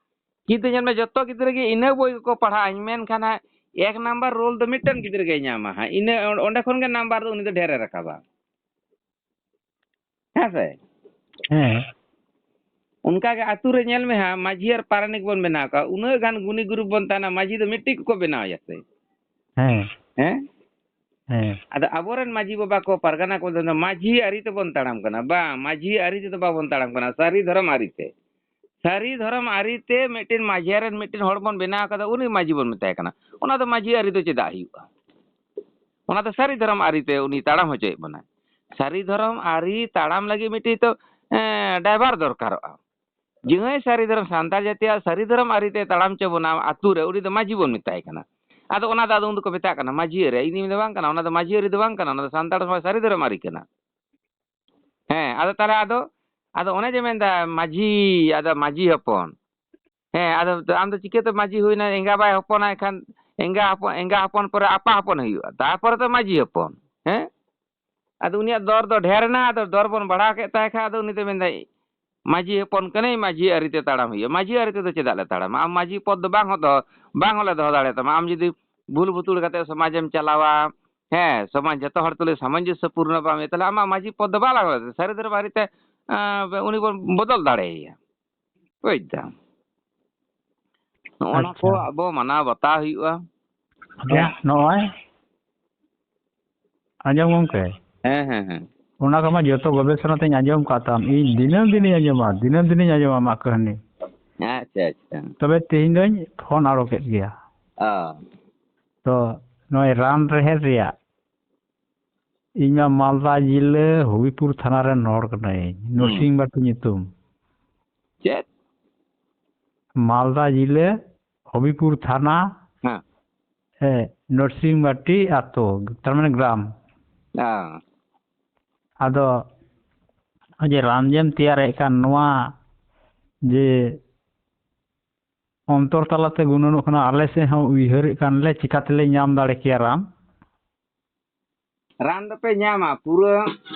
ᱠᱤᱱᱛᱩ ᱧᱮᱞ ᱢᱮ ᱡᱚᱛᱚ ᱜᱤᱫᱽᱨᱟᱹ ᱜᱮ ᱤᱱᱟᱹ ᱵᱳᱭ ᱜᱮᱠᱚ ᱯᱟᱲᱦᱟᱜᱼᱟ, ᱢᱮᱱᱠᱷᱟᱱ ᱦᱟᱸᱜ ᱮᱠ ᱱᱟᱢᱵᱟᱨ ᱨᱳᱞ ᱫᱚ ᱢᱤᱫᱴᱟᱝ ᱜᱤᱫᱽᱨᱟᱹ ᱜᱮᱭ ᱧᱟᱢᱟ ᱦᱟᱸᱜ, ᱤᱱᱟᱹ ᱚᱸᱰᱮ ᱠᱷᱚᱱ ᱜᱮ ᱱᱟᱢᱵᱟᱨ ᱫᱚ ᱩᱱᱤ ᱫᱚ ᱰᱷᱮᱨᱮ ᱨᱟᱠᱟᱵᱟ᱾ ᱦᱮᱸ ᱥᱮ? ᱦᱮᱸ᱾ ᱚᱱᱠᱟ ᱜᱮ ᱟᱹᱛᱩ ᱨᱮ ᱧᱮᱞ ᱢᱮ ᱦᱟᱸᱜ, ᱢᱟᱹᱡᱷᱤ ᱟᱨ ᱯᱟᱨᱟᱱᱤᱠ ᱵᱚᱱ ᱵᱮᱱᱟᱣ ᱠᱚᱣᱟ, ᱩᱱᱟᱹᱜ ᱜᱟᱱ ᱜᱩᱱᱤ ᱜᱩᱨᱩᱯ ᱵᱚᱱ ᱛᱟᱦᱮᱱᱟ, ᱢᱟᱹᱡᱷᱤ ᱫᱚ ᱢᱤᱫᱴᱤᱡ ᱠᱚᱠᱚ ᱵᱮᱱᱟᱣ ᱮᱭᱟ ᱥᱮ? ᱦᱮᱸ᱾ ᱦᱮᱸ? ᱦᱮᱸ᱾ ᱟᱫᱚ ᱟᱵᱚᱨᱮᱱ ᱢᱟᱹᱡᱷᱤ ᱵᱟᱵᱟ ᱠᱚ, ᱯᱟᱨᱜᱟᱱᱟ ᱠᱚ, ᱫᱚ ᱢᱟᱹᱡᱷᱤ ᱟᱹᱨᱤ ᱛᱮᱵᱚᱱ ᱛᱟᱲᱟᱢ ᱠᱟᱱᱟ᱾ ᱵᱟᱝ, ᱢᱟᱹᱡᱷᱤ ᱟᱹᱨᱤ ᱛᱮᱫᱚ ᱵᱟᱵᱚᱱ ᱛᱟᱲᱟᱢ ᱠᱟᱱᱟ, ᱥᱟᱹᱨᱤ ᱫᱷᱚᱨᱚᱢ ᱟᱹᱨᱤ ᱛᱮ᱾ ᱥᱟᱹᱨᱤ ᱫᱷᱚᱨᱚᱢ ᱟᱹᱨᱤ ᱛᱮ ᱢᱤᱫᱴᱮᱱ ᱢᱟᱹᱡᱷᱤ ᱨᱮᱱ ᱢᱤᱫᱴᱮᱱ ᱦᱚᱲ ᱵᱚᱱ ᱵᱮᱱᱟᱣ ᱠᱟᱫᱟ, ᱩᱱᱤ ᱢᱟᱹᱡᱷᱤ ᱵᱚᱱ ᱢᱮᱛᱟᱭ ᱠᱟᱱᱟ᱾ ᱚᱱᱟ ᱫᱚ ᱢᱟᱹᱡᱷᱤ ᱟᱹᱨᱤ ᱫᱚ ᱪᱮᱫᱟᱜ ᱦᱩᱭᱩᱜᱼᱟ? ᱚᱱᱟ ᱫᱚ ᱥᱟᱹᱨᱤ ᱫᱷᱚᱨᱚᱢ ᱟᱹᱨᱤ ᱛᱮ ᱩᱱᱤ ᱛᱟᱲᱟᱢ ᱦᱚᱪᱚᱭᱮᱫ ᱵᱚᱱᱟᱭ᱾ ᱥᱟᱹᱨᱤ ᱫᱷᱚᱨᱚᱢ ᱟᱹᱨᱤ ᱛᱟᱲᱟᱢ ᱞᱟᱹᱜᱤᱫ ᱢᱤᱫᱴᱤᱡ ᱛᱚ, ᱮᱸ, ᱰᱟᱭᱵᱷᱟᱨ ᱫᱚᱨᱠᱟᱨᱚᱜᱼᱟ᱾ ᱡᱟᱦᱟᱸᱭ ᱥᱟᱹᱨᱤ ᱫᱷᱚᱨᱚᱢ, ᱥᱟᱱᱛᱟᱲ ᱡᱟᱹᱛᱤᱭᱟᱜ ᱥᱟᱹᱨᱤ ᱫᱷᱚᱨᱚᱢ ᱟᱹᱨᱤ ᱛᱮ ᱛᱟᱲᱟᱢ ᱦᱚᱪᱚ ᱵᱚᱱᱟ ᱟᱹᱛᱩ ᱨᱮ, ᱩᱱᱤ ᱫᱚ ᱢᱟᱹᱡᱷᱤ ᱵᱚᱱ ᱢᱮᱛᱟᱭ ᱠᱟᱱᱟ᱾ ᱟᱫᱚ ᱚᱱᱟ ᱫᱚ ᱟᱫᱚ ᱩᱱ ᱫᱚᱠᱚ ᱢᱮᱛᱟᱜ ᱠᱟᱱᱟ ᱢᱟᱹᱡᱷᱤ ᱟᱹᱨᱤ᱾ ᱤᱧ ᱫᱚᱧ ᱢᱮᱱᱫᱟ ᱵᱟᱝ ᱠᱟᱱᱟ, ᱚᱱᱟ ᱫᱚ ᱢᱟᱹᱡᱷᱤ ᱟᱹᱨᱤ ᱫᱚ ᱵᱟᱝ ᱠᱟᱱᱟ, ᱚᱱᱟ ᱫᱚ ᱥᱟᱱᱛᱟᱲ ᱥᱚᱢᱟᱡᱽ ᱥᱟᱹᱨᱤ ᱫᱷᱚᱨᱚᱢ ᱟᱹᱨᱤ ᱠᱟᱱᱟ᱾ ᱦᱮᱸ, ᱟᱫᱚ ᱛᱟᱦᱞᱮ ᱟᱫᱚ, ᱟᱫᱚ ᱚᱱᱮ ᱡᱮ ᱢᱮᱱᱫᱟ ᱢᱟᱹᱡᱷᱤ, ᱟᱫᱚ ᱢᱟᱹᱡᱷᱤ ᱦᱚᱯᱚᱱ᱾ ᱦᱮᱸ, ᱟᱫᱚ ᱟᱢ ᱫᱚ ᱪᱤᱠᱟᱹᱛᱮ ᱢᱟᱹᱡᱷᱤ ᱦᱩᱭᱱᱟ? ᱮᱸᱜᱟ ᱵᱟᱭ ᱦᱚᱯᱚᱱᱟᱭ ᱠᱷᱟᱱ, ᱮᱸᱜᱟ ᱦᱚᱯᱚᱱ, ᱮᱸᱜᱟ ᱦᱚᱯᱚᱱ ᱯᱚᱨᱮ ᱟᱯᱟ ᱦᱚᱯᱚᱱ ᱦᱩᱭᱩᱜᱼᱟ, ᱛᱟᱨᱯᱚᱨᱮ ᱫᱚ ᱢᱟᱹᱡᱷᱤ ᱦᱚᱯᱚᱱ᱾ ᱦᱮᱸ? ᱟᱫᱚ ᱩᱱᱤᱭᱟᱜ ᱫᱚᱨ ᱫᱚ ᱰᱷᱮᱨ ᱮᱱᱟ, ᱟᱫᱚ ᱫᱚᱨ ᱵᱚᱱ ᱵᱟᱲᱦᱟᱣ ᱠᱮᱫ ᱛᱟᱭ ᱠᱷᱟᱱ, ᱟᱫᱚ ᱩᱱᱤ ᱫᱚ ᱢᱮᱱᱫᱟᱭ, "ᱢᱟᱹᱡᱷᱤ ᱦᱚᱯᱚᱱ ᱠᱟᱹᱱᱟᱹᱧ, ᱢᱟᱹᱡᱷᱤ ᱟᱹᱨᱤ ᱛᱮ ᱛᱟᱲᱟᱢ ᱦᱩᱭᱩᱜᱼᱟ, ᱢᱟᱹᱡᱷᱤ ᱟᱹᱨᱤ ᱛᱮᱫᱚ ᱪᱮᱫᱟᱜ ᱞᱮ ᱛᱟᱲᱟᱢᱟ? ᱟᱢ ᱢᱟᱹᱡᱷᱤ ᱯᱚᱫᱽ ᱫᱚ ᱵᱟᱝ ᱦᱚᱸ ᱫᱚᱦᱚ, ᱵᱟᱝ ᱦᱚᱸᱞᱮ ᱫᱚᱦᱚ ᱫᱟᱲᱮᱭᱟᱛᱟᱢᱟ, ᱟᱢ ᱡᱩᱫᱤ ᱵᱷᱩᱞ ᱵᱷᱩᱛᱩᱲ ᱠᱟᱛᱮ ᱥᱚᱢᱟᱡᱮᱢ ᱪᱟᱞᱟᱣᱟ, ᱦᱮᱸ, ᱥᱚᱢᱟᱡᱽ ᱡᱚᱛᱚ ᱦᱚᱲ ᱛᱩᱞᱩᱡ ᱥᱟᱢᱚᱧᱡᱚᱥᱥᱚ ᱯᱩᱨᱱᱚ ᱵᱟᱢ ᱤᱭᱟᱹ, ᱛᱟᱦᱞᱮ ᱟᱢᱟᱜ ᱢᱟᱹᱡᱷᱤ ᱯᱚᱫᱽ ᱫᱚ ᱵᱟᱝ ᱞᱟᱜᱟᱣ ᱫᱟᱲᱮᱭᱟᱛᱟ, ᱥᱟᱹᱨᱤ ᱫᱷᱚᱨᱚᱢ ᱟᱹᱨᱤ ᱛᱮ, ᱮᱸ, ᱩᱱᱤ ᱵᱚᱱ ᱵᱚᱫᱚᱞ ᱫᱟᱲᱮᱭᱟᱭᱟ᱾" ᱵᱩᱡᱽ ᱫᱟᱢ? ᱱᱚᱜᱼᱚ ᱱᱟ ᱠᱚ ᱟᱪᱪᱷᱟ᱾ ᱟᱵᱚ ᱢᱟᱱᱟᱣ ᱵᱟᱛᱟᱣ ᱦᱩᱭᱩᱜᱼᱟ᱾ ᱟᱪᱪᱷᱟ, ᱱᱚᱜᱼᱚᱭ, ᱟᱸᱡᱚᱢ ᱜᱚᱢᱠᱮ? ᱦᱮᱸ, ᱦᱮᱸ, ᱦᱮᱸ᱾ ᱚᱱᱟ ᱠᱚᱢᱟ ᱡᱚᱛᱚ ᱜᱚᱵᱮᱥᱚᱱᱟ ᱛᱮᱧ ᱟᱸᱡᱚᱢ ᱠᱟᱜ ᱛᱟᱢ᱾ ᱤᱧ ᱫᱤᱱᱟᱹᱢ ᱫᱤᱱᱤᱧ ᱟᱸᱡᱚᱢᱟ, ᱫᱤᱱᱟᱹᱢ ᱫᱤᱱᱤᱧ ᱟᱸᱡᱚᱢᱟ ᱟᱢᱟᱜ ᱠᱟᱹᱦᱱᱤ᱾ ᱟᱪᱪᱷᱟ, ᱟᱪᱪᱷᱟ᱾ ᱛᱚᱵᱮ ᱛᱮᱦᱮᱧ ᱫᱚᱧ ᱯᱷᱳᱱ ᱟᱲᱚ ᱠᱮᱫ ᱜᱮᱭᱟ᱾ ᱚ᱾ ᱛᱚ, ᱱᱚᱜᱼᱚᱭ ᱨᱟᱱ ᱨᱮᱦᱮᱫ ᱨᱮᱭᱟᱜ, ᱤᱧ ᱢᱟ ᱢᱟᱞᱫᱟ ᱡᱤᱞᱟᱹ ᱦᱚᱵᱤᱯᱩᱨ ᱛᱷᱟᱱᱟ ᱨᱮᱱ ᱦᱚᱲ ᱠᱟᱹᱱᱟᱹᱧ, ᱦᱩᱸ᱾ ᱱᱚᱨᱥᱤᱝ ᱵᱟᱴᱤ ᱧᱩᱛᱩᱢ᱾ ᱪᱮᱫ? ᱢᱟᱞᱫᱟ ᱡᱤᱞᱟᱹ ᱦᱚᱵᱤᱯᱩᱨ ᱛᱷᱟᱱᱟ, ᱦᱮᱸ᱾ ᱦᱮᱸ, ᱱᱚᱨᱥᱤᱝ ᱵᱟᱴᱤ ᱟᱛᱳ, ᱛᱟᱨ ᱢᱟᱱᱮ ᱜᱨᱟᱢ᱾ ᱦᱮᱸ᱾ ᱟᱫᱚ ᱱᱚᱜᱼᱚᱭ ᱡᱮ ᱨᱟᱱ ᱡᱮᱢ ᱛᱮᱭᱟᱨᱮᱫ ᱠᱟᱱ, ᱱᱚᱣᱟ ᱡᱮ ᱚᱱᱛᱚᱨ ᱛᱟᱞᱟᱛᱮ ᱜᱩᱱᱟᱹᱱᱚᱜ ᱠᱟᱱᱟ, ᱟᱞᱮ ᱥᱮᱫ ᱦᱚᱸ ᱩᱭᱦᱟᱹᱨᱮᱫ ᱠᱟᱱ ᱞᱮ, ᱪᱤᱠᱟ ᱛᱮᱞᱮ ᱧᱟᱢ ᱫᱟᱲᱮ ᱠᱮᱭᱟ ᱨᱟᱱ? ᱨᱟᱱ ᱫᱚᱯᱮ ᱧᱟᱢᱟ, ᱯᱩᱨᱟᱹ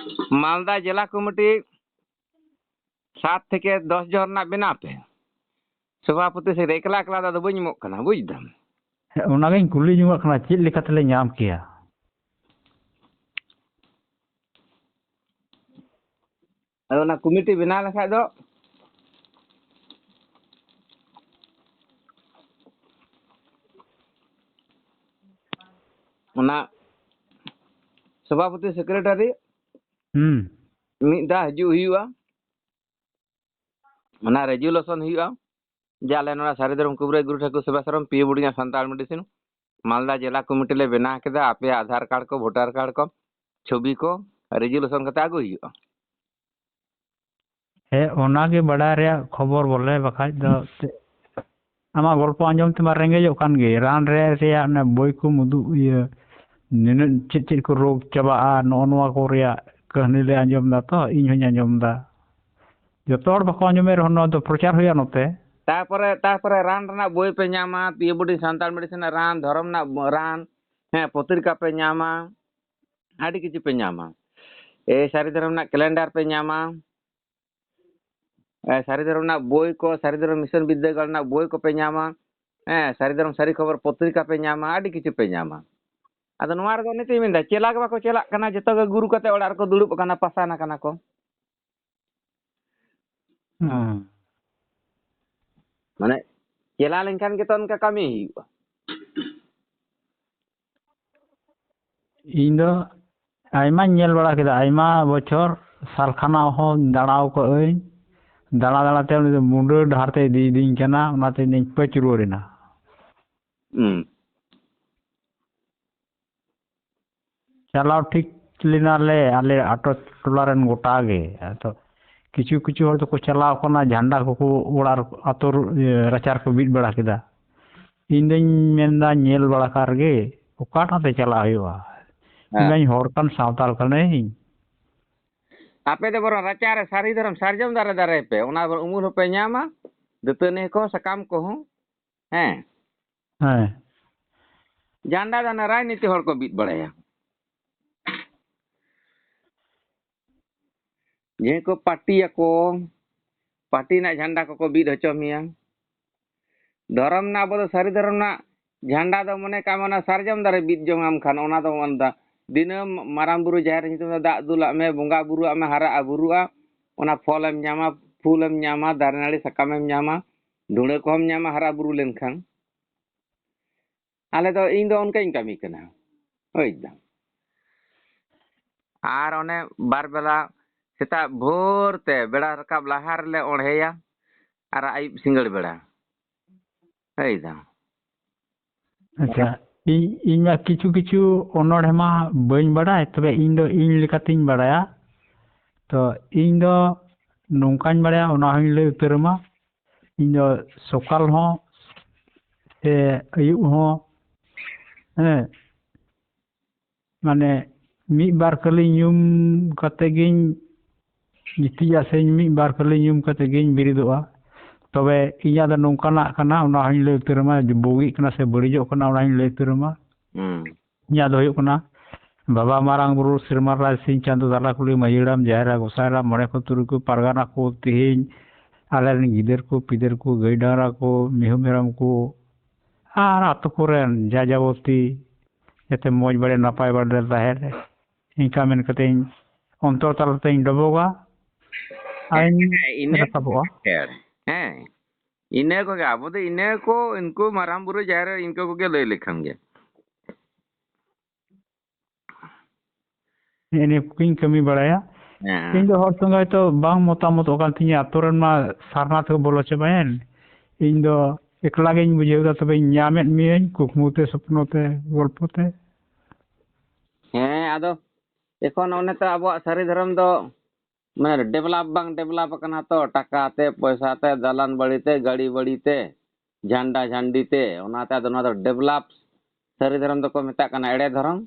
ᱢᱟᱞᱫᱟ ᱡᱮᱞᱟ ᱠᱚᱢᱤᱴᱤ ᱥᱟᱛ ᱛᱷᱮᱠᱮ ᱫᱚᱥ ᱡᱚᱱ ᱨᱮᱱᱟᱜ ᱵᱮᱱᱟᱣ ᱯᱮ᱾ ᱥᱚᱵᱷᱟᱯᱚᱛᱤ ᱥᱮᱫ ᱨᱮ ᱮᱠᱞᱟ ᱮᱠᱞᱟ ᱫᱚ ᱟᱫᱚ ᱵᱟᱹᱧ ᱮᱢᱚᱜ ᱠᱟᱱᱟ, ᱵᱩᱡᱽ ᱫᱟᱢ᱾ ᱦᱮᱸ, ᱚᱱᱟᱜᱤᱧ ᱠᱩᱞᱤ ᱡᱚᱝᱟᱜ ᱠᱟᱱᱟ, ᱪᱮᱫ ᱞᱮᱠᱟ ᱛᱮᱞᱮ ᱧᱟᱢ ᱠᱮᱭᱟ? ᱟᱫᱚ ᱚᱱᱟ ᱠᱚᱢᱤᱴᱤ ᱵᱮᱱᱟᱣ ᱞᱮᱠᱷᱟᱡ ᱫᱚ ᱚᱱᱟ ᱥᱚᱵᱷᱟᱯᱚᱛᱤ, ᱥᱮᱠᱨᱮᱴᱟᱨᱤ ᱦᱩᱸ᱾ ᱢᱤᱫ ᱫᱷᱟᱣ ᱦᱤᱡᱩᱜ ᱦᱩᱭᱩᱜᱼᱟ, ᱚᱱᱟ ᱨᱮᱡᱩᱞᱮᱥᱚᱱ ᱦᱩᱭᱩᱜᱼᱟ ᱡᱮ ᱟᱞᱮ ᱱᱚᱣᱟ ᱥᱟᱹᱨᱤ ᱫᱷᱚᱨᱚᱢ ᱠᱩᱵᱨᱟᱹᱭ ᱜᱩᱨᱩ ᱴᱷᱟᱹᱠᱩᱨ ᱥᱮᱵᱟ ᱥᱟᱨᱚᱢ ᱯᱤ ᱵᱳᱨᱰᱤᱝ ᱥᱟᱱᱛᱟᱲ ᱢᱮᱰᱤᱥᱤᱱ ᱢᱟᱞᱫᱟ ᱡᱮᱞᱟ ᱠᱚᱢᱤᱴᱤ ᱞᱮ ᱵᱮᱱᱟᱣ ᱠᱮᱫᱟ, ᱟᱯᱮᱭᱟᱜ ᱟᱫᱷᱟᱨ ᱠᱟᱨᱰ ᱠᱚ, ᱵᱷᱳᱴᱟᱨ ᱠᱟᱨᱰ ᱠᱚ, ᱪᱷᱚᱵᱤ ᱠᱚ ᱨᱮᱡᱩᱞᱮᱥᱚᱱ ᱠᱟᱛᱮ ᱟᱹᱜᱩᱭ ᱦᱩᱭᱩᱜᱼᱟ᱾ ᱦᱮᱸ, ᱚᱱᱟᱜᱮ ᱵᱟᱰᱟᱭ ᱨᱮᱭᱟᱜ ᱠᱷᱚᱵᱚᱨ ᱵᱚᱞᱮ, ᱵᱟᱠᱷᱟᱡ ᱫᱚ ᱪᱮᱫ, ᱟᱢᱟᱜ ᱜᱚᱞᱯᱚ ᱟᱸᱡᱚᱢ ᱛᱮᱢᱟ ᱨᱮᱸᱜᱮᱡᱚᱜ ᱠᱟᱱ ᱜᱮ᱾ ᱨᱟᱱ ᱨᱮ-, ᱨᱮᱭᱟᱜ ᱚᱱᱟ ᱵᱳᱭ ᱠᱚᱢ ᱩᱫᱩᱜ, ᱤᱭᱟᱹ, ᱱᱤᱱᱟᱹᱜ ᱪᱮᱫ ᱪᱮᱫ ᱠᱚ ᱨᱳᱜᱽ ᱪᱟᱵᱟᱜᱼᱟ, ᱱᱚᱜᱼᱚ ᱱᱚᱣᱟ ᱠᱚ ᱨᱮᱭᱟᱜ ᱠᱟᱹᱦᱱᱤ ᱞᱮ ᱟᱸᱡᱚᱢ ᱮᱫᱟ ᱛᱚ, ᱤᱧ ᱦᱚᱧ ᱟᱸᱡᱚᱢ ᱮᱫᱟ᱾ ᱡᱚᱛᱚ ᱦᱚᱲ ᱵᱟᱠᱚ ᱟᱸᱡᱚᱢᱮᱫ ᱨᱮᱦᱚᱸ, ᱱᱚᱣᱟ ᱫᱚ ᱯᱨᱚᱪᱟᱨ ᱦᱩᱭᱩᱜᱼᱟ ᱱᱚᱛᱮ᱾ ᱛᱟᱨᱯᱚᱨᱮ, ᱛᱟᱨᱯᱚᱨᱮ ᱨᱟᱱ ᱨᱮᱱᱟᱜ ᱵᱳᱭ ᱯᱮ ᱧᱟᱢᱟ, P A boarding Santal medicine ᱨᱮᱱᱟᱜ ᱨᱟᱱ, ᱫᱷᱚᱨᱚᱢ ᱨᱮᱱᱟᱜ ᱨᱟᱱ, ᱦᱮᱸ, ᱯᱚᱛᱨᱤᱠᱟ ᱯᱮ ᱧᱟᱢᱟ, ᱟᱹᱰᱤ ᱠᱤᱪᱷᱩ ᱯᱮ ᱧᱟᱢᱟ᱾ ᱮ ᱥᱟᱹᱨᱤ ᱫᱷᱚᱨᱚᱢ ᱨᱮᱱᱟᱜ ᱠᱮᱞᱮᱱᱰᱟᱨ ᱯᱮ ᱧᱟᱢᱟ᱾ ᱮ, ᱥᱟᱹᱨᱤ ᱫᱷᱚᱨᱚᱢ ᱨᱮᱱᱟᱜ ᱵᱳᱭ ᱠᱚ, ᱥᱟᱹᱨᱤ ᱫᱷᱚᱨᱚᱢ ᱢᱤᱥᱚᱱ ᱵᱤᱨᱫᱟᱹᱜᱟᱲ ᱨᱮᱱᱟᱜ ᱵᱳᱭ ᱠᱚᱯᱮ ᱧᱟᱢᱟ᱾ ᱦᱮᱸ, ᱥᱟᱹᱨᱤ ᱫᱷᱚᱨᱚᱢ ᱥᱟᱹᱨᱤ ᱠᱷᱚᱵᱚᱨ ᱯᱚᱛᱨᱤᱠᱟ ᱯᱮ ᱧᱟᱢᱟ, ᱟᱹᱰᱤ ᱠᱤᱪᱷᱩ ᱯᱮ ᱧᱟᱢᱟ᱾ ᱟᱫᱚ ᱱᱚᱣᱟ ᱨᱮᱫᱚ ᱚᱱᱮ ᱛᱚᱧ ᱢᱮᱱᱫᱟ, ᱪᱮᱞᱟ ᱜᱮ ᱵᱟᱠᱚ ᱪᱮᱞᱟᱜ ᱠᱟᱱᱟ, ᱡᱚᱛᱚ ᱜᱮ ᱜᱩᱨᱩ ᱠᱟᱛᱮ ᱚᱲᱟᱜ ᱨᱮᱠᱚ ᱫᱩᱲᱩᱵ ᱟᱠᱟᱱᱟ, ᱯᱟᱥᱟᱱ ᱟᱠᱟᱱᱟ ᱠᱚ᱾ ᱦᱮᱸ᱾ ᱢᱟᱱᱮ ᱪᱮᱞᱟ ᱞᱮᱱᱠᱷᱟᱱ ᱜᱮᱛᱚ ᱚᱱᱠᱟ ᱠᱟᱹᱢᱤ ᱦᱩᱭᱩᱜᱼᱟ᱾ ᱤᱧ ᱫᱚ ᱟᱭᱢᱟᱧ ᱧᱮᱞ ᱵᱟᱲᱟ ᱠᱮᱫᱟ, ᱟᱭᱢᱟ ᱵᱚᱪᱷᱚᱨ ᱥᱟᱞᱠᱷᱟᱱᱟ ᱦᱚᱸ ᱫᱟᱬᱟᱣ ᱠᱟᱜ ᱟᱹᱧ᱾ ᱫᱟᱬᱟ ᱫᱟᱬᱟ ᱛᱮ ᱩᱱᱤ ᱫᱚ ᱢᱩᱰᱟᱹ ᱰᱟᱦᱟᱨ ᱛᱮ ᱤᱫᱤ ᱤᱫᱤᱧ ᱠᱟᱱᱟ, ᱚᱱᱟᱛᱮ ᱤᱧ ᱫᱚᱧ ᱯᱟᱹᱪ ᱨᱩᱣᱟᱹᱲ ᱮᱱᱟ᱾ ᱦᱩᱸ᱾ ᱪᱟᱞᱟᱣ ᱴᱷᱤᱠ ᱞᱮᱱᱟᱞᱮ ᱟᱞᱮ ᱟᱴᱚ ᱴᱚᱞᱟ ᱨᱮᱱ ᱜᱚᱴᱟ ᱜᱮ᱾ ᱟᱫᱚ ᱠᱤᱪᱷᱩ ᱠᱤᱪᱷᱩ ᱦᱚᱲ ᱫᱚᱠᱚ ᱪᱟᱞᱟᱣ ᱠᱟᱱᱟ, ᱡᱷᱟᱱᱰᱟ ᱠᱚᱠᱚ ᱚᱲᱟᱜ ᱨᱮ, ᱟᱛᱳ ᱨᱮ, ᱤᱭᱟᱹ, ᱨᱟᱪᱟ ᱨᱮᱠᱚ ᱵᱤᱫ ᱵᱟᱲᱟ ᱠᱮᱫᱟ᱾ ᱤᱧ ᱫᱚᱧ ᱢᱮᱱᱫᱟ, ᱧᱮᱞ ᱵᱟᱲᱟ ᱠᱟᱜ ᱨᱮᱜᱮ ᱚᱠᱟᱴᱟᱜ ᱛᱮ ᱪᱟᱞᱟᱜ ᱦᱩᱭᱩᱜᱼᱟ? ᱦᱮᱸ᱾ ᱤᱧ ᱫᱚᱧ ᱦᱚᱲ ᱠᱟᱱ, ᱥᱟᱶᱛᱟᱞ ᱠᱟᱹᱱᱟᱹᱧ᱾ ᱟᱯᱮ ᱫᱚ ᱵᱚᱨᱚᱝ ᱨᱟᱪᱟ ᱨᱮ ᱥᱟᱹᱨᱤ ᱫᱷᱚᱨᱚᱢ ᱥᱟᱨᱡᱚᱢ ᱫᱟᱨᱮ ᱫᱟᱨᱮ ᱯᱮ, ᱚᱱᱟ ᱩᱢᱩᱞ ᱦᱚᱸᱯᱮ ᱧᱟᱢᱟ, ᱫᱟᱹᱛᱟᱹᱱᱤ ᱠᱚ, ᱥᱟᱠᱟᱢ ᱠᱚᱦᱚᱸ᱾ ᱦᱮᱸ᱾ ᱦᱮᱸ᱾ ᱡᱷᱟᱱᱰᱟ ᱫᱚ ᱦᱟᱱᱮ ᱨᱟᱡᱽᱱᱤᱛᱤ ᱦᱚᱲ ᱠᱚ ᱵᱤᱫ ᱵᱟᱲᱟᱭᱟ᱾ ᱡᱟᱦᱟᱸᱭ ᱠᱚ ᱯᱟᱹᱴᱤᱭᱟᱠᱚ, ᱯᱟᱹᱴᱤ ᱨᱮᱱᱟᱜ ᱡᱷᱟᱱᱰᱟ ᱠᱚᱠᱚ ᱵᱤᱫ ᱦᱚᱪᱚ ᱢᱮᱭᱟ᱾ ᱫᱷᱚᱨᱚᱢ ᱨᱮᱱᱟᱜ, ᱟᱵᱚ ᱫᱚ ᱥᱟᱹᱨᱤ ᱫᱷᱚᱨᱚᱢ ᱨᱮᱱᱟᱜ ᱡᱷᱟᱱᱰᱟ ᱫᱚ ᱢᱚᱱᱮ ᱠᱟᱜ ᱢᱮ ᱚᱱᱟ ᱥᱟᱨᱡᱚᱢ ᱫᱟᱨᱮ ᱵᱤᱫ ᱡᱚᱝ ᱟᱢ ᱠᱷᱟᱱ, ᱚᱱᱟ ᱫᱚ ᱚᱱᱟ ᱫᱚ ᱫᱤᱱᱟᱹᱢ ᱢᱟᱨᱟᱝ ᱵᱩᱨᱩ ᱡᱟᱦᱮᱨ ᱧᱩᱛᱩᱢ ᱛᱮ ᱫᱟᱜ ᱫᱩᱞᱟᱜ ᱢᱮ, ᱵᱚᱸᱜᱟ ᱵᱩᱨᱩᱣᱟᱜ ᱢᱮ, ᱦᱟᱨᱟᱜᱼᱟ ᱵᱩᱨᱩᱜᱼᱟ, ᱚᱱᱟ ᱯᱷᱚᱞᱮᱢ ᱧᱟᱢᱟ, ᱯᱷᱩᱞᱮᱢ ᱧᱟᱢᱟ, ᱫᱟᱨᱮ ᱱᱟᱹᱲᱤ ᱥᱟᱠᱟᱢᱮᱢ ᱧᱟᱢᱟ, ᱫᱷᱩᱲᱟᱹ ᱠᱚᱦᱚᱸᱢ ᱧᱟᱢᱟ ᱦᱟᱨᱟ ᱵᱩᱨᱩ ᱞᱮᱱᱠᱷᱟᱱ᱾ ᱟᱞᱮ ᱫᱚ, ᱤᱧ ᱫᱚ ᱚᱱᱠᱟᱧ ᱠᱟᱹᱢᱤ ᱠᱟᱱᱟ, ᱵᱩᱡᱽ ᱫᱟᱢ᱾ ᱟᱨ ᱚᱱᱮ ᱵᱟᱨ ᱵᱮᱞᱟ ᱥᱮᱛᱟᱜ ᱵᱷᱳᱨ ᱛᱮ ᱵᱮᱲᱟ ᱨᱟᱠᱟᱵ ᱞᱟᱦᱟ ᱨᱮᱞᱮ ᱚᱬᱦᱮᱭᱟ ᱟᱨ ᱟᱹᱭᱩᱵ ᱥᱤᱸᱜᱟᱹᱲ ᱵᱮᱲᱟ᱾ ᱵᱩᱡᱽ ᱫᱟᱢ᱾ ᱟᱪᱪᱷᱟ, ᱤᱧ, ᱤᱧ ᱢᱟ ᱠᱤᱪᱷᱩ ᱠᱤᱪᱷᱩ ᱚᱱᱚᱬᱦᱮ ᱢᱟ ᱵᱟᱹᱧ ᱵᱟᱲᱟᱭ, ᱛᱚᱵᱮ ᱤᱧ ᱫᱚ ᱤᱧ ᱞᱮᱠᱟᱛᱤᱧ ᱵᱟᱲᱟᱭᱟ᱾ ᱛᱚ ᱤᱧ ᱫᱚ ᱱᱚᱝᱠᱟᱧ ᱵᱟᱲᱟᱭᱟ, ᱚᱱᱟ ᱦᱚᱸᱧ ᱞᱟᱹᱭ ᱩᱛᱟᱹᱨ ᱟᱢᱟ᱾ ᱤᱧ ᱫᱚ ᱥᱚᱠᱟᱞ ᱦᱚᱸ ᱥᱮ ᱟᱹᱭᱩᱵ ᱦᱚᱸ, ᱦᱮᱸ, ᱢᱟᱱᱮ ᱢᱤᱫ ᱵᱟᱨ ᱠᱷᱟᱹᱞᱤ ᱧᱩᱢ ᱠᱟᱛᱮ ᱜᱤᱧ ᱜᱤᱛᱤᱡᱼᱟ, ᱥᱮ ᱢᱤᱫ ᱵᱟᱨ ᱠᱷᱟᱹᱞᱤ ᱧᱩᱢ ᱠᱟᱛᱮ ᱜᱤᱧ ᱵᱮᱨᱮᱫᱚᱜᱼᱟ᱾ ᱛᱚᱵᱮ ᱤᱧᱟᱹᱜ ᱫᱚ ᱱᱚᱝᱠᱟᱱᱟᱜ ᱠᱟᱱᱟ, ᱚᱱᱟ ᱦᱚᱸᱧ ᱞᱟᱹᱭ ᱩᱛᱟᱹᱨ ᱟᱢᱟ, ᱵᱩᱜᱤᱜ ᱠᱟᱱᱟ ᱥᱮ ᱵᱟᱹᱲᱤᱡᱚᱜ ᱠᱟᱱᱟ, ᱚᱱᱟ ᱦᱚᱸᱧ ᱞᱟᱹᱭ ᱩᱛᱟᱹᱨ ᱟᱢᱟ᱾ ᱦᱩᱸ᱾ ᱤᱧᱟᱹᱜ ᱫᱚ ᱦᱩᱭᱩᱜ ᱠᱟᱱᱟ, ᱵᱟᱵᱟ ᱢᱟᱨᱟᱝ ᱵᱩᱨᱩ, ᱥᱮᱨᱢᱟ ᱨᱟᱡᱽ, ᱥᱤᱧ ᱪᱟᱸᱫᱚ, ᱫᱟᱞᱟ ᱠᱩᱞᱤ, ᱢᱟᱹᱡᱷᱤ ᱦᱟᱲᱟᱢ, ᱡᱟᱦᱮᱨ ᱟᱭᱳ, ᱜᱚᱸᱥᱟᱭ ᱦᱟᱲᱟᱢ, ᱢᱚᱬᱮ ᱠᱚ ᱛᱩᱨᱩᱭ ᱠᱚ ᱯᱟᱨᱜᱟᱱᱟ ᱠᱚ, ᱛᱤᱦᱤᱧ ᱟᱞᱮ ᱨᱮᱱ ᱜᱤᱫᱟᱹᱨ ᱠᱚ, ᱯᱤᱫᱟᱹᱨ ᱠᱚ, ᱜᱟᱹᱭ ᱰᱟᱝᱨᱟ ᱠᱚ, ᱢᱤᱦᱩ ᱢᱮᱨᱚᱢ ᱠᱚ, ᱟᱨ ᱟᱛᱳ ᱠᱚᱨᱮᱱ ᱡᱟ ᱡᱟᱵᱚᱛᱤ ᱡᱟᱛᱮ ᱢᱚᱡᱽ ᱵᱟᱲᱮ ᱱᱟᱯᱟᱭ ᱵᱟᱲᱮ ᱞᱮ ᱛᱟᱦᱮᱱ, ᱤᱱᱠᱟ ᱢᱮᱱ ᱠᱟᱛᱮᱧ ᱚᱱᱛᱚᱨ ᱛᱟᱞᱟᱛᱮᱧ ᱰᱚᱵᱚᱜᱟ᱾ ᱟᱨᱤᱧ ᱦᱮᱸ, ᱤᱱᱟᱹ ᱨᱟᱠᱟᱵᱚᱜᱼᱟ᱾ ᱦᱮᱸ, ᱤᱱᱟᱹ ᱠᱚᱜᱮ, ᱟᱵᱚ ᱫᱚ ᱤᱱᱟᱹ ᱠᱚ, ᱩᱱᱠᱩ ᱢᱟᱨᱟᱝ ᱵᱩᱨᱩ ᱡᱟᱦᱮᱨ ᱟᱭᱳ ᱤᱱᱠᱟᱹ ᱠᱚᱜᱮ ᱞᱟᱹᱭ ᱞᱮᱠᱷᱟᱱ ᱜᱮ᱾ ᱱᱮᱜᱼᱮ ᱱᱤᱭᱟᱹ ᱠᱚᱜᱮᱧ ᱠᱟᱹᱢᱤ ᱵᱟᱲᱟᱭᱟ᱾ ᱦᱮᱸ᱾ ᱤᱧ ᱫᱚ ᱦᱚᱲ ᱥᱚᱸᱜᱮ ᱦᱚᱭᱛᱳ ᱵᱟᱝ ᱢᱚᱛᱟᱢᱚᱛᱚᱜ ᱠᱟᱱ ᱛᱤᱧᱟᱹ, ᱟᱛᱳ ᱨᱮᱱ ᱢᱟ ᱥᱟᱨᱱᱟ ᱛᱮᱠᱚ ᱵᱚᱞᱚ ᱪᱟᱵᱟᱭᱮᱱ᱾ ᱤᱧ ᱫᱚ ᱮᱠᱞᱟ ᱜᱤᱧ ᱵᱩᱡᱷᱟᱹᱣ ᱮᱫᱟ, ᱛᱚᱵᱮᱧ ᱧᱟᱢᱮᱫ ᱢᱤᱭᱟᱹᱧ ᱠᱩᱠᱢᱩ ᱛᱮ, ᱥᱚᱯᱱᱚ ᱛᱮ, ᱜᱚᱞᱯᱚ ᱛᱮ᱾ ᱦᱮᱸ, ᱟᱫᱚ ᱮᱠᱷᱚᱱ ᱚᱱᱮ ᱛᱚ ᱟᱵᱚᱣᱟᱜ ᱥᱟᱹᱨᱤ ᱫᱷᱚᱨᱚᱢ ᱫᱚ ᱢᱟᱱᱮ develop ᱵᱟᱝ develop ᱟᱠᱟᱱᱟ ᱛᱚ, ᱴᱟᱠᱟ ᱛᱮ, ᱯᱚᱭᱥᱟ ᱛᱮ, ᱫᱟᱞᱟᱱ ᱵᱟᱲᱤ ᱛᱮ, ᱜᱟᱹᱲᱤ ᱵᱟᱲᱤ ᱛᱮ, ᱡᱷᱟᱱᱰᱟ ᱡᱷᱟᱱᱰᱤ ᱛᱮ, ᱚᱱᱟᱛᱮ ᱟᱫᱚ ᱱᱚᱣᱟ ᱫᱚ develop ᱥᱟᱹᱨᱤ ᱫᱷᱚᱨᱚᱢ ᱫᱚᱠᱚ ᱢᱮᱛᱟᱜ ᱠᱟᱱᱟ ᱮᱲᱮ ᱫᱷᱚᱨᱚᱢ᱾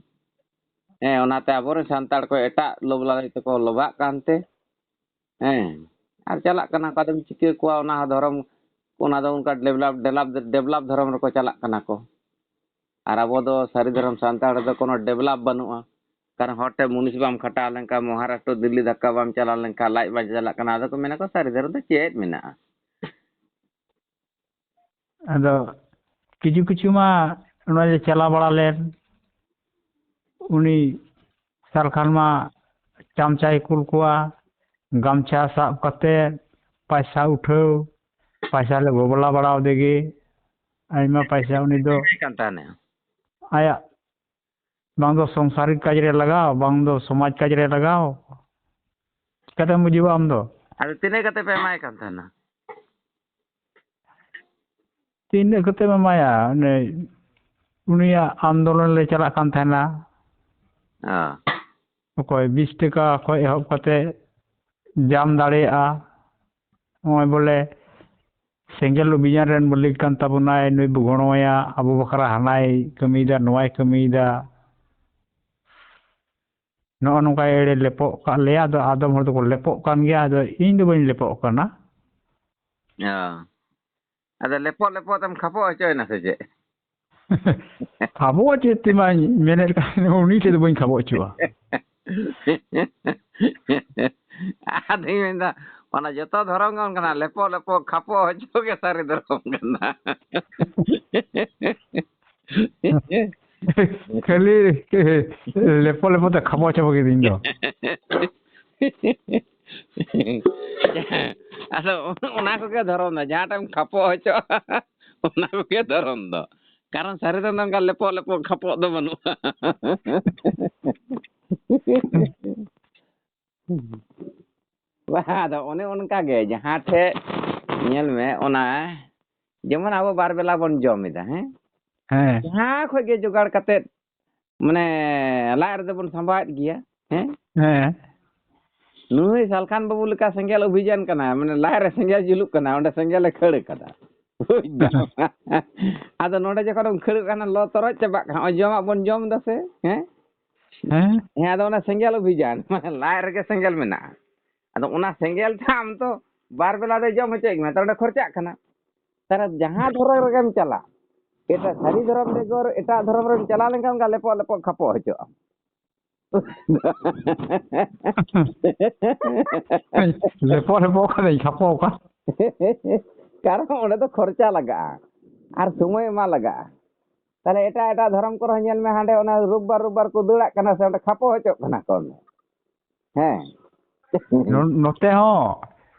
ᱦᱮᱸ, ᱚᱱᱟᱛᱮ ᱟᱵᱚᱨᱮᱱ ᱥᱟᱱᱛᱟᱲ ᱠᱚ ᱮᱴᱟᱜ ᱞᱳᱵᱷ ᱞᱟᱞᱚᱪ ᱛᱮᱠᱚ ᱞᱚᱵᱷᱟᱜ ᱠᱟᱱᱛᱮ, ᱦᱮᱸ, ᱟᱨ ᱪᱟᱞᱟᱜ ᱠᱟᱱᱟ ᱠᱚ᱾ ᱟᱫᱚᱢ ᱪᱤᱠᱟᱹ ᱠᱚᱣᱟ, ᱚᱱᱟ ᱦᱚᱸ ᱫᱷᱚᱨᱚᱢ, ᱚᱱᱟ ᱫᱚ ᱚᱱᱠᱟ develop, develop, develop ᱫᱷᱚᱨᱚᱢ ᱨᱮᱠᱚ ᱪᱟᱞᱟᱜ ᱠᱟᱱᱟ ᱠᱚ᱾ ᱟᱨ ᱟᱵᱚ ᱫᱚ ᱥᱟᱹᱨᱤ ᱫᱷᱚᱨᱚᱢ ᱥᱟᱱᱛᱟᱲ ᱫᱚ ᱠᱳᱱᱳ develop ᱵᱟᱹᱱᱩᱜᱼᱟ᱾ ᱠᱟᱨᱚᱱ ᱦᱚᱲ ᱴᱷᱮᱱ ᱢᱩᱱᱤᱥ ᱵᱟᱢ ᱠᱷᱟᱴᱟᱣ ᱞᱮᱱᱠᱷᱟᱱ, ᱢᱚᱦᱟᱨᱟᱥᱴᱨᱚ, ᱫᱤᱞᱞᱤ ᱫᱷᱟᱠᱠᱟ ᱵᱟᱢ ᱪᱟᱞᱟᱣ ᱞᱮᱱᱠᱷᱟᱱ, ᱞᱟᱡ ᱵᱟᱝ ᱪᱟᱞᱟᱜ ᱠᱟᱱᱟ, ᱟᱫᱚ ᱠᱚ ᱢᱮᱱᱟ ᱠᱚ, "ᱥᱟᱹᱨᱤ ᱫᱷᱚᱨᱚᱢ ᱫᱚ ᱪᱮᱫ ᱢᱮᱱᱟᱜᱼᱟ?" ᱟᱫᱚ ᱠᱤᱪᱷᱩ ᱠᱤᱪᱷᱩ ᱢᱟ ᱱᱚᱜᱼᱚᱭ ᱡᱮ ᱪᱟᱞᱟᱣ ᱵᱟᱲᱟ ᱞᱮᱱ, ᱩᱱᱤ ᱥᱟᱞ ᱠᱷᱟᱱ ᱢᱟ ᱪᱟᱢᱪᱟᱭ ᱠᱩᱞ ᱠᱚᱣᱟ, ᱜᱟᱢᱪᱷᱟ ᱥᱟᱵ ᱠᱟᱛᱮ ᱯᱟᱭᱥᱟ ᱩᱴᱷᱟᱹᱣ, ᱯᱟᱭᱥᱟ ᱞᱮ ᱜᱚᱵᱚᱞᱟ ᱵᱟᱲᱟ ᱟᱫᱮ ᱜᱮ᱾ ᱟᱭᱢᱟ ᱯᱟᱭᱥᱟ ᱩᱱᱤ ᱫᱚ ᱮᱢᱟᱭ ᱠᱟᱱ ᱛᱟᱦᱮᱱᱟ᱾ ᱟᱭᱟᱜ ᱵᱟᱝ ᱫᱚ ᱥᱚᱝᱥᱟᱨᱤᱠ ᱠᱟᱡᱽ ᱨᱮ ᱞᱟᱜᱟᱣ, ᱵᱟᱝ ᱫᱚ ᱥᱚᱢᱟᱡᱽ ᱠᱟᱡᱽ ᱨᱮ ᱞᱟᱜᱟᱣ᱾ ᱪᱤᱠᱟᱹᱛᱮᱢ ᱵᱩᱡᱷᱟᱹᱣᱟ ᱟᱢ ᱫᱚ? ᱟᱫᱚ ᱛᱤᱱᱟᱹᱜ ᱠᱟᱛᱮ ᱯᱮ ᱮᱢᱟᱭ ᱠᱟᱱ ᱛᱟᱦᱮᱱᱟ? ᱛᱤᱱᱟᱹᱜ ᱠᱟᱛᱮᱢ ᱮᱢᱟᱭᱟ? ᱚᱱᱮ ᱩᱱᱤᱭᱟᱜ ᱟᱱᱫᱳᱞᱚᱱ ᱞᱮ ᱪᱟᱞᱟᱜ ᱠᱟᱱ ᱛᱟᱦᱮᱱᱟ᱾ ᱚ᱾ ᱚᱠᱚᱭ ᱵᱤᱥ ᱴᱟᱠᱟ ᱠᱷᱚᱱ ᱮᱦᱚᱵ ᱠᱟᱛᱮ ᱡᱟᱢ ᱫᱟᱲᱮᱭᱟᱜᱼᱟ᱾ ᱱᱚᱜᱼᱚᱭ ᱵᱚᱞᱮ ᱥᱮᱸᱜᱮᱞ ᱚᱵᱷᱤᱡᱟᱱ ᱨᱮᱱ ᱢᱟᱹᱞᱤᱠ ᱠᱟᱱ ᱛᱟᱵᱚᱱᱟᱭ, ᱱᱩᱭ ᱵᱚ ᱜᱚᱲᱚᱣᱟᱭᱟ, ᱟᱵᱚ ᱵᱟᱠᱷᱨᱟ ᱦᱟᱱᱟᱭ ᱠᱟᱹᱢᱤᱭᱮᱫᱟ, ᱱᱚᱣᱟᱭ ᱠᱟᱹᱢᱤᱭᱮᱫᱟ᱾ ᱱᱚᱜᱼᱚ ᱱᱚᱝᱠᱟᱭ ᱮᱲᱮ ᱞᱮᱯᱚᱜ ᱠᱟᱜ ᱞᱮᱭᱟ᱾ ᱟᱫᱚ ᱟᱫᱚᱢ ᱦᱚᱲ ᱫᱚᱠᱚ ᱞᱮᱯᱚᱜ ᱠᱟᱱ ᱜᱮᱭᱟ, ᱟᱫᱚ ᱤᱧ ᱫᱚ ᱵᱟᱹᱧ ᱞᱮᱯᱚᱜ ᱠᱟᱱᱟ᱾ ᱚ᱾ ᱟᱫᱚ ᱞᱮᱯᱚᱜ ᱞᱮᱯᱚᱜ ᱛᱮᱢ ᱠᱷᱟᱯᱚᱜ ᱦᱚᱪᱚᱭᱮᱱᱟ ᱥᱮ ᱪᱮᱫ? ᱠᱷᱟᱵᱚᱜ ᱪᱮᱫ ᱛᱮᱢᱟᱧ ᱢᱮᱱᱮᱫ ᱠᱟᱱ, ᱩᱱᱤ ᱴᱷᱮᱱ ᱫᱚ ᱵᱟᱹᱧ ᱠᱷᱟᱵᱚᱜ ᱦᱚᱪᱚᱜᱼᱟ᱾ ᱟᱫᱚᱧ ᱢᱮᱱᱫᱟ, ᱚᱱᱟ ᱡᱚᱛᱚ ᱫᱷᱚᱨᱚᱢ ᱜᱮ ᱚᱱᱠᱟᱱᱟ, ᱞᱮᱯᱚ ᱞᱮᱯᱚ ᱠᱷᱟᱯᱚ ᱦᱚᱪᱚ ᱜᱮ ᱥᱟᱹᱨᱤ ᱫᱷᱚᱨᱚᱢ ᱠᱟᱱᱟ᱾ ᱠᱷᱟᱹᱞᱤ ᱞᱮᱯᱚ ᱞᱮᱯᱚ ᱛᱮ ᱠᱷᱟᱯᱚ ᱦᱚᱪᱚ ᱠᱤᱫᱤᱧ ᱫᱚ᱾ ᱟᱫᱚ ᱚᱱᱟ ᱠᱚᱜᱮ ᱫᱷᱚᱨᱚᱢ ᱫᱚ, ᱡᱟᱦᱟᱸᱴᱟᱜ ᱮᱢ ᱠᱷᱟᱯᱚ ᱦᱚᱪᱚᱜᱼᱟ, ᱚᱱᱟ ᱠᱚᱜᱮ ᱫᱷᱚᱨᱚᱢ ᱫᱚ᱾ ᱠᱟᱨᱚᱱ ᱥᱟᱹᱨᱤ ᱫᱚ ᱱᱚᱝᱠᱟ ᱞᱮᱯᱚ ᱞᱮᱯᱚ ᱠᱷᱟᱯᱚᱜ ᱫᱚ ᱵᱟᱹᱱᱩᱜᱼᱟ᱾ ᱵᱟᱝ, ᱟᱫᱚ ᱚᱱᱮ ᱚᱱᱠᱟ ᱜᱮ ᱡᱟᱦᱟᱸ ᱴᱷᱮᱡ ᱧᱮᱞ ᱢᱮ, ᱚᱱᱟ ᱡᱮᱢᱚᱱ ᱟᱵᱚ ᱵᱟᱨ ᱵᱮᱞᱟ ᱵᱚᱱ ᱡᱚᱢ ᱮᱫᱟ, ᱦᱮᱸ? ᱦᱮᱸ᱾ ᱡᱟᱦᱟᱸ ᱠᱷᱚᱡ ᱜᱮ ᱡᱚᱜᱟᱲ ᱠᱟᱛᱮᱫ, ᱢᱟᱱᱮ, ᱞᱟᱡ ᱨᱮᱫᱚ ᱵᱚᱱ ᱥᱟᱢᱵᱟᱣᱮᱫ ᱜᱮᱭᱟ, ᱦᱮᱸ? ᱦᱮᱸ᱾ ᱱᱩᱭ ᱥᱟᱞᱠᱷᱟᱱ ᱵᱟᱹᱵᱩ ᱞᱮᱠᱟ ᱥᱮᱸᱜᱮᱞ ᱚᱵᱷᱤᱡᱟᱱ ᱠᱟᱱᱟ, ᱢᱟᱱᱮ, ᱞᱟᱡ ᱨᱮ ᱥᱮᱸᱜᱮᱞ ᱡᱩᱞᱩᱜ ᱠᱟᱱᱟ, ᱚᱸᱰᱮ ᱥᱮᱸᱜᱮᱞᱮ ᱠᱷᱟᱹᱲ ᱠᱟᱫᱟ᱾ ᱵᱩᱡᱽ ᱫᱟᱢ? ᱟᱫᱚ ᱱᱚᱰᱮ ᱡᱚᱠᱷᱚᱱ ᱮᱢ ᱠᱷᱟᱹᱲ ᱠᱟᱱᱟ, ᱞᱚ ᱛᱚᱨᱚᱡ ᱪᱟᱵᱟᱜ ᱠᱟᱱᱟ, ᱱᱚᱜᱼᱚᱭ ᱡᱚᱢᱟᱜ ᱵᱚᱱ ᱡᱚᱢ ᱮᱫᱟ ᱥᱮ, ᱦᱮᱸ? ᱦᱮᱸ᱾ ᱦᱮᱸ, ᱟᱫᱚ ᱚᱱᱟ ᱥᱮᱸᱜᱮᱞ ᱚᱵᱷᱤᱡᱟᱱ, ᱢᱟᱱᱮ, ᱞᱟᱡ ᱨᱮᱜᱮ ᱥᱮᱸᱜᱮᱞ ᱢᱮᱱᱟᱜᱼᱟ᱾ ᱟᱫᱚ ᱚᱱᱟ ᱥᱮᱸᱜᱮᱞ ᱛᱮ ᱟᱢ ᱛᱚ ᱵᱟᱨ ᱵᱮᱞᱟ ᱫᱚᱭ ᱡᱚᱢ ᱦᱚᱪᱚᱭᱮᱫ ᱢᱮᱭᱟ, ᱛᱟᱦᱞᱮ ᱚᱸᱰᱮ ᱠᱷᱚᱨᱪᱟᱜ ᱠᱟᱱᱟ᱾ ᱛᱟᱦᱞᱮ ᱡᱟᱦᱟᱸ ᱫᱷᱚᱨᱚᱢ ᱨᱮᱜᱮᱢ ᱪᱟᱞᱟᱜ, ᱮᱴᱟᱜ ᱥᱟᱹᱨᱤ ᱫᱷᱚᱨᱚᱢ ᱵᱮᱜᱚᱨ ᱮᱴᱟᱜ ᱫᱷᱚᱨᱚᱢ ᱨᱮᱢ ᱪᱟᱞᱟᱣ ᱞᱮᱱᱠᱷᱟᱱ ᱚᱱᱠᱟ ᱞᱮᱯᱚᱜ ᱞᱮᱯᱚᱜ ᱠᱷᱟᱯᱚᱜ ᱦᱚᱪᱚᱜ ᱟᱢ᱾ ᱞᱮᱯᱚᱜ ᱞᱮᱯᱚᱜ ᱠᱷᱟᱱ ᱫᱚᱧ ᱠᱷᱟᱯᱚᱜ ᱚᱠᱟ? ᱠᱟᱨᱚᱱ ᱚᱸᱰᱮ ᱫᱚ ᱠᱷᱚᱨᱪᱟ ᱞᱟᱜᱟᱜᱼᱟ ᱟᱨ ᱥᱚᱢᱚᱭ ᱮᱢᱟ ᱞᱟᱜᱟᱜᱼᱟ᱾ ᱛᱟᱦᱞᱮ ᱮᱴᱟᱜ ᱮᱴᱟᱜ ᱫᱷᱚᱨᱚᱢ ᱠᱚᱨᱮ ᱦᱚᱸ ᱧᱮᱞ ᱢᱮ, ᱦᱟᱸᱰᱮ ᱚᱱᱟ ᱨᱳᱵ ᱵᱟᱨ ᱨᱳᱵ ᱵᱟᱨ ᱠᱚ ᱫᱟᱹᱲᱟᱜ ᱠᱟᱱᱟ ᱥᱮ, ᱚᱸᱰᱮ ᱠᱷᱟᱯᱚ ᱦᱚᱪᱚᱜ ᱠᱟᱱᱟ ᱠᱚ᱾ ᱦᱮᱸ᱾ ᱱᱚ-, ᱱᱚᱛᱮ ᱦᱚᱸ,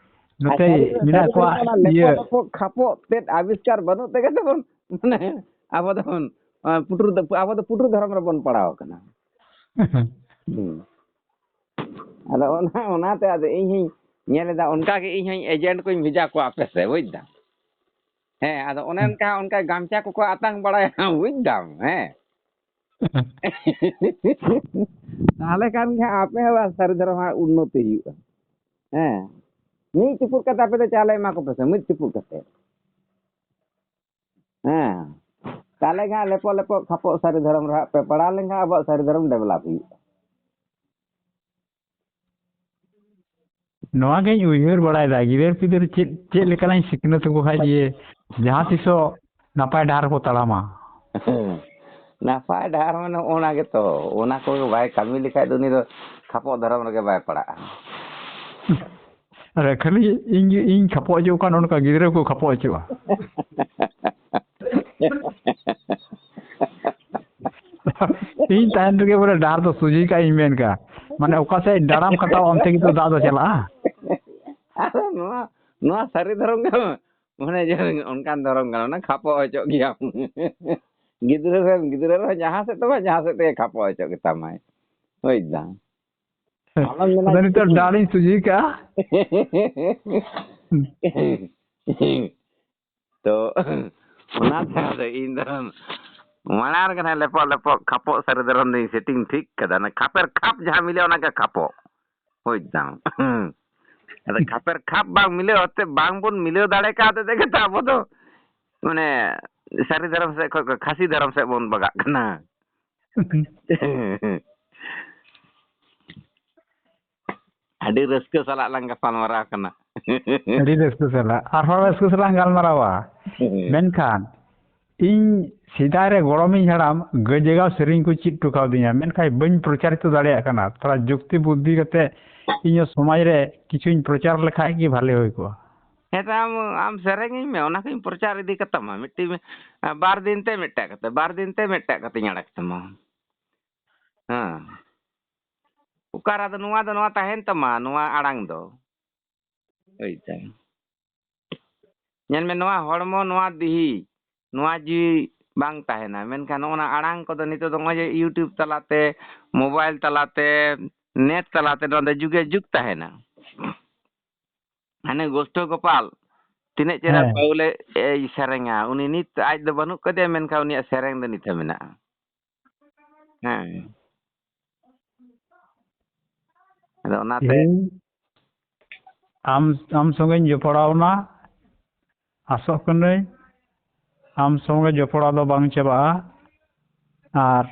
ᱱᱚᱛᱮ ᱟᱪᱪᱷᱟ, ᱱᱤᱭᱟᱹ ᱢᱮᱱᱟᱜ ᱥᱟᱹᱨᱤ ᱠᱚᱣᱟ, ᱠᱟᱛᱷᱟ ᱠᱟᱱᱟ, ᱤᱭᱟᱹ᱾ ᱞᱮᱯᱚ ᱞᱮᱯᱚ ᱠᱷᱟᱯᱚ ᱛᱮᱫ ᱟᱵᱤᱥᱠᱟᱨ ᱵᱟᱹᱱᱩᱜ ᱛᱮᱜᱮ ᱛᱟᱵᱚᱱ, ᱢᱟᱱᱮ, ᱟᱵᱚ ᱫᱚᱵᱚᱱ, ᱟᱸ, ᱯᱩᱴᱩᱨ ᱫᱚ, ᱟᱵᱚ ᱫᱚ ᱯᱩᱴᱩᱨ ᱫᱷᱚᱨᱚᱢ ᱨᱮᱵᱚᱱ ᱯᱟᱲᱟᱣ ᱟᱠᱟᱱᱟ᱾ ᱦᱩᱸ᱾ ᱟᱫᱚ ᱚᱱᱟ, ᱚᱱᱟᱛᱮ ᱟᱫᱚ ᱤᱧ ᱦᱚᱧ ᱧᱮᱞ ᱮᱫᱟ, ᱚᱱᱠᱟ ᱜᱮ ᱤᱧ ᱦᱚᱧ ᱮᱡᱮᱱᱴ ᱠᱚᱧ ᱵᱷᱮᱡᱟ ᱠᱚᱣᱟ ᱟᱯᱮ ᱥᱮᱫ, ᱵᱩᱡᱽ ᱫᱟᱢ? ᱦᱮᱸ, ᱟᱫᱚ ᱚᱱᱮ ᱦᱩᱸ᱾ ᱚᱱᱠᱟ, ᱚᱱᱠᱟ ᱜᱟᱢᱪᱷᱟ ᱠᱚᱠᱚ ᱟᱛᱟᱝ ᱵᱟᱲᱟᱭᱟ, ᱵᱩᱡᱽ ᱫᱟᱢ? ᱦᱮᱸ᱾ ᱛᱟᱦᱞᱮ ᱠᱷᱟᱱ ᱜᱮ ᱟᱯᱮ ᱦᱚᱸ ᱥᱟᱹᱨᱤ ᱫᱷᱚᱨᱚᱢ ᱦᱟᱸᱜ ᱩᱱᱱᱚᱛᱤ ᱦᱩᱭᱩᱜᱼᱟ᱾ ᱦᱮᱸ, ᱢᱤᱫ ᱪᱩᱯᱩᱫ ᱠᱟᱛᱮ ᱟᱯᱮ ᱫᱚ ᱪᱟᱣᱞᱮ ᱮᱢᱟ ᱠᱚᱯᱮ ᱥᱮ, ᱢᱤᱫ ᱪᱩᱯᱩᱫ ᱠᱟᱛᱮ᱾ ᱦᱮᱸ, ᱛᱟᱦᱞᱮ ᱜᱮ ᱦᱟᱸᱜ ᱞᱮᱯᱚ ᱞᱮᱯᱚ ᱠᱷᱟᱯᱚᱜ ᱥᱟᱹᱨᱤ ᱫᱷᱚᱨᱚᱢ ᱨᱮ ᱦᱟᱸᱜ ᱯᱮ ᱯᱟᱲᱟᱣ ᱞᱮᱱᱠᱷᱟᱱ ᱟᱵᱚᱣᱟᱜ ᱥᱟᱹᱨᱤ ᱫᱷᱚᱨᱚᱢ ᱰᱮᱵᱷᱞᱚᱯ ᱦᱩᱭᱩᱜᱼᱟ᱾ ᱱᱚᱣᱟ ᱜᱤᱧ ᱩᱭᱦᱟᱹᱨ ᱵᱟᱲᱟᱭᱮᱫᱟ, ᱜᱤᱫᱟᱹᱨ ᱯᱤᱫᱟᱹᱨ ᱪᱮᱫ, ᱪᱮᱫ ᱞᱮᱠᱟᱱᱟᱜ ᱤᱧ ᱥᱤᱠᱷᱱᱟᱹᱛ ᱟᱠᱚ ᱠᱷᱟᱡ ᱡᱮ ᱡᱟᱦᱟᱸ ᱛᱤᱥᱚᱜ ᱱᱟᱯᱟᱭ ᱰᱟᱦᱟᱨ ᱠᱚ ᱛᱟᱲᱟᱢᱟ᱾ ᱱᱟᱯᱟᱭ ᱰᱟᱦᱟᱨ ᱢᱟᱱᱮ ᱚᱱᱟ ᱜᱮᱛᱚ, ᱚᱱᱟ ᱠᱚ ᱵᱟᱭ ᱠᱟᱹᱢᱤ ᱞᱮᱠᱷᱟᱡ ᱫᱚ ᱩᱱᱤ ᱫᱚ ᱠᱷᱟᱯᱚᱜ ᱫᱷᱚᱨᱚᱢ ᱨᱮᱜᱮ ᱵᱟᱭ ᱯᱟᱲᱟᱜᱼᱟ᱾ ᱟᱨ ᱠᱷᱟᱹᱞᱤ ᱤᱧ ᱜᱮ, ᱤᱧ ᱠᱷᱟᱯᱚᱜ ᱦᱚᱪᱚᱜ ᱠᱟᱱ, ᱚᱱᱠᱟ ᱜᱤᱫᱽᱨᱟᱹ ᱠᱚ ᱠᱷᱟᱯᱚᱜ ᱦᱚᱪᱚᱜᱼᱟ᱾ ᱤᱧ ᱛᱟᱦᱮᱱ ᱨᱮᱜᱮ ᱵᱚᱞᱮ ᱰᱟᱦᱟᱨ ᱫᱚ ᱥᱚᱡᱷᱮ ᱠᱟᱜ ᱤᱧ ᱢᱮᱱ ᱠᱟᱜ, ᱢᱟᱱᱮ ᱚᱠᱟ ᱥᱮᱫ ᱰᱟᱲᱟᱢ ᱠᱟᱴᱟᱣ ᱚᱱᱛᱮ ᱜᱮᱛᱚ ᱫᱟᱜ ᱫᱚ ᱪᱟᱞᱟᱜᱼᱟ᱾ ᱟᱫᱚ ᱱᱚᱣᱟ, ᱱᱚᱣᱟ ᱥᱟᱹᱨᱤ ᱫᱷᱚᱨᱚᱢ ᱜᱮ ᱢᱟᱱᱮ ᱡᱮ ᱚᱱᱠᱟᱱ ᱫᱷᱚᱨᱚᱢ ᱠᱟᱱᱟ, ᱚᱱᱟ ᱠᱷᱟᱯᱚᱜ ᱦᱚᱪᱚᱜ ᱜᱮᱭᱟᱢ᱾ ᱜᱤᱫᱽᱨᱟᱹ ᱨᱮᱱ, ᱜᱤᱫᱽᱨᱟᱹ ᱨᱮᱦᱚᱸ ᱡᱟᱦᱟᱸ ᱥᱮᱫ ᱛᱮ ᱵᱟᱝ ᱡᱟᱦᱟᱸ ᱥᱮᱫ ᱛᱮᱜᱮ ᱠᱷᱟᱯᱚᱜ ᱦᱚᱪᱚᱜ ᱜᱮᱛᱟᱢᱟᱭ᱾ ᱵᱩᱡᱽ ᱫᱟᱢ? ᱟᱞᱚᱢ ᱢᱮᱱᱟ ᱟᱫᱚ ᱱᱤᱛᱚᱜ ᱪᱤᱠᱟᱹᱧ᱾ ᱰᱟᱲᱤᱧ ᱥᱚᱡᱷᱮ ᱠᱟᱜᱼᱟ᱾ ᱛᱚ ᱚᱱᱟᱛᱮ ᱟᱫᱚ ᱤᱧ ᱫᱚ ᱢᱟᱲᱟᱝ ᱨᱮᱜᱮ ᱱᱟᱜ ᱞᱮᱯᱚᱜ ᱞᱮᱯᱚᱜ ᱠᱷᱟᱯᱚᱜ ᱥᱟᱹᱨᱤ ᱫᱷᱚᱨᱚᱢ ᱫᱚᱧ setting ᱴᱷᱤᱠ ᱠᱟᱫᱟ᱾ ᱚᱱᱟ ᱠᱷᱟᱯᱮᱨ ᱠᱷᱟᱯ ᱡᱟᱦᱟᱸ ᱢᱤᱞᱟᱹᱜᱼᱟ, ᱚᱱᱟᱜᱮ ᱠᱷᱟᱯᱚᱜ᱾ ᱵᱩᱡᱽ ᱫᱟᱢ? ᱟᱫᱚ ᱠᱷᱟᱯᱮᱨ ᱠᱷᱟᱯ ᱵᱟᱝ ᱢᱤᱞᱟᱹᱣ ᱦᱚᱛᱮ, ᱵᱟᱝ ᱵᱚᱱ ᱢᱤᱞᱟᱹᱣ ᱫᱟᱲᱮ ᱠᱟᱣᱫᱟ ᱛᱮᱜᱮ ᱛᱚ ᱟᱵᱚ ᱫᱚ ᱢᱟᱱᱮ ᱥᱟᱹᱨᱤ ᱫᱷᱚᱨᱚᱢ ᱥᱮᱫ ᱠᱷᱚᱱ ᱠᱷᱟᱹᱥᱤ ᱫᱷᱚᱨᱚᱢ ᱥᱮᱫ ᱵᱚᱱ ᱵᱟᱜᱟᱜ ᱠᱟᱱᱟ᱾ ᱟᱹᱰᱤ ᱨᱟᱹᱥᱠᱟᱹ ᱥᱟᱞᱟᱜ ᱞᱟᱝ ᱜᱟᱯᱟᱞ ᱢᱟᱨᱟᱣ ᱠᱟᱱᱟ᱾ ᱟᱹᱰᱤ ᱨᱟᱹᱥᱠᱟᱹ ᱥᱟᱞᱟᱜ, ᱟᱨᱦᱚᱸ ᱨᱟᱹᱥᱠᱟᱹ ᱥᱟᱞᱟᱜ ᱜᱟᱞᱢᱟᱨᱟᱣᱟ᱾ ᱢᱮᱱᱠᱷᱟᱱ ᱤᱧ ᱥᱮᱫᱟᱭ ᱨᱮ ᱜᱚᱲᱚᱢᱤᱧ ᱦᱟᱲᱟᱢ ᱜᱟᱹᱭ ᱡᱟᱜᱟᱣ ᱥᱮᱨᱮᱧ ᱠᱚ ᱪᱮᱫ ᱦᱚᱴᱚ ᱠᱟᱣᱫᱤᱧᱟ, ᱢᱮᱱᱠᱷᱟᱱ ᱵᱟᱹᱧ ᱯᱨᱚᱪᱟᱨᱤᱛᱚ ᱫᱟᱲᱮᱭᱟᱜ ᱠᱟᱱᱟ᱾ ᱛᱷᱚᱲᱟ ᱡᱩᱠᱛᱤ ᱵᱩᱫᱽᱫᱷᱤ ᱠᱟᱛᱮ ᱤᱧ ᱦᱚᱸ ᱥᱚᱢᱟᱡᱽ ᱨᱮ ᱠᱤᱪᱷᱩᱧ ᱯᱨᱚᱪᱟᱨ ᱞᱮᱠᱷᱟᱡ ᱜᱮ ᱵᱷᱟᱞᱮ ᱦᱩᱭ ᱠᱚᱜᱼᱟ᱾ ᱦᱮᱸ ᱛᱚ, ᱟᱢ, ᱟᱢ ᱥᱮᱨᱮᱧ ᱤᱧ ᱢᱮ, ᱚᱱᱟ ᱠᱚᱧ ᱯᱨᱚᱪᱟᱨ ᱤᱫᱤ ᱠᱟᱛᱟᱢᱟ᱾ ᱢᱤᱫᱴᱤᱡ, ᱵᱟᱨ ᱫᱤᱱ ᱛᱮ ᱢᱤᱫᱴᱟᱜ ᱠᱟᱛᱮ, ᱵᱟᱨ ᱫᱤᱱ ᱛᱮ ᱢᱤᱫᱴᱟᱜ ᱠᱟᱛᱮᱧ ᱟᱲᱟᱜ ᱛᱟᱢᱟ᱾ ᱦᱮᱸ᱾ ᱚᱠᱟᱨᱮ ᱟᱫᱚ ᱱᱚᱣᱟ ᱫᱚ, ᱱᱚᱣᱟ ᱛᱟᱦᱮᱱ ᱛᱟᱢᱟ, ᱱᱚᱣᱟ ᱟᱲᱟᱝ ᱫᱚ᱾ ᱦᱳᱭ ᱛᱚ᱾ ᱧᱮᱞ ᱢᱮ, ᱱᱚᱣᱟ ᱦᱚᱲᱢᱚ, ᱱᱚᱣᱟ ᱫᱤᱦᱤ, ᱱᱚᱣᱟ ᱡᱤᱣᱤ ᱵᱟᱝ ᱛᱟᱦᱮᱱᱟ᱾ ᱢᱮᱱᱠᱷᱟᱱ ᱱᱚᱜᱼᱚ ᱱᱟ ᱟᱲᱟᱝ ᱠᱚᱫᱚ ᱱᱤᱛᱚᱜ ᱫᱚ ᱱᱚᱜᱼᱚᱭ ᱡᱮ YouTube ᱛᱟᱞᱟᱛᱮ, mobile ᱛᱟᱞᱟᱛᱮ, net ᱛᱟᱞᱟᱛᱮ ᱱᱚᱣᱟ ᱫᱚ ᱡᱩᱜᱮ ᱡᱩᱜᱽ ᱛᱟᱦᱮᱱᱟ᱾ ᱦᱟᱱᱮ ᱜᱳᱥᱴᱷᱚ ᱜᱳᱯᱟᱞ ᱛᱤᱱᱟᱹᱜ ᱪᱮᱦᱨᱟ ᱦᱮᱸ᱾ ᱯᱟᱹᱣᱞᱮ ᱮᱭ ᱥᱮᱨᱮᱧᱟ, ᱩᱱᱤ ᱱᱤᱛ ᱟᱡ ᱫᱚ ᱵᱟᱹᱱᱩᱜ ᱠᱟᱫᱮᱭᱟ, ᱢᱮᱱᱠᱷᱟᱱ ᱩᱱᱤᱭᱟᱜ ᱥᱮᱨᱮᱧ ᱫᱚ ᱱᱤᱛ ᱦᱚᱸ ᱢᱮᱱᱟᱜᱼᱟ᱾ ᱦᱮᱸ᱾ ᱟᱫᱚ ᱚᱱᱟᱛᱮ ᱤᱧ ᱟᱢ, ᱟᱢ ᱥᱚᱸᱜᱮᱧ ᱡᱚᱯᱲᱟᱣᱱᱟ, ᱟᱥᱚᱜ ᱠᱟᱹᱱᱟᱹᱧ ᱟᱢ ᱥᱚᱸᱜᱮ ᱡᱚᱯᱲᱟᱣ ᱫᱚ ᱵᱟᱝ ᱪᱟᱵᱟᱜᱼᱟ᱾ ᱟᱨ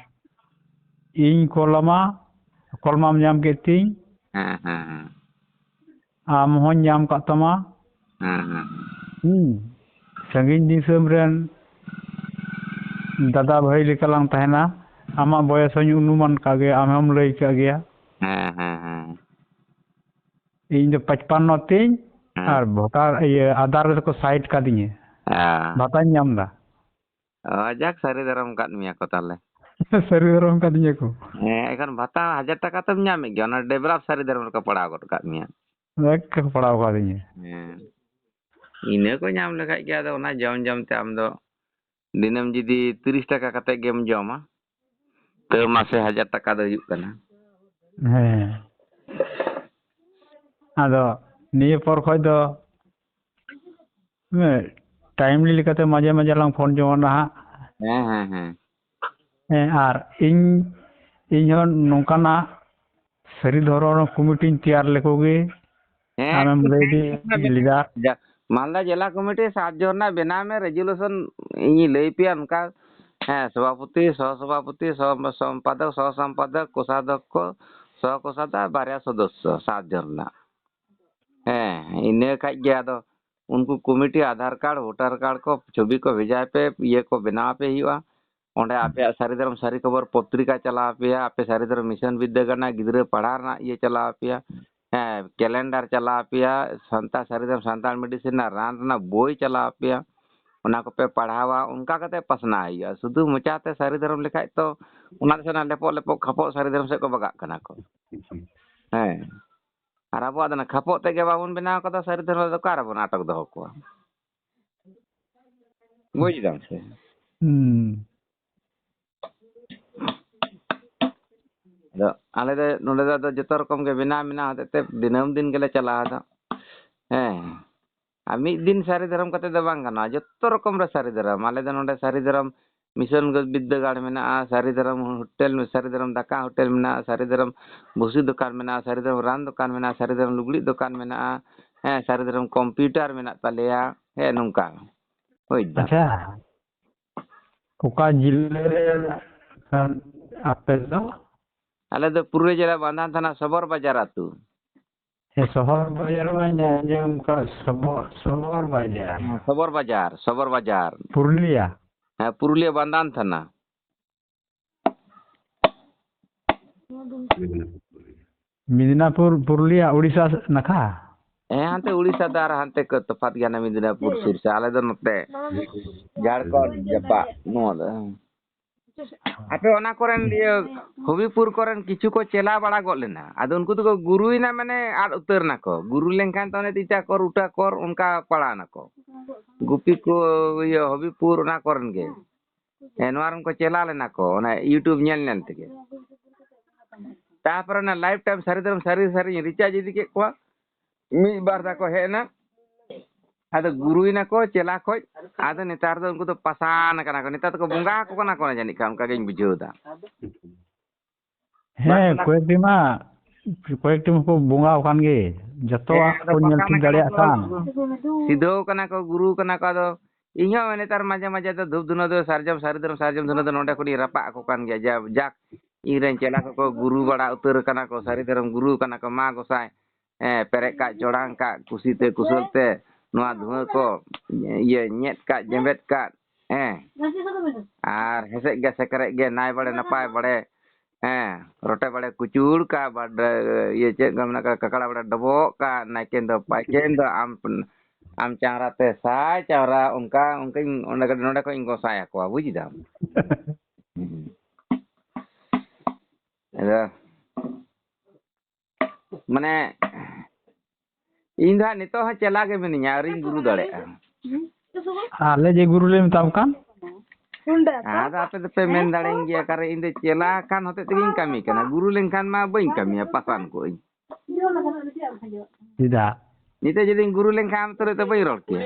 ᱤᱧ ᱠᱚᱞ ᱟᱢᱟ, ᱠᱚᱞ ᱢᱟᱢ ᱧᱟᱢ ᱠᱮᱫ ᱛᱤᱧ, ᱦᱮᱸ, ᱦᱮᱸ, ᱦᱮᱸ᱾ ᱟᱢ ᱦᱚᱸᱧ ᱧᱟᱢ ᱠᱟᱜ ᱛᱟᱢᱟ᱾ ᱦᱮᱸ, ᱦᱮᱸ, ᱦᱮᱸ᱾ ᱦᱩᱸ, ᱥᱟᱺᱜᱤᱧ ᱫᱤᱥᱚᱢ ᱨᱮᱱ ᱫᱟᱫᱟ ᱵᱷᱟᱹᱭ ᱞᱮᱠᱟ ᱞᱟᱝ ᱛᱟᱦᱮᱱᱟ᱾ ᱟᱢᱟᱜ ᱵᱚᱭᱮᱥ ᱦᱚᱧ ᱚᱱᱩᱢᱟᱱ ᱠᱟᱜ ᱜᱮᱭᱟ, ᱟᱢ ᱦᱚᱸᱢ ᱞᱟᱹᱭ ᱠᱟᱜ ᱜᱮᱭᱟ᱾ ᱦᱮᱸ, ᱦᱮᱸ, ᱦᱮᱸ᱾ ᱤᱧ ᱫᱚ ᱯᱟᱸᱪᱯᱟᱱᱱᱚ ᱛᱤᱧ᱾ ᱦᱮᱸ᱾ ᱟᱨ ᱵᱷᱳᱴᱟᱨ, ᱤᱭᱟᱹ, ᱟᱫᱷᱟᱨ ᱨᱮᱫᱚ ᱠᱚ ᱥᱟᱭᱤᱰ ᱠᱟᱫᱤᱧᱟ᱾ ᱦᱮᱸ᱾ ᱵᱷᱟᱛᱟᱧ ᱧᱟᱢ ᱫᱟ᱾ ᱚ, ᱡᱟᱠ, ᱥᱟᱹᱨᱤ ᱫᱷᱚᱨᱚᱢ ᱠᱟᱫ ᱢᱮᱭᱟ ᱠᱚ ᱛᱟᱦᱞᱮ᱾ ᱥᱟᱹᱨᱤ ᱫᱷᱚᱨᱚᱢ ᱠᱟᱫᱤᱧᱟ ᱠᱚ᱾ ᱦᱮᱸ, ᱮᱠᱷᱚᱱ ᱵᱷᱟᱛᱟ ᱦᱟᱡᱟᱨ ᱴᱟᱠᱟ ᱛᱮᱢ ᱧᱟᱢᱮᱫ ᱜᱮᱭᱟ, ᱚᱱᱟ ᱰᱮᱵᱷᱞᱚᱯ ᱥᱟᱹᱨᱤ ᱫᱷᱚᱨᱚᱢ ᱨᱮᱠᱚ ᱯᱟᱲᱟᱣ ᱜᱚᱫ ᱠᱟᱫ ᱢᱮᱭᱟ᱾ ᱮᱠ ᱠᱚ ᱯᱟᱲᱟᱣ ᱠᱟᱫᱤᱧᱟ᱾ ᱦᱮᱸ᱾ ᱤᱱᱟᱹ ᱠᱚ ᱧᱟᱢ ᱞᱮᱠᱷᱟᱡ ᱜᱮ ᱟᱫᱚ ᱚᱱᱟ ᱡᱚᱢ ᱡᱚᱢ ᱛᱮ ᱟᱢ ᱫᱚ ᱫᱤᱱᱟᱹᱢ ᱡᱩᱫᱤ ᱛᱤᱨᱤᱥ ᱴᱟᱠᱟ ᱠᱟᱛᱮ ᱜᱮᱢ ᱡᱚᱢᱟ, ᱛᱟᱹᱣ ᱢᱟᱥᱮ ᱦᱟᱡᱟᱨ ᱴᱟᱠᱟ ᱫᱚ ᱦᱩᱭᱩᱜ ᱠᱟᱱᱟ᱾ ᱦᱮᱸ᱾ ᱟᱫᱚ ᱱᱤᱭᱟᱹ ᱯᱚᱨ ᱠᱷᱚᱡ ᱫᱚ, ᱦᱮᱸ, ᱴᱟᱭᱤᱢᱞᱤ ᱞᱮᱠᱟᱛᱮ ᱢᱟᱡᱷᱮ ᱢᱟᱡᱷᱮ ᱞᱟᱝ ᱯᱷᱳᱱ ᱡᱚᱝᱟ ᱱᱟᱦᱟᱜ᱾ ᱦᱮᱸ, ᱦᱮᱸ, ᱦᱮᱸ᱾ ᱦᱮᱸ, ᱟᱨ ᱤᱧ, ᱤᱧ ᱦᱚᱸ ᱱᱚᱝᱠᱟᱱᱟᱜ ᱥᱟᱹᱨᱤ ᱫᱷᱚᱨᱚᱢ ᱠᱚᱢᱤᱴᱤᱧ ᱛᱮᱭᱟᱨ ᱞᱮᱠᱚ ᱜᱮ᱾ ᱦᱮᱸ, ᱟᱢᱮᱢ ᱞᱟᱹᱭ ᱫᱤ ᱦᱮᱸ, ᱞᱤᱰᱟᱨ᱾ ᱡᱟ-, ᱢᱟᱞᱫᱟ ᱡᱮᱞᱟ ᱠᱚᱢᱤᱴᱤ ᱥᱟᱛ ᱡᱚᱱ ᱨᱮᱱᱟᱜ ᱵᱮᱱᱟᱣ ᱢᱮ, ᱨᱮᱡᱩᱞᱩᱥᱚᱱ ᱤᱧᱤᱧ ᱞᱟᱹᱭ ᱯᱮᱭᱟ ᱚᱱᱠᱟ᱾ ᱦᱮᱸ, ᱥᱚᱵᱷᱟᱯᱚᱛᱤ, ᱥᱚᱦᱚ ᱥᱚᱵᱷᱟᱯᱚᱛᱤ, ᱥᱚᱦᱚ ᱥᱚᱢᱯᱟᱫᱚᱠ, ᱥᱚᱦᱚ ᱥᱚᱢᱯᱟᱫᱚᱠ, ᱠᱳᱥᱟᱫᱷᱚᱠᱠᱚ, ᱥᱚᱦᱚ ᱠᱳᱥᱟᱫᱷᱚᱠ, ᱵᱟᱨᱭᱟ ᱥᱚᱫᱚᱥᱥᱚ, ᱥᱟᱛ ᱡᱚᱱ ᱨᱮᱱᱟᱜ᱾ ᱦᱮᱸ, ᱤᱱᱟᱹ ᱠᱷᱟᱡ ᱜᱮ ᱟᱫᱚ ᱩᱱᱠᱩ committee Aadhaar card, voter card ᱠᱚ ᱪᱷᱚᱵᱤ ᱠᱚ ᱵᱷᱮᱡᱟᱭ ᱯᱮ, ᱤᱭᱟᱹ ᱠᱚ ᱵᱮᱱᱟᱣ ᱟᱯᱮ ᱦᱩᱭᱩᱜᱼᱟ᱾ ᱚᱸᱰᱮ ᱟᱯᱮᱭᱟᱜ ᱥᱟᱹᱨᱤ ᱫᱷᱚᱨᱚᱢ ᱥᱟᱹᱨᱤ ᱠᱷᱚᱵᱚᱨ ᱯᱚᱛᱨᱤᱠᱟ ᱪᱟᱞᱟᱣ ᱟᱯᱮᱭᱟ, ᱟᱯᱮ ᱥᱟᱹᱨᱤ ᱫᱷᱚᱨᱚᱢ ᱢᱤᱥᱚᱱ ᱵᱤᱫᱽᱫᱟᱹᱜᱟᱲ ᱨᱮᱱᱟᱜ ᱜᱤᱫᱽᱨᱟᱹ ᱯᱟᱲᱦᱟᱣ ᱨᱮᱱᱟᱜ ᱤᱭᱟᱹ ᱪᱟᱞᱟᱣ ᱟᱯᱮᱭᱟ, ᱦᱮᱸ, ᱠᱮᱞᱮᱱᱰᱟᱨ ᱪᱟᱞᱟᱣ ᱟᱯᱮᱭᱟ, ᱥᱟᱱᱛᱟᱲ ᱥᱟᱹᱨᱤ ᱫᱷᱚᱨᱚᱢ ᱥᱟᱱᱛᱟᱲ ᱢᱮᱰᱤᱥᱤᱱ ᱨᱮᱱᱟᱜ ᱨᱟᱱ ᱨᱮᱱᱟᱜ ᱵᱳᱭ ᱪᱟᱞᱟᱣ ᱟᱯᱮᱭᱟ, ᱚᱱᱟ ᱠᱚᱯᱮ ᱯᱟᱲᱦᱟᱣᱟ, ᱚᱱᱠᱟ ᱠᱟᱛᱮ ᱯᱟᱥᱱᱟᱣ ᱦᱩᱭᱩᱜᱼᱟ᱾ ᱥᱩᱫᱷᱩ ᱢᱚᱪᱟᱛᱮ ᱥᱟᱹᱨᱤ ᱫᱷᱚᱨᱚᱢ ᱞᱮᱠᱷᱟᱡ ᱛᱚ ᱚᱱᱟ ᱫᱚ ᱥᱟᱱᱟ ᱞᱮᱯᱚᱜ ᱞᱮᱯᱚᱜ ᱠᱷᱟᱯᱚᱜ ᱥᱟᱹᱨᱤ ᱫᱷᱚᱨᱚᱢ ᱥᱮᱫ ᱠᱚ ᱵᱟᱜᱟᱜ ᱠᱟᱱᱟ ᱠᱚ᱾ ᱦᱮᱸ, ᱟᱨ ᱟᱵᱚᱣᱟᱜ ᱫᱚ ᱚᱱᱟ ᱠᱷᱟᱯᱚᱜ ᱛᱮᱜᱮ ᱵᱟᱵᱚᱱ ᱵᱮᱱᱟᱣ ᱠᱟᱫᱟ ᱥᱟᱹᱨᱤ ᱫᱷᱚᱨᱚᱢ ᱨᱮᱫᱚ ᱚᱠᱟ ᱨᱮᱵᱚᱱ ᱟᱴᱚᱠ ᱫᱚᱦᱚ ᱠᱚᱣᱟ? ᱵᱩᱡᱽ ᱫᱟᱢ ᱥᱮ? ᱦᱩᱸ᱾ ᱟᱫᱚ ᱟᱞᱮ ᱫᱚ ᱱᱚᱰᱮ ᱫᱚ ᱟᱫᱚ ᱡᱚᱛᱚ ᱨᱚᱠᱚᱢ ᱜᱮ ᱵᱮᱱᱟᱣ ᱢᱮᱱᱟᱜᱼᱟ ᱦᱚᱛᱮᱡ ᱛᱮ ᱫᱤᱱᱟᱹᱢ ᱫᱤᱱ ᱜᱮᱞᱮ ᱪᱟᱞᱟᱜᱼᱟ ᱟᱫᱚ᱾ ᱦᱮᱸ᱾ ᱟᱨ ᱢᱤᱫ ᱫᱤᱱ ᱥᱟᱹᱨᱤ ᱫᱷᱚᱨᱚᱢ ᱠᱟᱛᱮ ᱫᱚ ᱵᱟᱝ ᱜᱟᱱᱚᱜᱼᱟ, ᱡᱚᱛᱚ ᱨᱚᱠᱚᱢ ᱨᱮ ᱥᱟᱹᱨᱤ ᱫᱷᱚᱨᱚᱢ᱾ ᱟᱞᱮ ᱫᱚ ᱱᱚᱰᱮ ᱥᱟᱹᱨᱤ ᱫᱷᱚᱨᱚᱢ ᱢᱤᱥᱚᱱ ᱵᱤᱫᱽᱫᱟᱹᱜᱟᱲ ᱢᱮᱱᱟᱜᱼᱟ, ᱥᱟᱹᱨᱤ ᱫᱷᱚᱨᱚᱢ ᱦᱳᱴᱮᱞ, ᱥᱟᱹᱨᱤ ᱫᱷᱚᱨᱚᱢ ᱫᱟᱠᱟ ᱦᱳᱴᱮᱞ ᱢᱮᱱᱟᱜᱼᱟ, ᱥᱟᱹᱨᱤ ᱫᱷᱚᱨᱚᱢ ᱵᱷᱩᱥᱤ ᱫᱚᱠᱟᱱ ᱢᱮᱱᱟᱜᱼᱟ, ᱥᱟᱹᱨᱤ ᱫᱷᱚᱨᱚᱢ ᱨᱟᱱ ᱫᱚᱠᱟᱱ ᱢᱮᱱᱟᱜᱼᱟ, ᱥᱟᱹᱨᱤ ᱫᱷᱚᱨᱚᱢ ᱞᱩᱜᱽᱲᱤᱡ ᱫᱚᱠᱟᱱ ᱢᱮᱱᱟᱜᱼᱟ, ᱦᱮᱸ, ᱥᱟᱹᱨᱤ ᱫᱷᱚᱨᱚᱢ ᱠᱚᱢᱯᱤᱭᱩᱴᱟᱨ ᱢᱮᱱᱟᱜ ᱛᱟᱞᱮᱭᱟ, ᱦᱮᱸ, ᱱᱚᱝᱠᱟ᱾ ᱵᱩᱡᱽ ᱫᱟᱢ? ᱟᱪᱪᱷᱟ, ᱚᱠᱟ ᱡᱤᱞᱟᱹ ᱨᱮ ᱠᱷᱟᱱ ᱟᱯᱮ ᱫᱚ? ᱟᱞᱮ ᱫᱚ ᱯᱩᱨᱩᱞᱤᱭᱟᱹ ᱡᱮᱞᱟ ᱵᱟᱱᱫᱷᱟᱱ ᱛᱷᱟᱱᱟ ᱥᱚᱵᱚᱨ ᱵᱟᱡᱟᱨ ᱟᱹᱛᱩ᱾ ᱦᱮᱸ, ᱥᱚᱵᱚᱨ ᱵᱟᱡᱟᱨ ᱢᱟᱧ ᱟᱸᱡᱚᱢ ᱠᱟᱜ, ᱥᱚᱵᱚᱨ, ᱥᱚᱵᱚᱨ ᱵᱟᱡᱟᱨ᱾ ᱥᱚᱵᱚᱨ ᱵᱟᱡᱟᱨ, ᱥᱚᱵᱚᱨ ᱵᱟᱡᱟᱨ᱾ ᱯᱩᱨᱩᱞᱤᱭᱟ? ᱦᱮᱸ, ᱯᱩᱨᱩᱞᱤᱭᱟᱹ ᱵᱟᱱᱫᱟᱱ ᱛᱷᱟᱱᱟ᱾ ᱢᱤᱫᱱᱟᱯᱩᱨ, ᱯᱩᱨᱩᱞᱤᱭᱟ, ᱩᱲᱤᱥᱥᱟ ᱱᱟᱠᱷᱟ? ᱦᱮᱸ, ᱦᱟᱱᱛᱮ ᱩᱲᱤᱥᱥᱟ ᱫᱚ ᱟᱨ ᱦᱟᱱᱛᱮ ᱠᱚ ᱛᱚᱯᱷᱟᱛ ᱜᱮᱭᱟ, ᱚᱱᱟ ᱢᱤᱫᱱᱟᱯᱩᱨ ᱥᱩᱨ ᱥᱮ᱾ ᱟᱞᱮ ᱫᱚ ᱱᱚᱛᱮ ᱡᱷᱟᱲᱠᱷᱚᱸᱰ ᱡᱟᱯᱟᱜ ᱱᱚᱣᱟ ᱫᱚ᱾ ᱟᱯᱮ ᱚᱱᱟ ᱠᱚᱨᱮᱱ ᱤᱭᱟᱹ ᱦᱚᱵᱤᱯᱩᱨ ᱠᱚᱨᱮᱱ ᱠᱤᱪᱷᱩ ᱠᱚ ᱪᱮᱞᱟ ᱵᱟᱲᱟ ᱜᱚᱫ ᱞᱮᱱᱟ, ᱟᱫᱚ ᱩᱱᱠᱩ ᱫᱚᱠᱚ ᱜᱩᱨᱩᱭᱮᱱᱟ, ᱢᱟᱱᱮ ᱟᱫ ᱩᱛᱟᱹᱨ ᱱᱟᱠᱚ᱾ ᱜᱩᱨᱩ ᱞᱮᱱᱠᱷᱟᱱ ᱛᱚ ᱚᱱᱮ ᱤᱴᱟ ᱠᱚᱨ, ᱩᱴᱟ ᱠᱚᱨ ᱚᱱᱠᱟ ᱯᱟᱲᱟᱣ ᱱᱟᱠᱚ᱾ ᱜᱩᱯᱤ ᱠᱚ, ᱤᱭᱟᱹ ᱦᱚᱵᱤᱯᱩᱨ ᱚᱱᱟ ᱠᱚᱨᱮᱱ ᱜᱮ᱾ ᱦᱮᱸ, ᱱᱚᱣᱟ ᱨᱮᱱ ᱠᱚ ᱪᱮᱞᱟ ᱞᱮᱱᱟ ᱠᱚ, ᱚᱱᱟ YouTube ᱧᱮᱞ ᱧᱮᱞ ᱛᱮᱜᱮ᱾ ᱛᱟᱯᱚᱨᱮ ᱚᱱᱟ ᱞᱟᱭᱤᱯᱷ ᱴᱟᱭᱤᱢ ᱥᱟᱹᱨᱤ ᱫᱷᱚᱨᱚᱢ ᱥᱟᱹᱨᱤ ᱥᱟᱹᱨᱤᱧ ᱨᱤᱪᱟᱨᱡᱽ ᱤᱫᱤ ᱠᱮᱫ ᱠᱚᱣᱟ᱾ ᱢᱤᱫ ᱵᱟᱨ ᱫᱷᱟᱣ ᱠᱚ ᱦᱮᱡ ᱮᱱᱟ, ᱟᱫᱚ ᱜᱩᱨᱩᱭᱮᱱᱟ ᱠᱚ ᱪᱮᱞᱟ ᱠᱷᱚᱡ᱾ ᱟᱫᱚ ᱱᱮᱛᱟᱨ ᱫᱚ ᱩᱱᱠᱩ ᱫᱚ ᱯᱟᱥᱟᱱ ᱟᱠᱟᱱᱟ ᱠᱚ, ᱱᱮᱛᱟᱨ ᱫᱚᱠᱚ ᱵᱚᱸᱜᱟ ᱟᱠᱚ ᱠᱟᱱᱟ ᱠᱚ ᱡᱟᱹᱱᱤᱡ ᱠᱷᱟᱱ, ᱚᱱᱠᱟ ᱜᱤᱧ ᱵᱩᱡᱷᱟᱹᱣ ᱮᱫᱟ᱾ ᱦᱮᱸ, ᱠᱚᱭᱮᱠᱴᱤ ᱢᱟ, ᱠᱚᱭᱮᱠᱴᱤ ᱢᱟᱠᱚ ᱵᱚᱸᱜᱟ ᱟᱠᱟᱱ ᱜᱮ, ᱡᱚᱛᱚᱣᱟᱜ ᱠᱚ ᱧᱮᱞ ᱴᱷᱤᱠ ᱫᱟᱲᱮᱭᱟᱜ ᱠᱟᱱ᱾ ᱥᱤᱫᱷᱟᱹᱣ ᱠᱟᱱᱟ ᱠᱚ, ᱜᱩᱨᱩ ᱠᱟᱱᱟ ᱠᱚ᱾ ᱟᱫᱚ ᱤᱧ ᱦᱚᱸ ᱱᱮᱛᱟᱨ ᱢᱟᱡᱷᱮ ᱢᱟᱡᱷᱮ ᱫᱚ ᱫᱷᱩᱯ ᱫᱷᱩᱱᱟᱹ ᱫᱚ ᱥᱟᱨᱡᱚᱢ, ᱥᱟᱹᱨᱤ ᱫᱷᱚᱨᱚᱢ ᱥᱟᱨᱡᱚᱢ ᱫᱷᱩᱱᱟᱹ ᱫᱚ ᱱᱚᱰᱮ ᱠᱷᱚᱱᱤᱧ ᱨᱟᱯᱟᱜ ᱟᱠᱚ ᱠᱟᱱ ᱜᱮᱭᱟ᱾ ᱡᱟ ᱡᱟᱠ, ᱤᱧ ᱨᱮᱱ ᱪᱮᱞᱟ ᱠᱚᱠᱚ ᱜᱩᱨᱩ ᱵᱟᱲᱟ ᱩᱛᱟᱹᱨ ᱟᱠᱟᱱᱟ ᱠᱚ, ᱥᱟᱹᱨᱤ ᱫᱷᱚᱨᱚᱢ ᱜᱩᱨᱩ ᱠᱟᱱᱟ ᱠᱚ᱾ ᱢᱟ ᱜᱚᱸᱥᱟᱭ, ᱦᱮᱸ, ᱯᱮᱨᱮᱡ ᱠᱟᱜ, ᱪᱚᱲᱟᱝ ᱠᱟᱜ, ᱠᱩᱥᱤ ᱛᱮ ᱠᱩᱥᱟᱹᱞ ᱛᱮ ᱱᱚᱣᱟ ᱫᱷᱩᱣᱟᱹ ᱠᱚ ᱤᱭᱟᱹ ᱧᱮᱫ ᱠᱟᱜ, ᱡᱮᱢᱵᱮᱫ ᱠᱟᱜ, ᱦᱮᱸ, ᱟᱨ ᱦᱮᱸᱥᱮᱡ ᱜᱮ ᱥᱮᱠᱨᱮᱡ ᱜᱮ, ᱱᱟᱭ ᱵᱟᱲᱮ ᱱᱟᱯᱟᱭ ᱵᱟᱲᱮ, ᱦᱮᱸ, ᱨᱚᱴᱮ ᱵᱟᱲᱮ ᱠᱩᱪᱩᱲ ᱠᱟᱜ, ᱵᱟᱰᱮ, ᱤᱭᱟᱹ ᱪᱮᱫ ᱠᱚ ᱢᱮᱱᱟ, ᱠᱟᱠᱲᱟ ᱵᱟᱲᱮ ᱰᱚᱵᱚᱜ ᱠᱟᱜ, ᱱᱟᱭᱠᱮ ᱫᱚ ᱯᱟᱭᱠᱮᱱ ᱫᱚ ᱟᱢ, ᱟᱢ ᱪᱟᱝᱨᱟ ᱛᱮ ᱥᱟᱭ ᱪᱟᱝᱨᱟ, ᱚᱱᱠᱟ, ᱚᱱᱠᱟᱧ, ᱚᱸᱰᱮ, ᱱᱚᱰᱮ ᱠᱷᱚᱡ ᱤᱧ ᱜᱚᱸᱥᱟᱭ ᱟᱠᱚᱣᱟ, ᱵᱩᱡ ᱫᱟᱢ? ᱟᱫᱚ ᱢᱟᱱᱮ, ᱤᱧ ᱫᱚ ᱦᱟᱸᱜ ᱱᱤᱛᱚᱜ ᱦᱚᱸ ᱪᱮᱞᱟ ᱜᱮ ᱢᱤᱱᱟᱹᱧᱟ, ᱟᱹᱣᱨᱤᱧ ᱜᱩᱨᱩ ᱫᱟᱲᱮᱭᱟᱜᱼᱟ᱾ ᱟᱞᱮ ᱡᱮ ᱜᱩᱨᱩ ᱞᱮ ᱢᱮᱛᱟᱢ ᱠᱟᱱ᱾ ᱟᱫᱚ ᱟᱯᱮ ᱫᱚᱯᱮ ᱢᱮᱱ ᱫᱟᱲᱮᱭᱟᱹᱧ ᱜᱮᱭᱟ, ᱠᱟᱨᱚᱱ ᱤᱧ ᱫᱚ ᱪᱮᱞᱟ ᱠᱟᱱ ᱦᱚᱛᱮᱡ ᱛᱮᱜᱮᱧ ᱠᱟᱹᱢᱤ ᱠᱟᱱᱟ, ᱜᱩᱨᱩ ᱞᱮᱱᱠᱷᱟᱱ ᱢᱟ ᱵᱟᱹᱧ ᱠᱟᱹᱢᱤᱭᱟ, ᱯᱟᱥᱟᱱ ᱠᱚᱜ ᱟᱹᱧ᱾ ᱪᱮᱫᱟᱜ? ᱱᱤᱛᱚᱜ ᱡᱩᱫᱤᱧ ᱜᱩᱨᱩ ᱞᱮᱱᱠᱷᱟᱱ ᱟᱢ ᱛᱩᱞᱩᱡ ᱫᱚ ᱵᱟᱹᱧ ᱨᱚᱲ ᱠᱮᱭᱟ᱾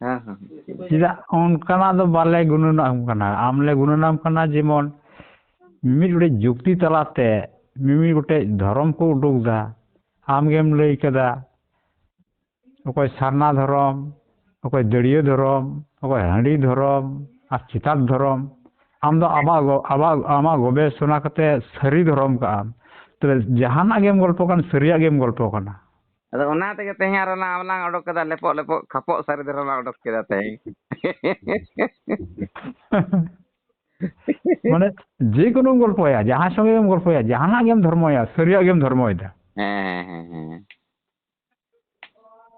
ᱦᱮᱸ, ᱦᱮᱸ᱾ ᱪᱮᱫᱟᱜ ᱚᱱᱠᱟᱱᱟᱜ ᱫᱚ ᱵᱟᱞᱮ ᱜᱩᱱᱟᱹᱱᱟᱢ ᱠᱟᱱᱟ, ᱟᱢ ᱞᱮ ᱜᱩᱱᱟᱹᱱᱟᱢ ᱠᱟᱱᱟ᱾ ᱡᱮᱢᱚᱱ ᱢᱤᱫ ᱜᱚᱴᱮᱡ ᱡᱩᱠᱛᱤ ᱛᱟᱞᱟᱛᱮ ᱢᱤᱢᱤᱫ ᱜᱚᱴᱮᱡ ᱫᱷᱚᱨᱚᱢ ᱠᱚ ᱩᱰᱩᱠ ᱫᱟ, ᱟᱢ ᱜᱮᱢ ᱞᱟᱹᱭ ᱠᱟᱫᱟ, ᱚᱠᱚᱭ ᱥᱟᱨᱱᱟ ᱫᱷᱚᱨᱚᱢ, ᱚᱠᱚᱭ ᱫᱟᱹᱲᱭᱟᱹ ᱫᱷᱚᱨᱚᱢ, ᱚᱠᱚᱭ ᱦᱟᱺᱰᱤ ᱫᱷᱚᱨᱚᱢ ᱟᱨ ᱪᱮᱛᱟᱱ ᱫᱷᱚᱨᱚᱢ᱾ ᱟᱢ ᱫᱚ ᱟᱢᱟᱜ ᱜᱚ-, ᱟᱢᱟᱜ, ᱟᱢᱟᱜ ᱜᱚᱵᱮᱥᱚᱱᱟ ᱠᱟᱛᱮ ᱥᱟᱹᱨᱤ ᱫᱷᱚᱨᱚᱢ ᱠᱟᱜ ᱟᱢ᱾ ᱛᱚᱵᱮ ᱡᱟᱦᱟᱱᱟᱜ ᱜᱮᱢ ᱜᱚᱞᱯᱚ ᱠᱟᱱ, ᱥᱟᱹᱨᱤᱭᱟᱜ ᱜᱮᱢ ᱜᱚᱞᱯᱚ ᱠᱟᱱᱟ᱾ ᱟᱫᱚ ᱚᱱᱟ ᱛᱮᱜᱮ ᱛᱮᱦᱮᱧ ᱟᱨᱚ ᱞᱟᱝ, ᱞᱟᱝ ᱚᱰᱚᱠ ᱠᱮᱫᱟ ᱞᱮᱯᱚᱜ ᱞᱮᱯᱚᱜ ᱠᱷᱟᱯᱚᱜ ᱥᱟᱹᱨᱤ ᱫᱷᱚᱨᱚᱢ ᱞᱟᱝ ᱚᱰᱚᱠ ᱠᱮᱫᱟ ᱛᱮᱦᱮᱧ᱾ ᱢᱟᱱᱮ ᱡᱮᱠᱳᱱᱳᱢ ᱜᱚᱞᱯᱚᱭᱟ, ᱡᱟᱦᱟᱸ ᱥᱚᱸᱜᱮ ᱜᱮᱢ ᱜᱚᱞᱯᱚᱭᱟ, ᱡᱟᱦᱟᱱᱟᱜ ᱜᱮᱢ ᱫᱷᱚᱨᱢᱚᱭᱟ, ᱥᱟᱹᱨᱤᱭᱟᱜ ᱜᱮᱢ ᱫᱷᱚᱨᱢᱚᱭᱮᱫᱟ᱾ ᱦᱮᱸ ᱦᱮᱸ ᱦᱮᱸ᱾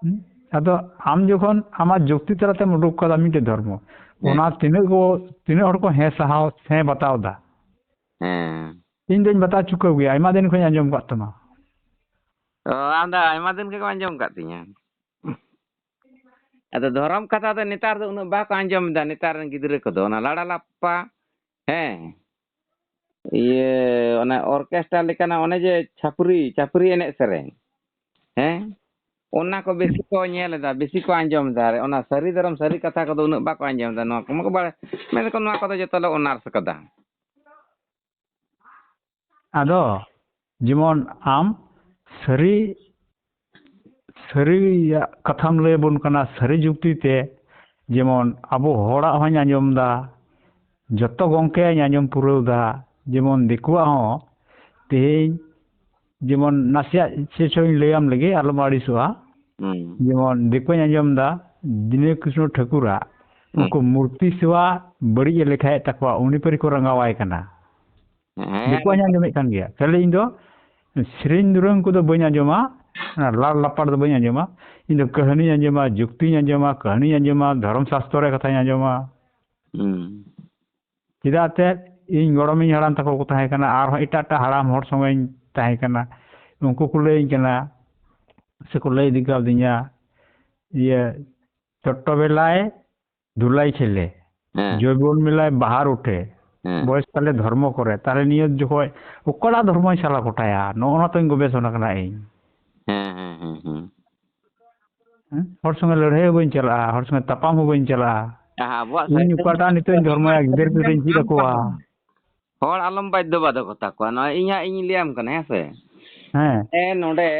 ᱦᱩᱸ? ᱟᱫᱚ ᱟᱢ ᱡᱚᱠᱷᱚᱱ ᱟᱢᱟᱜ ᱡᱩᱠᱛᱤ ᱛᱟᱞᱟᱛᱮᱢ ᱩᱰᱩᱠ ᱠᱟᱫᱟ ᱢᱤᱫᱴᱮᱡ ᱫᱷᱚᱨᱢᱚ, ᱦᱮᱸ᱾ ᱚᱱᱟ ᱛᱤᱱᱟᱹᱜ ᱠᱚ, ᱛᱤᱱᱟᱹᱜ ᱦᱚᱲ ᱠᱚ ᱦᱮᱸ ᱥᱟᱦᱟᱣ, ᱦᱮᱸ ᱵᱟᱛᱟᱣ ᱫᱟ? ᱦᱮᱸ᱾ ᱤᱧ ᱫᱚᱧ ᱵᱟᱛᱟᱣ ᱪᱩᱠᱟᱹᱣ ᱜᱮᱭᱟ, ᱟᱭᱢᱟ ᱫᱤᱱ ᱠᱷᱚᱱᱤᱧ ᱟᱸᱡᱚᱢ ᱠᱟᱜ ᱛᱟᱢᱟ᱾ ᱚ, ᱟᱢ ᱫᱚ ᱟᱭᱢᱟ ᱫᱤᱱ ᱠᱷᱚᱱ ᱜᱮᱢ ᱟᱸᱡᱚᱢ ᱠᱟᱜ ᱛᱤᱧᱟ᱾ ᱟᱫᱚ ᱫᱷᱚᱨᱚᱢ ᱠᱟᱛᱷᱟ ᱫᱚ ᱱᱮᱛᱟᱨ ᱫᱚ ᱩᱱᱟᱹᱜ ᱵᱟᱠᱚ ᱟᱸᱡᱚᱢ ᱮᱫᱟ, ᱱᱮᱛᱟᱨ ᱨᱮᱱ ᱜᱤᱫᱽᱨᱟᱹ ᱠᱚᱫᱚ᱾ ᱚᱱᱟ ᱞᱟᱲᱟ ᱞᱟᱯᱯᱟ, ᱦᱮᱸ, ᱤᱭᱟᱹ, ᱚᱱᱟ ᱚᱨᱠᱮᱥᱴᱨᱟ ᱞᱮᱠᱟᱱᱟᱜ, ᱚᱱᱮ ᱡᱮ ᱪᱷᱟᱯᱨᱤ, ᱪᱷᱟᱯᱨᱤ ᱮᱱᱮᱡ ᱥᱮᱨᱮᱧ, ᱦᱮᱸ, ᱚᱱᱟ ᱠᱚ ᱵᱮᱥᱤ ᱠᱚ ᱧᱮᱞ ᱮᱫᱟ, ᱵᱮᱥᱤ ᱠᱚ ᱟᱸᱡᱚᱢ ᱮᱫᱟ᱾ ᱚᱱᱟ ᱥᱟᱹᱨᱤ ᱫᱷᱚᱨᱚᱢ, ᱥᱟᱹᱨᱤ ᱠᱟᱛᱷᱟ ᱠᱚᱫᱚ ᱩᱱᱟᱹᱜ ᱵᱟᱠᱚ ᱟᱸᱡᱚᱢ ᱮᱫᱟ᱾ ᱱᱚᱣᱟ ᱠᱚᱢᱟ ᱠᱚ ᱵᱟᱲᱟᱭ, ᱢᱮᱱ ᱫᱟᱠᱚ ᱱᱚᱣᱟ ᱠᱚᱫᱚ ᱡᱚᱛᱚ ᱞᱮ ᱚᱱᱟᱨᱥ ᱠᱟᱫᱟ᱾ ᱟᱫᱚ ᱡᱮᱢᱚᱱ ᱟᱢ ᱥᱟᱹᱨᱤ, ᱥᱟᱹᱨᱤᱭᱟᱜ ᱠᱟᱛᱷᱟᱢ ᱞᱟᱹᱭ ᱟᱵᱚᱱ ᱠᱟᱱᱟ, ᱥᱟᱹᱨᱤ ᱡᱩᱠᱛᱤ ᱛᱮ, ᱡᱮᱢᱚᱱ ᱟᱵᱚ ᱦᱚᱲᱟᱜ ᱦᱚᱸᱧ ᱟᱸᱡᱚᱢ ᱮᱫᱟ, ᱡᱚᱛᱚ ᱜᱚᱢᱠᱮᱭᱟᱜ ᱤᱧ ᱟᱸᱡᱚᱢ ᱯᱩᱨᱟᱹᱣ ᱮᱫᱟ, ᱡᱮᱢᱚᱱ ᱫᱤᱠᱩᱣᱟᱜ ᱦᱚᱸ᱾ ᱛᱮᱦᱮᱧ ᱡᱮᱢᱚᱱ ᱱᱟᱥᱮᱭᱟᱜ ᱪᱮᱫ ᱪᱚᱧ ᱞᱟᱹᱭᱟᱢ ᱞᱮᱜᱮ, ᱟᱞᱚᱢ ᱟᱹᱲᱤᱥᱚᱜᱼᱟ᱾ ᱦᱩᱸ᱾ ᱡᱮᱢᱚᱱ ᱫᱤᱠᱩᱧ ᱟᱸᱡᱚᱢ ᱮᱫᱟ, ᱫᱤᱱᱮ ᱠᱨᱤᱥᱱᱚ ᱴᱷᱟᱹᱠᱩᱨᱟᱜ ᱦᱩᱸ᱾ ᱩᱱᱠᱩ ᱢᱩᱨᱛᱤ ᱥᱮᱵᱟ ᱵᱟᱹᱲᱤᱡ ᱮ ᱞᱮᱠᱷᱟᱭᱮᱫ ᱛᱟᱠᱚᱣᱟ, ᱩᱱᱤ ᱯᱟᱹᱨᱤ ᱠᱚ ᱨᱟᱸᱜᱟᱣᱟᱭ ᱠᱟᱱᱟ᱾ ᱦᱮᱸ᱾ ᱫᱤᱠᱩᱣᱟᱜ ᱤᱧ ᱟᱸᱡᱚᱢᱮᱫ ᱠᱟᱱ ᱜᱮᱭᱟ᱾ ᱠᱷᱟᱹᱞᱤ ᱤᱧ ᱫᱚ ᱥᱮᱨᱮᱧ ᱫᱩᱨᱟᱹᱝ ᱠᱚᱫᱚ ᱵᱟᱹᱧ ᱟᱸᱡᱚᱢᱟ, ᱚᱱᱟ ᱞᱟᱲ ᱞᱟᱯᱟᱲ ᱫᱚ ᱵᱟᱹᱧ ᱟᱸᱡᱚᱢᱟ᱾ ᱤᱧ ᱫᱚ ᱠᱟᱹᱦᱱᱤᱧ ᱟᱸᱡᱚᱢᱟ, ᱡᱩᱠᱛᱤᱧ ᱟᱸᱡᱚᱢᱟ, ᱠᱟᱹᱦᱱᱤᱧ ᱟᱸᱡᱚᱢᱟ, ᱫᱷᱚᱨᱚᱢ ᱥᱟᱥᱛᱚᱨ ᱨᱮ ᱠᱟᱛᱷᱟᱧ ᱟᱸᱡᱚᱢᱟ᱾ ᱦᱩᱸ᱾ ᱪᱮᱫᱟᱜ ᱛᱮ ᱤᱧ ᱜᱚᱲᱚᱢᱤᱧ ᱦᱟᱲᱟᱢ ᱛᱟᱠᱚ ᱠᱚ ᱛᱟᱦᱮᱸ ᱠᱟᱱᱟ, ᱟᱨᱦᱚᱸ ᱮᱴᱟᱜ ᱮᱴᱟᱜ ᱦᱟᱲᱟᱢ ᱦᱚᱲ ᱥᱚᱸᱜᱮᱧ ᱛᱟᱦᱮᱸ ᱠᱟᱱᱟ᱾ ᱩᱱᱠᱩ ᱠᱚ ᱞᱟᱹᱭᱟᱹᱧ ᱠᱟᱱᱟ, ᱥᱮᱠᱚ ᱞᱟᱹᱭ ᱤᱫᱤ ᱠᱟᱣᱫᱤᱧᱟ, ᱤᱭᱟᱹ, "ᱪᱚᱴᱴᱚ ᱵᱮᱞᱟᱭ ᱫᱷᱩᱞᱟᱭ ᱪᱷᱮᱞᱮ, ᱦᱮᱸ᱾ ᱡᱳᱭᱵᱚᱱ ᱢᱮᱞᱟᱭ ᱵᱟᱦᱟᱨ ᱩᱴᱷᱮ, ᱦᱮᱸ᱾ ᱵᱚᱭᱮᱥ ᱠᱟᱞᱮ ᱫᱷᱚᱨᱢᱚ ᱠᱚᱨᱮ, ᱛᱟᱦᱞᱮ ᱱᱤᱭᱟᱹ ᱡᱚᱠᱷᱚᱡ ᱚᱠᱟᱴᱟᱜ ᱫᱷᱚᱨᱢᱚᱭ ᱥᱟᱞᱟ ᱠᱚᱴᱟᱭᱟ?" ᱱᱚᱜᱼᱚ ᱱᱚᱣᱟ ᱛᱚᱧ ᱜᱚᱵᱮᱥᱚᱱᱟ ᱠᱟᱱᱟ ᱤᱧ᱾ ᱦᱮᱸ, ᱦᱮᱸ, ᱦᱮᱸ, ᱦᱮᱸ᱾ ᱦᱮᱸ? ᱦᱚᱲ ᱥᱚᱸᱜᱮ ᱞᱟᱹᱲᱦᱟᱹᱭ ᱦᱚᱸ ᱵᱟᱹᱧ ᱪᱟᱞᱟᱜᱼᱟ, ᱦᱚᱲ ᱥᱚᱸᱜᱮ ᱛᱟᱯᱟᱢ ᱦᱚᱸ ᱵᱟᱹᱧ ᱪᱟᱞᱟᱜᱼᱟ᱾ ᱟᱦᱟ, ᱟᱵᱚᱣᱟᱜ ᱤᱧ ᱥᱟᱹᱨᱤ ᱚᱠᱟᱴᱟᱜ ᱱᱤᱛᱚᱜ ᱤᱧ ᱫᱷᱚᱨᱢᱚᱭᱟ, ᱜᱤᱫᱟᱹᱨ ᱯᱤᱫᱟᱹᱨᱤᱧ ᱪᱮᱫ ᱟᱠᱚᱣᱟ᱾ ᱦᱚᱲ ᱟᱞᱚᱢ ᱵᱟᱫᱽᱫᱷᱚ ᱵᱟᱫᱷᱚᱠᱚᱛᱟ ᱠᱚᱣᱟ᱾ ᱱᱚᱣᱟ ᱤᱧ ᱦᱟᱸᱜ ᱤᱧ ᱞᱟᱹᱭᱟᱢ ᱠᱟᱱᱟ, ᱦᱮᱸ ᱥᱮ? ᱦᱮᱸ᱾ ᱮ, ᱱᱚᱰᱮ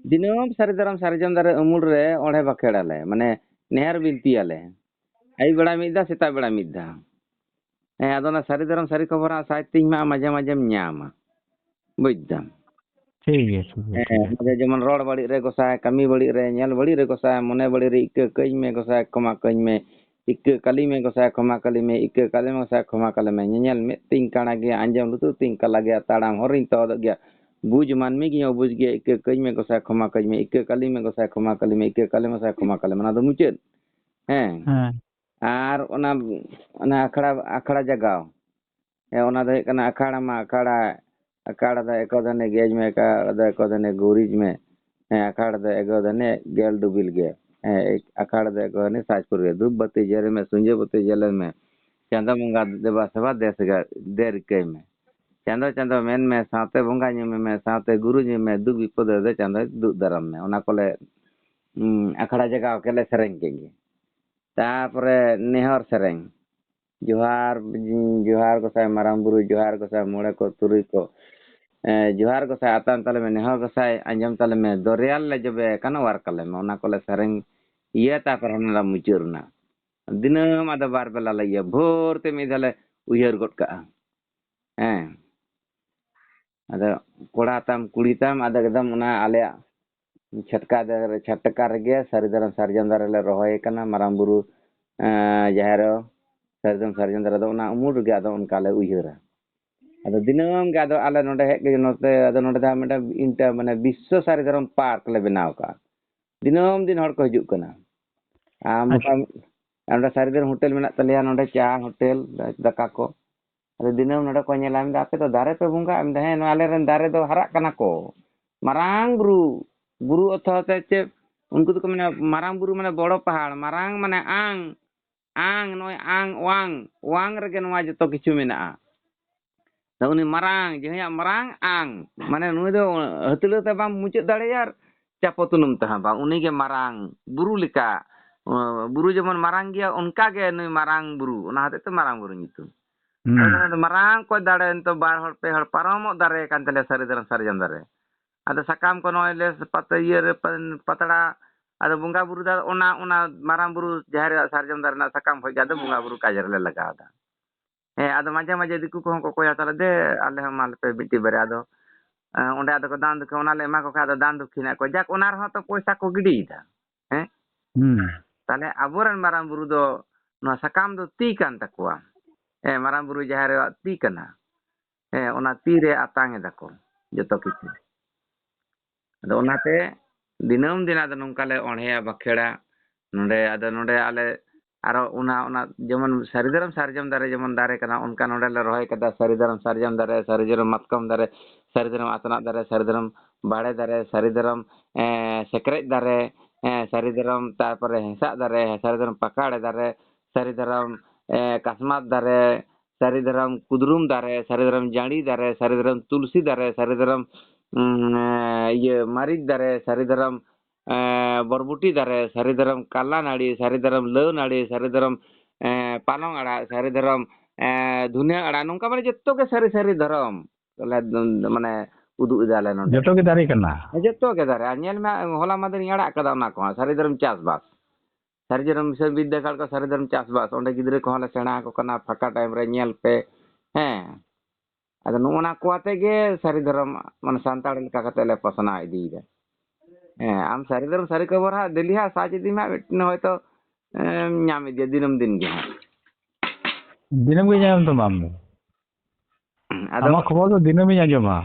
ᱫᱤᱱᱟᱹᱢ ᱥᱟᱹᱨᱤ ᱫᱷᱚᱨᱚᱢ ᱥᱟᱨᱡᱚᱢ ᱫᱟᱨᱮ ᱩᱢᱩᱞ ᱨᱮ ᱚᱬᱦᱮ ᱵᱟᱠᱷᱮᱲ ᱟᱞᱮ, ᱢᱟᱱᱮ ᱱᱮᱦᱚᱨ ᱵᱤᱱᱛᱤᱭᱟᱞᱮ᱾ ᱟᱹᱭᱩᱵ ᱵᱮᱲᱟ ᱢᱤᱫ ᱫᱷᱟᱣ, ᱥᱮᱛᱟᱜ ᱵᱮᱲᱟ ᱢᱤᱫ ᱫᱷᱟᱣ᱾ ᱦᱮᱸ, ᱟᱫᱚ ᱚᱱᱟ ᱥᱟᱹᱨᱤ ᱫᱷᱚᱨᱚᱢ ᱥᱟᱹᱨᱤ ᱠᱷᱚᱵᱚᱨ ᱦᱟᱸᱜ ᱥᱟᱭᱤᱰ ᱛᱤᱧ ᱢᱟ ᱢᱟᱡᱷᱮ ᱢᱟᱡᱷᱮᱢ ᱧᱟᱢᱟ᱾ ᱵᱩᱡᱽ ᱫᱟᱢ? ᱴᱷᱤᱠ ᱜᱮᱭᱟ, ᱴᱷᱤᱠ ᱜᱮᱭᱟ, ᱦᱮᱸ, ᱴᱷᱤᱠ ᱜᱮᱭᱟ᱾ ᱡᱮᱢᱚᱱ ᱨᱚᱲ ᱵᱟᱹᱲᱤᱡ ᱨᱮ ᱜᱚᱸᱥᱟᱭ, ᱠᱟᱹᱢᱤ ᱵᱟᱹᱲᱤᱡ ᱨᱮ, ᱧᱮᱞ ᱵᱟᱹᱲᱤᱡ ᱨᱮ ᱜᱚᱸᱥᱟᱭ, ᱢᱚᱱᱮ ᱵᱟᱹᱲᱤᱡ ᱨᱮ ᱤᱠᱟᱹ ᱠᱟᱹᱧ ᱢᱮ ᱜᱚᱸᱥᱟᱭ, ᱠᱷᱚᱢᱟ ᱠᱟᱹᱧ ᱢᱮ, ᱤᱠᱟᱹ ᱠᱟᱹᱞᱤ ᱢᱮ ᱜᱚᱸᱥᱟᱭ, ᱠᱷᱚᱢᱟ ᱠᱟᱹᱞᱤ ᱢᱮ, ᱤᱠᱟᱹ ᱠᱟᱹᱞᱤ ᱢᱮ ᱜᱚᱸᱥᱟᱭ, ᱠᱷᱚᱢᱟ ᱠᱟᱹᱞᱤ ᱢᱮ, ᱧᱮᱧᱮᱞ ᱢᱮᱫ ᱛᱤᱧ ᱠᱟᱬᱟ ᱜᱮᱭᱟ, ᱟᱸᱡᱚᱢ ᱞᱩᱛᱩᱨ ᱛᱤᱧ ᱠᱟᱞᱟ ᱜᱮᱭᱟ, ᱛᱟᱲᱟᱢ ᱦᱚᱨᱤᱧ ᱛᱚᱦᱚᱫᱚᱜ ᱜᱮᱭᱟ, ᱵᱩᱡᱽ ᱢᱟᱹᱱᱢᱤ ᱜᱤᱧ ᱚᱵᱩᱡᱽ ᱜᱮᱭᱟ, ᱤᱠᱟᱹ ᱠᱟᱹᱧ ᱢᱮ ᱜᱚᱸᱥᱟᱭ, ᱠᱷᱚᱢᱟ ᱠᱟᱹᱧ ᱢᱮ, ᱤᱠᱟᱹ ᱠᱟᱹᱞᱤ ᱢᱮ ᱜᱚᱸᱥᱟᱭ, ᱠᱷᱚᱢᱟ ᱠᱟᱹᱞᱤ ᱢᱮ, ᱤᱠᱟᱹ ᱠᱟᱹᱞᱤ ᱢᱮ ᱜᱚᱸᱥᱟᱭ, ᱠᱷᱚᱢᱟ ᱠᱟᱹᱞᱤ ᱢᱮ, ᱚᱱᱟ ᱫᱚ ᱢᱩᱪᱟᱹᱫ᱾ ᱦᱮᱸ᱾ ᱦᱮᱸ᱾ ᱟᱨ ᱚᱱᱟ, ᱚᱱᱟ ᱟᱠᱷᱲᱟ, ᱟᱠᱷᱲᱟ ᱡᱟᱜᱟᱣ᱾ ᱦᱮᱸ, ᱚᱱᱟ ᱫᱚ ᱦᱩᱭᱩᱜ ᱠᱟᱱᱟ ᱟᱠᱷᱟᱲᱟ ᱢᱟ ᱟᱠᱷᱟᱲᱟ, ᱟᱠᱷᱟᱲᱟ ᱫᱚ ᱮᱠᱚ ᱫᱷᱟᱹᱱᱤ ᱜᱮᱡ ᱢᱮ, ᱟᱠᱷᱟᱲᱟ ᱫᱚ ᱮᱠᱚ ᱫᱷᱟᱹᱱᱤ ᱜᱩᱨᱤᱡ ᱢᱮ᱾ ᱦᱮᱸ, ᱟᱠᱷᱟᱲᱟ ᱫᱚ ᱮᱠᱚ ᱫᱷᱟᱹᱱᱤ ᱜᱮᱞ ᱰᱩᱵᱤᱞ ᱜᱮ᱾ ᱦᱮᱸ, ᱟᱠᱷᱟᱲᱟ ᱫᱚ ᱮᱠᱚ ᱫᱷᱟᱹᱱᱤ ᱥᱟᱡᱽᱯᱩᱨ ᱜᱮ᱾ ᱫᱷᱩᱯ ᱵᱟᱹᱛᱤ ᱡᱮᱨᱮ ᱢᱮ, ᱥᱩᱧᱡᱟᱹ ᱵᱟᱹᱛᱤ ᱡᱮᱞᱮ ᱢᱮ᱾ ᱪᱟᱸᱫᱚ ᱵᱚᱸᱜᱟ ᱫᱮᱵᱟ ᱥᱮᱵᱟ ᱫᱮᱥ ᱜᱟ-, ᱫᱮ ᱨᱤᱠᱟᱹᱭ ᱢᱮ᱾ ᱪᱟᱸᱫᱚ ᱪᱟᱸᱫᱚ ᱢᱮᱱ ᱢᱮ, ᱥᱟᱶᱛᱮ ᱵᱚᱸᱜᱟ ᱧᱩᱢᱮ ᱢᱮ, ᱥᱟᱶᱛᱮ ᱜᱩᱨᱩ ᱧᱩᱢ ᱢᱮ, ᱫᱩᱠ ᱵᱤᱯᱚᱫ ᱨᱮᱫᱚ ᱪᱟᱸᱫᱚᱭ ᱫᱩᱜ ᱫᱟᱨᱟᱢ ᱢᱮ᱾ ᱚᱱᱟ ᱠᱚᱞᱮ, ᱩᱸ, ᱟᱠᱷᱲᱟ ᱡᱟᱜᱟᱣ ᱠᱮᱫ ᱞᱮ ᱥᱮᱨᱮᱧ ᱠᱮᱫ ᱜᱮ᱾ ᱛᱟᱯᱚᱨᱮ ᱱᱮᱦᱚᱨ ᱥᱮᱨᱮᱧ᱾ ᱡᱚᱦᱟᱨ, ᱡᱚᱦᱟᱨ ᱜᱚᱸᱥᱟᱭ ᱢᱟᱨᱟᱝ ᱵᱩᱨᱩ, ᱡᱚᱦᱟᱨ ᱜᱚᱸᱥᱟᱭ ᱢᱚᱬᱮ ᱠᱚ ᱛᱩᱨᱩᱭ ᱠᱚ, ᱮᱸ, ᱡᱚᱦᱟᱨ ᱜᱚᱸᱥᱟᱭ ᱟᱛᱟᱝ ᱛᱟᱞᱮ ᱢᱮ, ᱱᱮᱦᱚᱨ ᱜᱚᱸᱥᱟᱭ ᱟᱸᱡᱚᱢ ᱛᱟᱞᱮ ᱢᱮ, ᱫᱚᱨᱭᱟ ᱞᱮ ᱡᱚᱵᱮ ᱟᱠᱟᱱᱟ ᱚᱣᱟᱨ ᱠᱟᱞᱮ ᱢᱮ, ᱚᱱᱟ ᱠᱚᱞᱮ ᱥᱮᱨᱮᱧ ᱤᱭᱟᱹ, ᱛᱟᱯᱚᱨ ᱦᱟᱱᱟ ᱞᱮ ᱢᱩᱪᱟᱹᱫ ᱨᱮᱱᱟᱜ᱾ ᱫᱤᱱᱟᱹᱢ ᱟᱫᱚ ᱵᱟᱨ ᱵᱮᱞᱟ ᱞᱮ ᱤᱭᱟᱹ, ᱵᱷᱳᱨ ᱛᱮ ᱢᱤᱫ ᱫᱷᱟᱣ ᱞᱮ ᱩᱭᱦᱟᱹᱨ ᱜᱚᱫ ᱠᱟᱜᱼᱟ᱾ ᱦᱮᱸ᱾ ᱟᱫᱚ ᱠᱚᱲᱟ ᱛᱟᱢ, ᱠᱩᱲᱤ ᱛᱟᱢ, ᱟᱫᱚ ᱮᱠᱫᱚᱢ ᱚᱱᱟ ᱟᱞᱮᱭᱟᱜ ᱪᱷᱟᱴᱠᱟ ᱫᱟᱨᱮ, ᱪᱷᱟᱴᱠᱟ ᱨᱮᱜᱮ ᱥᱟᱹᱨᱤ ᱫᱷᱚᱨᱚᱢ ᱥᱟᱨᱡᱚᱢ ᱫᱟᱨᱮ ᱞᱮ ᱨᱚᱦᱚᱭ ᱠᱟᱱᱟ, ᱢᱟᱨᱟᱝ ᱵᱩᱨᱩ, ᱮᱸ, ᱡᱟᱦᱮᱨ ᱟᱭᱳ, ᱥᱟᱹᱨᱤ ᱫᱷᱚᱨᱚᱢ ᱥᱟᱨᱡᱚᱢ ᱫᱟᱨᱮ ᱫᱚ ᱚᱱᱟ ᱩᱢᱩᱞ ᱨᱮᱜᱮ ᱟᱫᱚ ᱚᱱᱠᱟ ᱞᱮ ᱩᱭᱦᱟᱹᱨᱟ᱾ ᱟᱫᱚ ᱫᱤᱱᱟᱹᱢ ᱜᱮ ᱟᱫᱚ ᱟᱞᱮ ᱱᱚᱰᱮ ᱦᱮᱡ ᱜᱮ ᱱᱚᱛᱮ, ᱟᱫᱚ ᱱᱚᱰᱮ ᱫᱚ ᱢᱤᱫᱴᱟᱝ ᱤᱱᱴᱟ-, ᱢᱟᱱᱮ ᱵᱤᱥᱥᱚ ᱥᱟᱹᱨᱤ ᱫᱷᱚᱨᱚᱢ ᱯᱟᱨᱠ ᱞᱮ ᱵᱮᱱᱟᱣ ᱠᱟᱜᱼᱟ᱾ ᱫᱤᱱᱟᱹᱢ ᱫᱤᱱ ᱦᱚᱲ ᱠᱚ ᱦᱤᱡᱩᱜ ᱠᱟᱱᱟ᱾ ᱟᱨ ᱟᱪᱪᱷᱟ᱾ ᱢᱚᱴᱟ-, ᱱᱚᱰᱮ ᱥᱟᱹᱨᱤ ᱫᱷᱚᱨᱚᱢ ᱦᱳᱴᱮᱞ ᱢᱮᱱᱟᱜ ᱛᱟᱞᱮᱭᱟ, ᱱᱚᱰᱮ ᱪᱟ, ᱦᱳᱴᱮᱞ, ᱫᱟᱠᱟ ᱠᱚ᱾ ᱟᱫᱚ ᱫᱤᱱᱟᱹᱢ ᱱᱚᱰᱮ ᱠᱚ ᱧᱮᱞᱟ, ᱢᱮᱱᱫᱟ, "ᱟᱯᱮ ᱫᱚ ᱫᱟᱨᱮ ᱯᱮ ᱵᱚᱸᱜᱟᱜᱼᱟ?" ᱢᱮᱱᱫᱟ, "ᱦᱮᱸ, ᱱᱚᱣᱟ ᱟᱞᱮ ᱨᱮᱱ ᱫᱟᱨᱮ ᱫᱚ ᱦᱟᱨᱟᱜ ᱠᱟᱱᱟ ᱠᱚ, ᱢᱟᱨᱟᱝ ᱵᱩᱨᱩ, ᱵᱩᱨᱩ ᱚᱛᱷᱚ ᱦᱚᱛᱮ ᱪᱮᱫ ᱩᱱᱠᱩ ᱫᱚᱠᱚ ᱢᱮᱱᱟ ᱢᱟᱨᱟᱝ ᱵᱩᱨᱩ ᱢᱟᱱᱮ ᱵᱚᱲᱚ ᱯᱟᱦᱟᱲ, ᱢᱟᱨᱟᱝ ᱢᱟᱱᱮ ᱟᱝ, ᱟᱝ, ᱱᱚᱜᱼᱚᱭ ᱟᱝ ᱣᱟᱝ, ᱣᱟᱝ ᱨᱮᱜᱮ ᱱᱚᱣᱟ ᱡᱚᱛᱚ ᱠᱤᱪᱷᱩ ᱢᱮᱱᱟᱜᱼᱟ᱾ ᱛᱚ ᱩᱱᱤ ᱢᱟᱨᱟᱝ, ᱡᱟᱦᱟᱸᱭᱟᱜ ᱢᱟᱨᱟᱝ ᱟᱝ, ᱢᱟᱱᱮ ᱱᱩᱭ ᱫᱚ ᱦᱟᱹᱛᱞᱟᱹ ᱛᱮ ᱵᱟᱢ ᱢᱩᱪᱟᱹᱫ ᱫᱟᱲᱮᱭᱟᱭᱟ ᱟᱨ ᱪᱟᱯᱚ ᱛᱩᱱᱩᱢ ᱛᱮᱦᱚᱸ ᱵᱟᱝ, ᱩᱱᱤ ᱜᱮ ᱢᱟᱨᱟᱝ ᱵᱩᱨᱩ ᱞᱮᱠᱟ, ᱵᱩᱨᱩ ᱡᱮᱢᱚᱱ ᱢᱟᱨᱟᱝ ᱜᱮᱭᱟ ᱚᱱᱠᱟ ᱜᱮ ᱱᱩᱭ ᱢᱟᱨᱟᱝ ᱵᱩᱨᱩ, ᱚᱱᱟ ᱦᱚᱛᱮᱡ ᱛᱮ ᱢᱟᱨᱟᱝ ᱵᱩᱨᱩ ᱧᱩᱛᱩᱢ᱾ ᱦᱩᱸ᱾ ᱟᱫᱚ ᱚᱱᱟ ᱫᱚ ᱢᱟᱨᱟᱝ ᱠᱚ ᱫᱟᱨᱮ, ᱱᱤᱛᱚᱜ ᱵᱟᱨ ᱦᱚᱲ ᱯᱮ ᱦᱚᱲ ᱯᱟᱨᱚᱢᱚᱜ ᱫᱟᱨᱮ ᱠᱟᱱ ᱛᱟᱞᱮᱭᱟ ᱥᱟᱹᱨᱤ ᱫᱷᱚᱨᱚᱢ ᱥᱟᱨᱡᱚᱢ ᱫᱟᱨᱮ᱾ ᱟᱫᱚ ᱥᱟᱠᱟᱢ ᱠᱚ ᱱᱚᱜᱼᱚᱭ ᱞᱮ ᱯᱟᱛ-, ᱤᱭᱟᱹ ᱨᱮ ᱯᱟ-, ᱯᱟᱛᱲᱟ, ᱟᱫᱚ ᱵᱚᱸᱜᱟ ᱵᱩᱨᱩ ᱫᱚ ᱚᱱᱟ, ᱚᱱᱟ ᱢᱟᱨᱟᱝ ᱵᱩᱨᱩ ᱡᱟᱦᱮᱨ ᱨᱮᱭᱟᱜ ᱥᱟᱨᱡᱚᱢ ᱫᱟᱨᱮ ᱨᱮᱱᱟᱜ ᱥᱟᱠᱟᱢ ᱠᱷᱚᱡ ᱜᱮ ᱟᱫᱚ ᱵᱚᱸᱜᱟ ᱵᱩᱨᱩ ᱠᱟᱡᱽ ᱨᱮᱞᱮ ᱞᱟᱜᱟᱣ ᱮᱫᱟ᱾ ᱦᱮᱸ, ᱟᱫᱚ ᱢᱟᱡᱷᱮ ᱢᱟᱡᱷᱮ ᱫᱤᱠᱩ ᱠᱚᱦᱚᱸ ᱠᱚ ᱠᱚᱭᱟ ᱛᱟᱞᱮ, "ᱫᱮ, ᱟᱞᱮ ᱦᱚᱸ ᱢᱟ ᱞᱮᱯᱮ ᱢᱤᱫᱴᱤᱡ ᱵᱟᱨᱭᱟ", ᱟᱫᱚ ᱮᱸ, ᱚᱸᱰᱮ ᱟᱫᱚ ᱠᱚ ᱫᱟᱱ ᱫᱚᱠᱷᱤᱱᱟ, ᱚᱱᱟ ᱞᱮ ᱮᱢᱟ ᱠᱚ ᱠᱷᱟᱱ ᱟᱫᱚ ᱫᱟᱱ ᱫᱚᱠᱷᱤᱱᱟ ᱠᱚ, ᱡᱟᱠ, ᱚᱱᱟ ᱨᱮᱦᱚᱸ ᱛᱚ ᱯᱚᱭᱥᱟ ᱠᱚ ᱜᱤᱰᱤᱭᱮᱫᱟ᱾ ᱦᱮᱸ? ᱦᱩᱸ᱾ ᱛᱟᱦᱞᱮ ᱟᱵᱚᱨᱮᱱ ᱢᱟᱨᱟᱝ ᱵᱩᱨᱩ ᱫᱚ ᱱᱚᱣᱟ ᱥᱟᱠᱟᱢ ᱫᱚ ᱛᱤ ᱠᱟᱱ ᱛᱟᱠᱚᱣᱟ᱾ ᱦᱮᱸ, ᱢᱟᱨᱟᱝ ᱵᱩᱨᱩ ᱡᱟᱦᱮᱨ ᱟᱭᱳᱣᱟᱜ ᱛᱤ ᱠᱟᱱᱟ᱾ ᱦᱮᱸ, ᱚᱱᱟ ᱛᱤ ᱨᱮ ᱟᱛᱟᱝ ᱮᱫᱟ ᱠᱚ ᱡᱚᱛᱚ ᱠᱤᱪᱷᱩ᱾ ᱟᱫᱚ ᱚᱱᱟᱛᱮ ᱫᱤᱱᱟᱹᱢ ᱫᱤᱱ ᱟᱫᱚ ᱱᱚᱝᱠᱟ ᱞᱮ ᱚᱬᱦᱮᱭᱟ, ᱵᱟᱠᱷᱮᱲᱟ᱾ ᱱᱚᱰᱮ ᱟᱫᱚ, ᱱᱚᱰᱮ ᱟᱞᱮ ᱟᱨᱚ ᱚᱱᱟ, ᱚᱱᱟ ᱡᱮᱢᱚᱱ ᱥᱟᱹᱨᱤ ᱫᱷᱚᱨᱚᱢ ᱥᱟᱨᱡᱚᱢ ᱫᱟᱨᱮ ᱡᱮᱢᱚᱱ ᱫᱟᱨᱮ ᱠᱟᱱᱟ, ᱚᱱᱠᱟ ᱱᱚᱰᱮ ᱞᱮ ᱨᱚᱦᱚᱭ ᱠᱟᱫᱟ ᱥᱟᱹᱨᱤ ᱫᱷᱚᱨᱚᱢ ᱥᱟᱨᱡᱚᱢ ᱫᱟᱨᱮ, ᱥᱟᱹᱨᱤ ᱫᱷᱚᱨᱚᱢ ᱢᱟᱛᱠᱚᱢ ᱫᱟᱨᱮ, ᱥᱟᱹᱨᱤ ᱫᱷᱚᱨᱚᱢ ᱟᱛᱱᱟᱜ ᱫᱟᱨᱮ, ᱥᱟᱹᱨᱤ ᱫᱷᱚᱨᱚᱢ ᱵᱟᱲᱮ ᱫᱟᱨᱮ, ᱥᱟᱹᱨᱤ ᱫᱷᱚᱨᱚᱢ, ᱮᱸ, ᱥᱮᱠᱨᱮᱡ ᱫᱟᱨᱮ, ᱮᱸ, ᱥᱟᱹᱨᱤ ᱫᱷᱚᱨᱚᱢ, ᱛᱟᱨᱯᱚᱨᱮ ᱦᱮᱸᱥᱟᱜ ᱫᱟᱨᱮ, ᱥᱟᱹᱨᱤ ᱫᱷᱚᱨᱚᱢ ᱯᱟᱠᱟᱲᱮ ᱫᱟᱨᱮ, ᱥᱟᱹᱨᱤ ᱫᱷᱚᱨᱚᱢ, ᱮᱸ, ᱠᱟᱥᱢᱟᱛ ᱫᱟᱨᱮ, ᱥᱟᱹᱨᱤ ᱫᱷᱚᱨᱚᱢ ᱠᱩᱫᱽᱨᱩᱢ ᱫᱟᱨᱮ, ᱥᱟᱹᱨᱤ ᱫᱷᱚᱨᱚᱢ ᱡᱟᱹᱲᱤ ᱫᱟᱨᱮ, ᱥᱟᱹᱨᱤ ᱫᱷᱚᱨᱚᱢ ᱛᱩᱞᱥᱤ ᱫᱟᱨᱮ, ᱥᱟᱹᱨᱤ ᱫᱷᱚᱨᱚᱢ, ᱩᱸ, ᱤᱭᱟᱹ, ᱢᱟᱹᱨᱤᱪ ᱫᱟᱨᱮ, ᱥᱟᱹᱨᱤ ᱫᱷᱚᱨᱚᱢ, ᱮᱸ, ᱵᱚᱨᱵᱩᱴᱤ ᱫᱟᱨᱮ, ᱥᱟᱹᱨᱤ ᱫᱷᱚᱨᱚᱢ ᱠᱟᱞᱞᱟ ᱱᱟᱹᱲᱤ, ᱥᱟᱹᱨᱤ ᱫᱷᱚᱨᱚᱢ ᱞᱟᱹᱣ ᱱᱟᱹᱲᱤ, ᱥᱟᱹᱨᱤ ᱫᱷᱚᱨᱚᱢ, ᱮᱸ, ᱯᱟᱞᱚᱝ ᱟᱲᱟᱜ, ᱥᱟᱹᱨᱤ ᱫᱷᱚᱨᱚᱢ, ᱮᱸ, ᱫᱷᱩᱱᱤᱭᱟᱹ ᱟᱲᱟᱜ, ᱱᱚᱝᱠᱟ ᱢᱟᱱᱮ ᱡᱚᱛᱚ ᱜᱮ ᱥᱟᱹᱨᱤ ᱥᱟᱹᱨᱤ ᱫᱷᱚᱨᱚᱢ ᱞᱮ, ᱢᱟᱱᱮ, ᱩᱫᱩᱜ ᱮᱫᱟ ᱟᱞᱮ ᱱᱚᱰᱮ᱾ ᱡᱚᱛᱚ ᱜᱮ ᱫᱟᱨᱮ ᱠᱟᱱᱟ? ᱦᱮᱸ, ᱡᱚᱛᱚ ᱜᱮ ᱫᱟᱨᱮ᱾ ᱟᱨ ᱧᱮᱞ ᱢᱮ, ᱦᱚᱞᱟ ᱢᱟᱫᱷᱮᱨ ᱤᱧ ᱟᱲᱟᱜ ᱠᱟᱫᱟ ᱚᱱᱟ ᱠᱚᱦᱚᱸ, ᱥᱟᱹᱨᱤ ᱫᱷᱚᱨᱚᱢ ᱪᱟᱥᱵᱟᱥ᱾ ᱥᱟᱹᱨᱤ ᱫᱷᱚᱨᱚᱢ ᱵᱤᱥᱥᱚᱵᱤᱫᱽᱫᱟᱹᱜᱟᱲ ᱠᱚ ᱥᱟᱹᱨᱤ ᱫᱷᱚᱨᱚᱢ ᱪᱟᱥᱵᱟᱥ, ᱚᱸᱰᱮ ᱜᱤᱫᱽᱨᱟᱹ ᱠᱚᱦᱚᱸ ᱞᱮ ᱥᱮᱬᱟ ᱟᱠᱚ ᱠᱟᱱᱟ, ᱯᱷᱟᱸᱠᱟ time ᱨᱮ ᱧᱮᱞ ᱯᱮ᱾ ᱦᱮᱸ, ᱟᱫᱚ ᱱᱚᱜᱼᱚ ᱱᱟ ᱠᱚ ᱟᱛᱮ ᱜᱮ ᱥᱟᱹᱨᱤ ᱫᱷᱚᱨᱚᱢ, ᱢᱟᱱᱮ, ᱥᱟᱱᱛᱟᱲ ᱞᱮᱠᱟ ᱠᱟᱛᱮ ᱞᱮ ᱯᱟᱥᱱᱟᱣ ᱤᱫᱤᱭᱮᱫᱟ᱾ ᱦᱮᱸ, ᱟᱢ ᱥᱟᱹᱨᱤ ᱫᱷᱚᱨᱚᱢ ᱥᱟᱹᱨᱤ ᱠᱷᱚᱵᱚᱨ ᱦᱟᱸᱜ ᱰᱮᱞᱤ ᱦᱟᱸᱜ ᱥᱟᱨᱪ ᱤᱫᱤ ᱢᱮ ᱦᱟᱸᱜ, ᱢᱤᱫᱴᱮᱱ ᱦᱚᱭᱛᱳ, ᱮᱢ, ᱧᱟᱢ ᱤᱫᱤᱭᱟ ᱫᱤᱱᱟᱹᱢ ᱫᱤᱱ ᱜᱮ ᱦᱟᱸᱜ᱾ ᱫᱤᱱᱟᱹᱢ ᱜᱮ ᱧᱟᱢ ᱛᱟᱢᱟ ᱟᱢ ᱫᱚ᱾ ᱟᱫᱚ ᱟᱢᱟᱜ ᱠᱷᱚᱵᱚᱨ ᱫᱚ ᱫᱤᱱᱟᱹᱢᱤᱧ ᱟᱸᱡᱚᱢᱟ᱾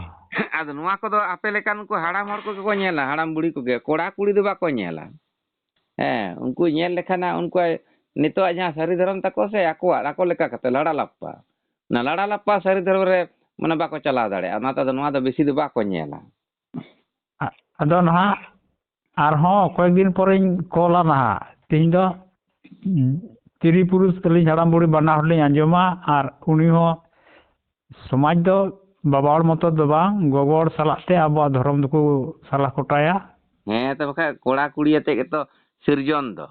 ᱟᱫᱚ ᱱᱚᱣᱟ ᱠᱚᱫᱚ ᱟᱯᱮ ᱞᱮᱠᱟᱱ ᱩᱱᱠᱩ ᱦᱟᱲᱟᱢ ᱦᱚᱲ ᱠᱚᱜᱮ ᱠᱚ ᱧᱮᱞᱟ, ᱦᱟᱲᱟᱢ ᱵᱩᱲᱦᱤ ᱠᱚᱜᱮ, ᱠᱚᱲᱟ ᱠᱩᱲᱤ ᱫᱚ ᱵᱟᱠᱚ ᱧᱮᱞᱟ᱾ ᱦᱮᱸ, ᱩᱱᱠᱩ ᱧᱮᱞ ᱞᱮᱠᱷᱟᱱ ᱦᱟᱸᱜ ᱩᱱᱠᱩᱣᱟᱜ ᱱᱤᱛᱚᱜᱟᱜ ᱡᱟᱦᱟᱸ ᱥᱟᱹᱨᱤ ᱫᱷᱚᱨᱚᱢ ᱛᱟᱠᱚ ᱥᱮ, ᱟᱠᱚᱣᱟᱜ, ᱟᱠᱚ ᱞᱮᱠᱟ ᱠᱟᱛᱮ ᱞᱟᱲᱟ ᱞᱟᱯᱯᱟ, ᱚᱱᱟ ᱞᱟᱲᱟ ᱞᱟᱯᱯᱟ ᱥᱟᱹᱨᱤ ᱫᱷᱚᱨᱚᱢ ᱨᱮ, ᱢᱟᱱᱮ, ᱵᱟᱠᱚ ᱪᱟᱞᱟᱣ ᱫᱟᱲᱮᱭᱟᱜᱼᱟ᱾ ᱚᱱᱟᱛᱮ ᱟᱫᱚ ᱱᱚᱣᱟ ᱫᱚ ᱵᱮᱥᱤ ᱫᱚ ᱵᱟᱠᱚ ᱧᱮᱞᱟ᱾ ᱟ-, ᱟᱫᱚ ᱱᱟᱦᱟᱜ ᱟᱨᱦᱚᱸ ᱠᱚᱭᱮᱠ ᱫᱤᱱ ᱯᱚᱨᱮᱧ ᱠᱚᱞᱟ ᱱᱟᱦᱟᱜ᱾ ᱛᱮᱦᱮᱧ ᱫᱚ, ᱩᱸ, ᱛᱤᱨᱤ ᱯᱩᱨᱩᱥ ᱟᱹᱞᱤᱧ ᱦᱟᱲᱟᱢ ᱵᱩᱲᱦᱤ ᱵᱟᱱᱟ ᱦᱚᱲ ᱞᱤᱧ ᱟᱸᱡᱚᱢᱟ, ᱟᱨ ᱩᱱᱤ ᱦᱚᱸ ᱥᱚᱢᱟᱡᱽ ᱫᱚ ᱵᱟᱵᱟ ᱦᱚᱲ ᱢᱚᱛᱚ ᱫᱚ ᱵᱟᱝ, ᱜᱚᱜᱚ ᱦᱚᱲ ᱥᱟᱞᱟᱜ ᱛᱮ ᱟᱵᱚᱣᱟᱜ ᱫᱷᱚᱨᱚᱢ ᱫᱚᱠᱚ ᱥᱟᱞᱟ ᱠᱚᱴᱟᱭᱟ᱾ ᱦᱮᱸ, ᱛᱚ ᱵᱟᱠᱷᱟᱡ ᱠᱚᱲᱟ ᱠᱩᱲᱤ ᱟᱛᱮ ᱜᱮᱛᱚ ᱥᱤᱨᱡᱚᱱ ᱫᱚ᱾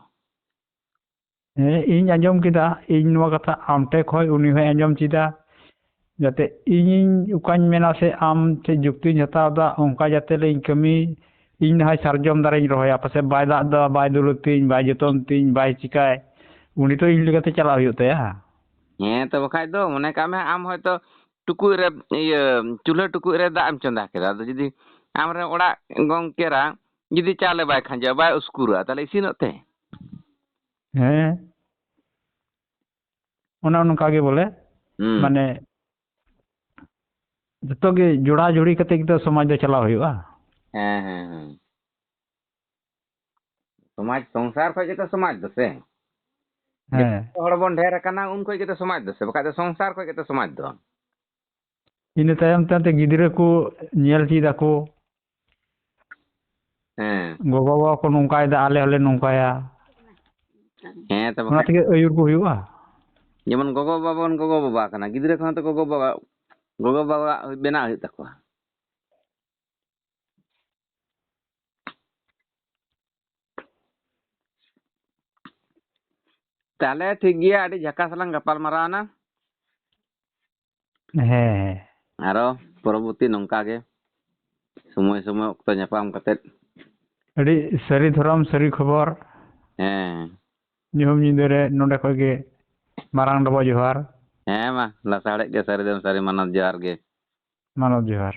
ᱦᱮᱸ, ᱤᱧ ᱟᱸᱡᱚᱢ ᱠᱮᱫᱟ, ᱤᱧ ᱱᱚᱣᱟ ᱠᱟᱛᱷᱟ ᱟᱢ ᱴᱷᱮᱱ ᱠᱷᱚᱱ, ᱩᱱᱤ ᱦᱚᱸᱭ ᱟᱸᱡᱚᱢ ᱪᱮᱫᱟ, ᱡᱟᱛᱮ ᱤᱧᱤᱧ ᱚᱠᱟᱧ ᱢᱮᱱᱟ ᱥᱮ ᱟᱢ ᱪᱮᱫ ᱡᱩᱠᱛᱤᱧ ᱦᱟᱛᱟᱣ ᱮᱫᱟ, ᱚᱱᱠᱟ ᱡᱟᱛᱮ ᱞᱮ ᱤᱧ ᱠᱟᱹᱢᱤ, ᱤᱧ ᱱᱟᱦᱚᱭ ᱥᱟᱨᱡᱚᱢ ᱫᱟᱨᱮᱧ ᱨᱚᱦᱚᱭᱟ, ᱯᱟᱥᱮᱡ ᱵᱟᱭ ᱫᱟᱜ ᱮᱫᱟ, ᱵᱟᱭ ᱫᱩᱞᱟᱹᱲ ᱛᱤᱧ, ᱵᱟᱭ ᱡᱚᱛᱚᱱ ᱛᱤᱧ, ᱵᱟᱭ ᱪᱤᱠᱟᱭ, ᱩᱱᱤ ᱛᱚ ᱤᱧ ᱞᱮᱠᱟᱛᱮ ᱪᱟᱞᱟᱜ ᱦᱩᱭᱩᱜ ᱛᱟᱭᱟ᱾ ᱦᱮᱸ, ᱛᱚ ᱵᱟᱠᱷᱟᱡ ᱫᱚ ᱢᱚᱱᱮ ᱠᱟᱜ ᱢᱮ ᱟᱢ ᱦᱚᱭᱛᱚ ᱴᱩᱠᱩᱡ ᱨᱮ, ᱤᱭᱟᱹ, ᱪᱩᱞᱦᱟᱹ ᱴᱩᱠᱩᱡ ᱨᱮ ᱫᱟᱜ ᱮᱢ ᱪᱚᱸᱫᱟ ᱠᱮᱫᱟ, ᱟᱫᱚ ᱡᱩᱫᱤ ᱟᱢᱨᱮᱱ ᱚᱲᱟᱜ ᱜᱚᱝᱠᱮ ᱮᱨᱟ ᱡᱩᱫᱤ ᱪᱟᱣᱞᱮ ᱵᱟᱭ ᱠᱷᱟᱸᱡᱚᱭᱟ, ᱵᱟᱭ ᱩᱥᱠᱩᱨᱟ, ᱛᱟᱦᱞᱮ ᱤᱥᱤᱱᱚᱜ ᱛᱮ? ᱦᱮᱸ, ᱚᱱᱮ ᱚᱱᱠᱟ ᱜᱮ ᱵᱚᱞᱮ᱾ ᱦᱩᱸ᱾ ᱢᱟᱱᱮ ᱡᱚᱛᱚ ᱜᱮ ᱡᱚᱲᱟ ᱡᱩᱲᱤ ᱠᱟᱛᱮ ᱜᱮ ᱛᱚ ᱥᱚᱢᱟᱡᱽ ᱫᱚ ᱪᱟᱞᱟᱣ ᱦᱩᱭᱩᱜᱼᱟ᱾ ᱦᱮᱸ, ᱦᱮᱸ, ᱦᱮᱸ᱾ ᱥᱚᱢᱟᱡᱽ, ᱥᱚᱝᱥᱟᱨ ᱠᱷᱚᱡ ᱜᱮᱛᱚ ᱥᱚᱢᱟᱡᱽ ᱫᱚ ᱥᱮ᱾ ᱦᱮᱸ᱾ ᱡᱚᱛᱚ ᱦᱚᱲ ᱵᱚᱱ ᱰᱷᱮᱨ ᱟᱠᱟᱱᱟ, ᱩᱱ ᱠᱷᱚᱡ ᱜᱮᱛᱚ ᱥᱚᱢᱟᱡᱽ ᱫᱚ ᱥᱮ, ᱵᱟᱠᱷᱟᱡ ᱫᱚ ᱥᱚᱝᱥᱟᱨ ᱠᱷᱚᱡ ᱜᱮᱛᱚ ᱥᱚᱢᱟᱡᱽ ᱫᱚ᱾ ᱤᱱᱟᱹ ᱛᱟᱭᱚᱢ ᱛᱮ ᱜᱤᱫᱽᱨᱟᱹ ᱠᱚ ᱧᱮᱞ ᱪᱮᱫ ᱟᱠᱚ᱾ ᱦᱮᱸ᱾ ᱜᱚᱜᱚ ᱵᱟᱵᱟ ᱠᱚ ᱱᱚᱝᱠᱟᱭᱮᱫᱟ, ᱟᱞᱮ ᱦᱚᱸᱞᱮ ᱱᱚᱝᱠᱟᱭᱟ᱾ ᱦᱮᱸ, ᱛᱚ ᱚᱱᱟ ᱵᱟᱠᱷᱟᱡ᱾ ᱛᱮᱜᱮ ᱟᱹᱭᱩᱨ ᱠᱚ ᱦᱩᱭᱩᱜᱼᱟ᱾ ᱡᱮᱢᱚᱱ ᱜᱚᱜᱚ ᱵᱟᱵᱟ ᱵᱚᱱ ᱜᱚᱜᱚ ᱵᱟᱵᱟ ᱠᱟᱱᱟ, ᱜᱤᱫᱽᱨᱟᱹ ᱠᱚᱦᱚᱸ ᱛᱚ ᱜᱚᱜᱚ ᱵᱟᱵᱟ, ᱜᱚᱜᱚ ᱵᱟᱵᱟ ᱵᱮᱱᱟᱜ ᱦᱩᱭᱩᱜ ᱛᱟᱠᱚᱣᱟ᱾ ᱛᱟᱦᱞᱮ ᱴᱷᱤᱠ ᱜᱮᱭᱟ, ᱟᱹᱰᱤ ᱡᱷᱟᱠᱟᱥ ᱞᱟᱝ ᱜᱟᱯᱟᱞ ᱢᱟᱨᱟᱣ ᱮᱱᱟ᱾ ᱦᱮᱸ, ᱦᱮᱸ᱾ ᱟᱨᱚ ᱯᱚᱨᱚᱵᱚᱨᱛᱤ ᱱᱚᱝᱠᱟ ᱜᱮ ᱥᱚᱢᱚᱭ ᱥᱚᱢᱚᱭ ᱚᱠᱛᱚ ᱧᱟᱯᱟᱢ ᱠᱟᱛᱮᱫ᱾ ᱟᱹᱰᱤ ᱥᱟᱹᱨᱤ ᱫᱷᱚᱨᱚᱢ, ᱥᱟᱹᱨᱤ ᱠᱷᱚᱵᱚᱨ᱾ ᱦᱮᱸ᱾ ᱧᱩᱦᱩᱢ ᱧᱤᱫᱟᱹ ᱨᱮ ᱱᱚᱰᱮ ᱠᱷᱚᱡ ᱜᱮ ᱢᱟᱨᱟᱝ ᱰᱚᱵᱚᱜ ᱡᱚᱦᱟᱨ᱾ ᱦᱮᱸ ᱢᱟ, ᱞᱟᱥᱟᱲᱦᱮᱫ ᱜᱮ ᱥᱟᱹᱨᱤ ᱫᱚᱢ ᱥᱟᱹᱨᱤ, ᱢᱟᱱᱚᱛ ᱡᱚᱦᱟᱨ ᱜᱮ᱾ ᱢᱟᱱᱚᱛ ᱡᱚᱦᱟᱨ᱾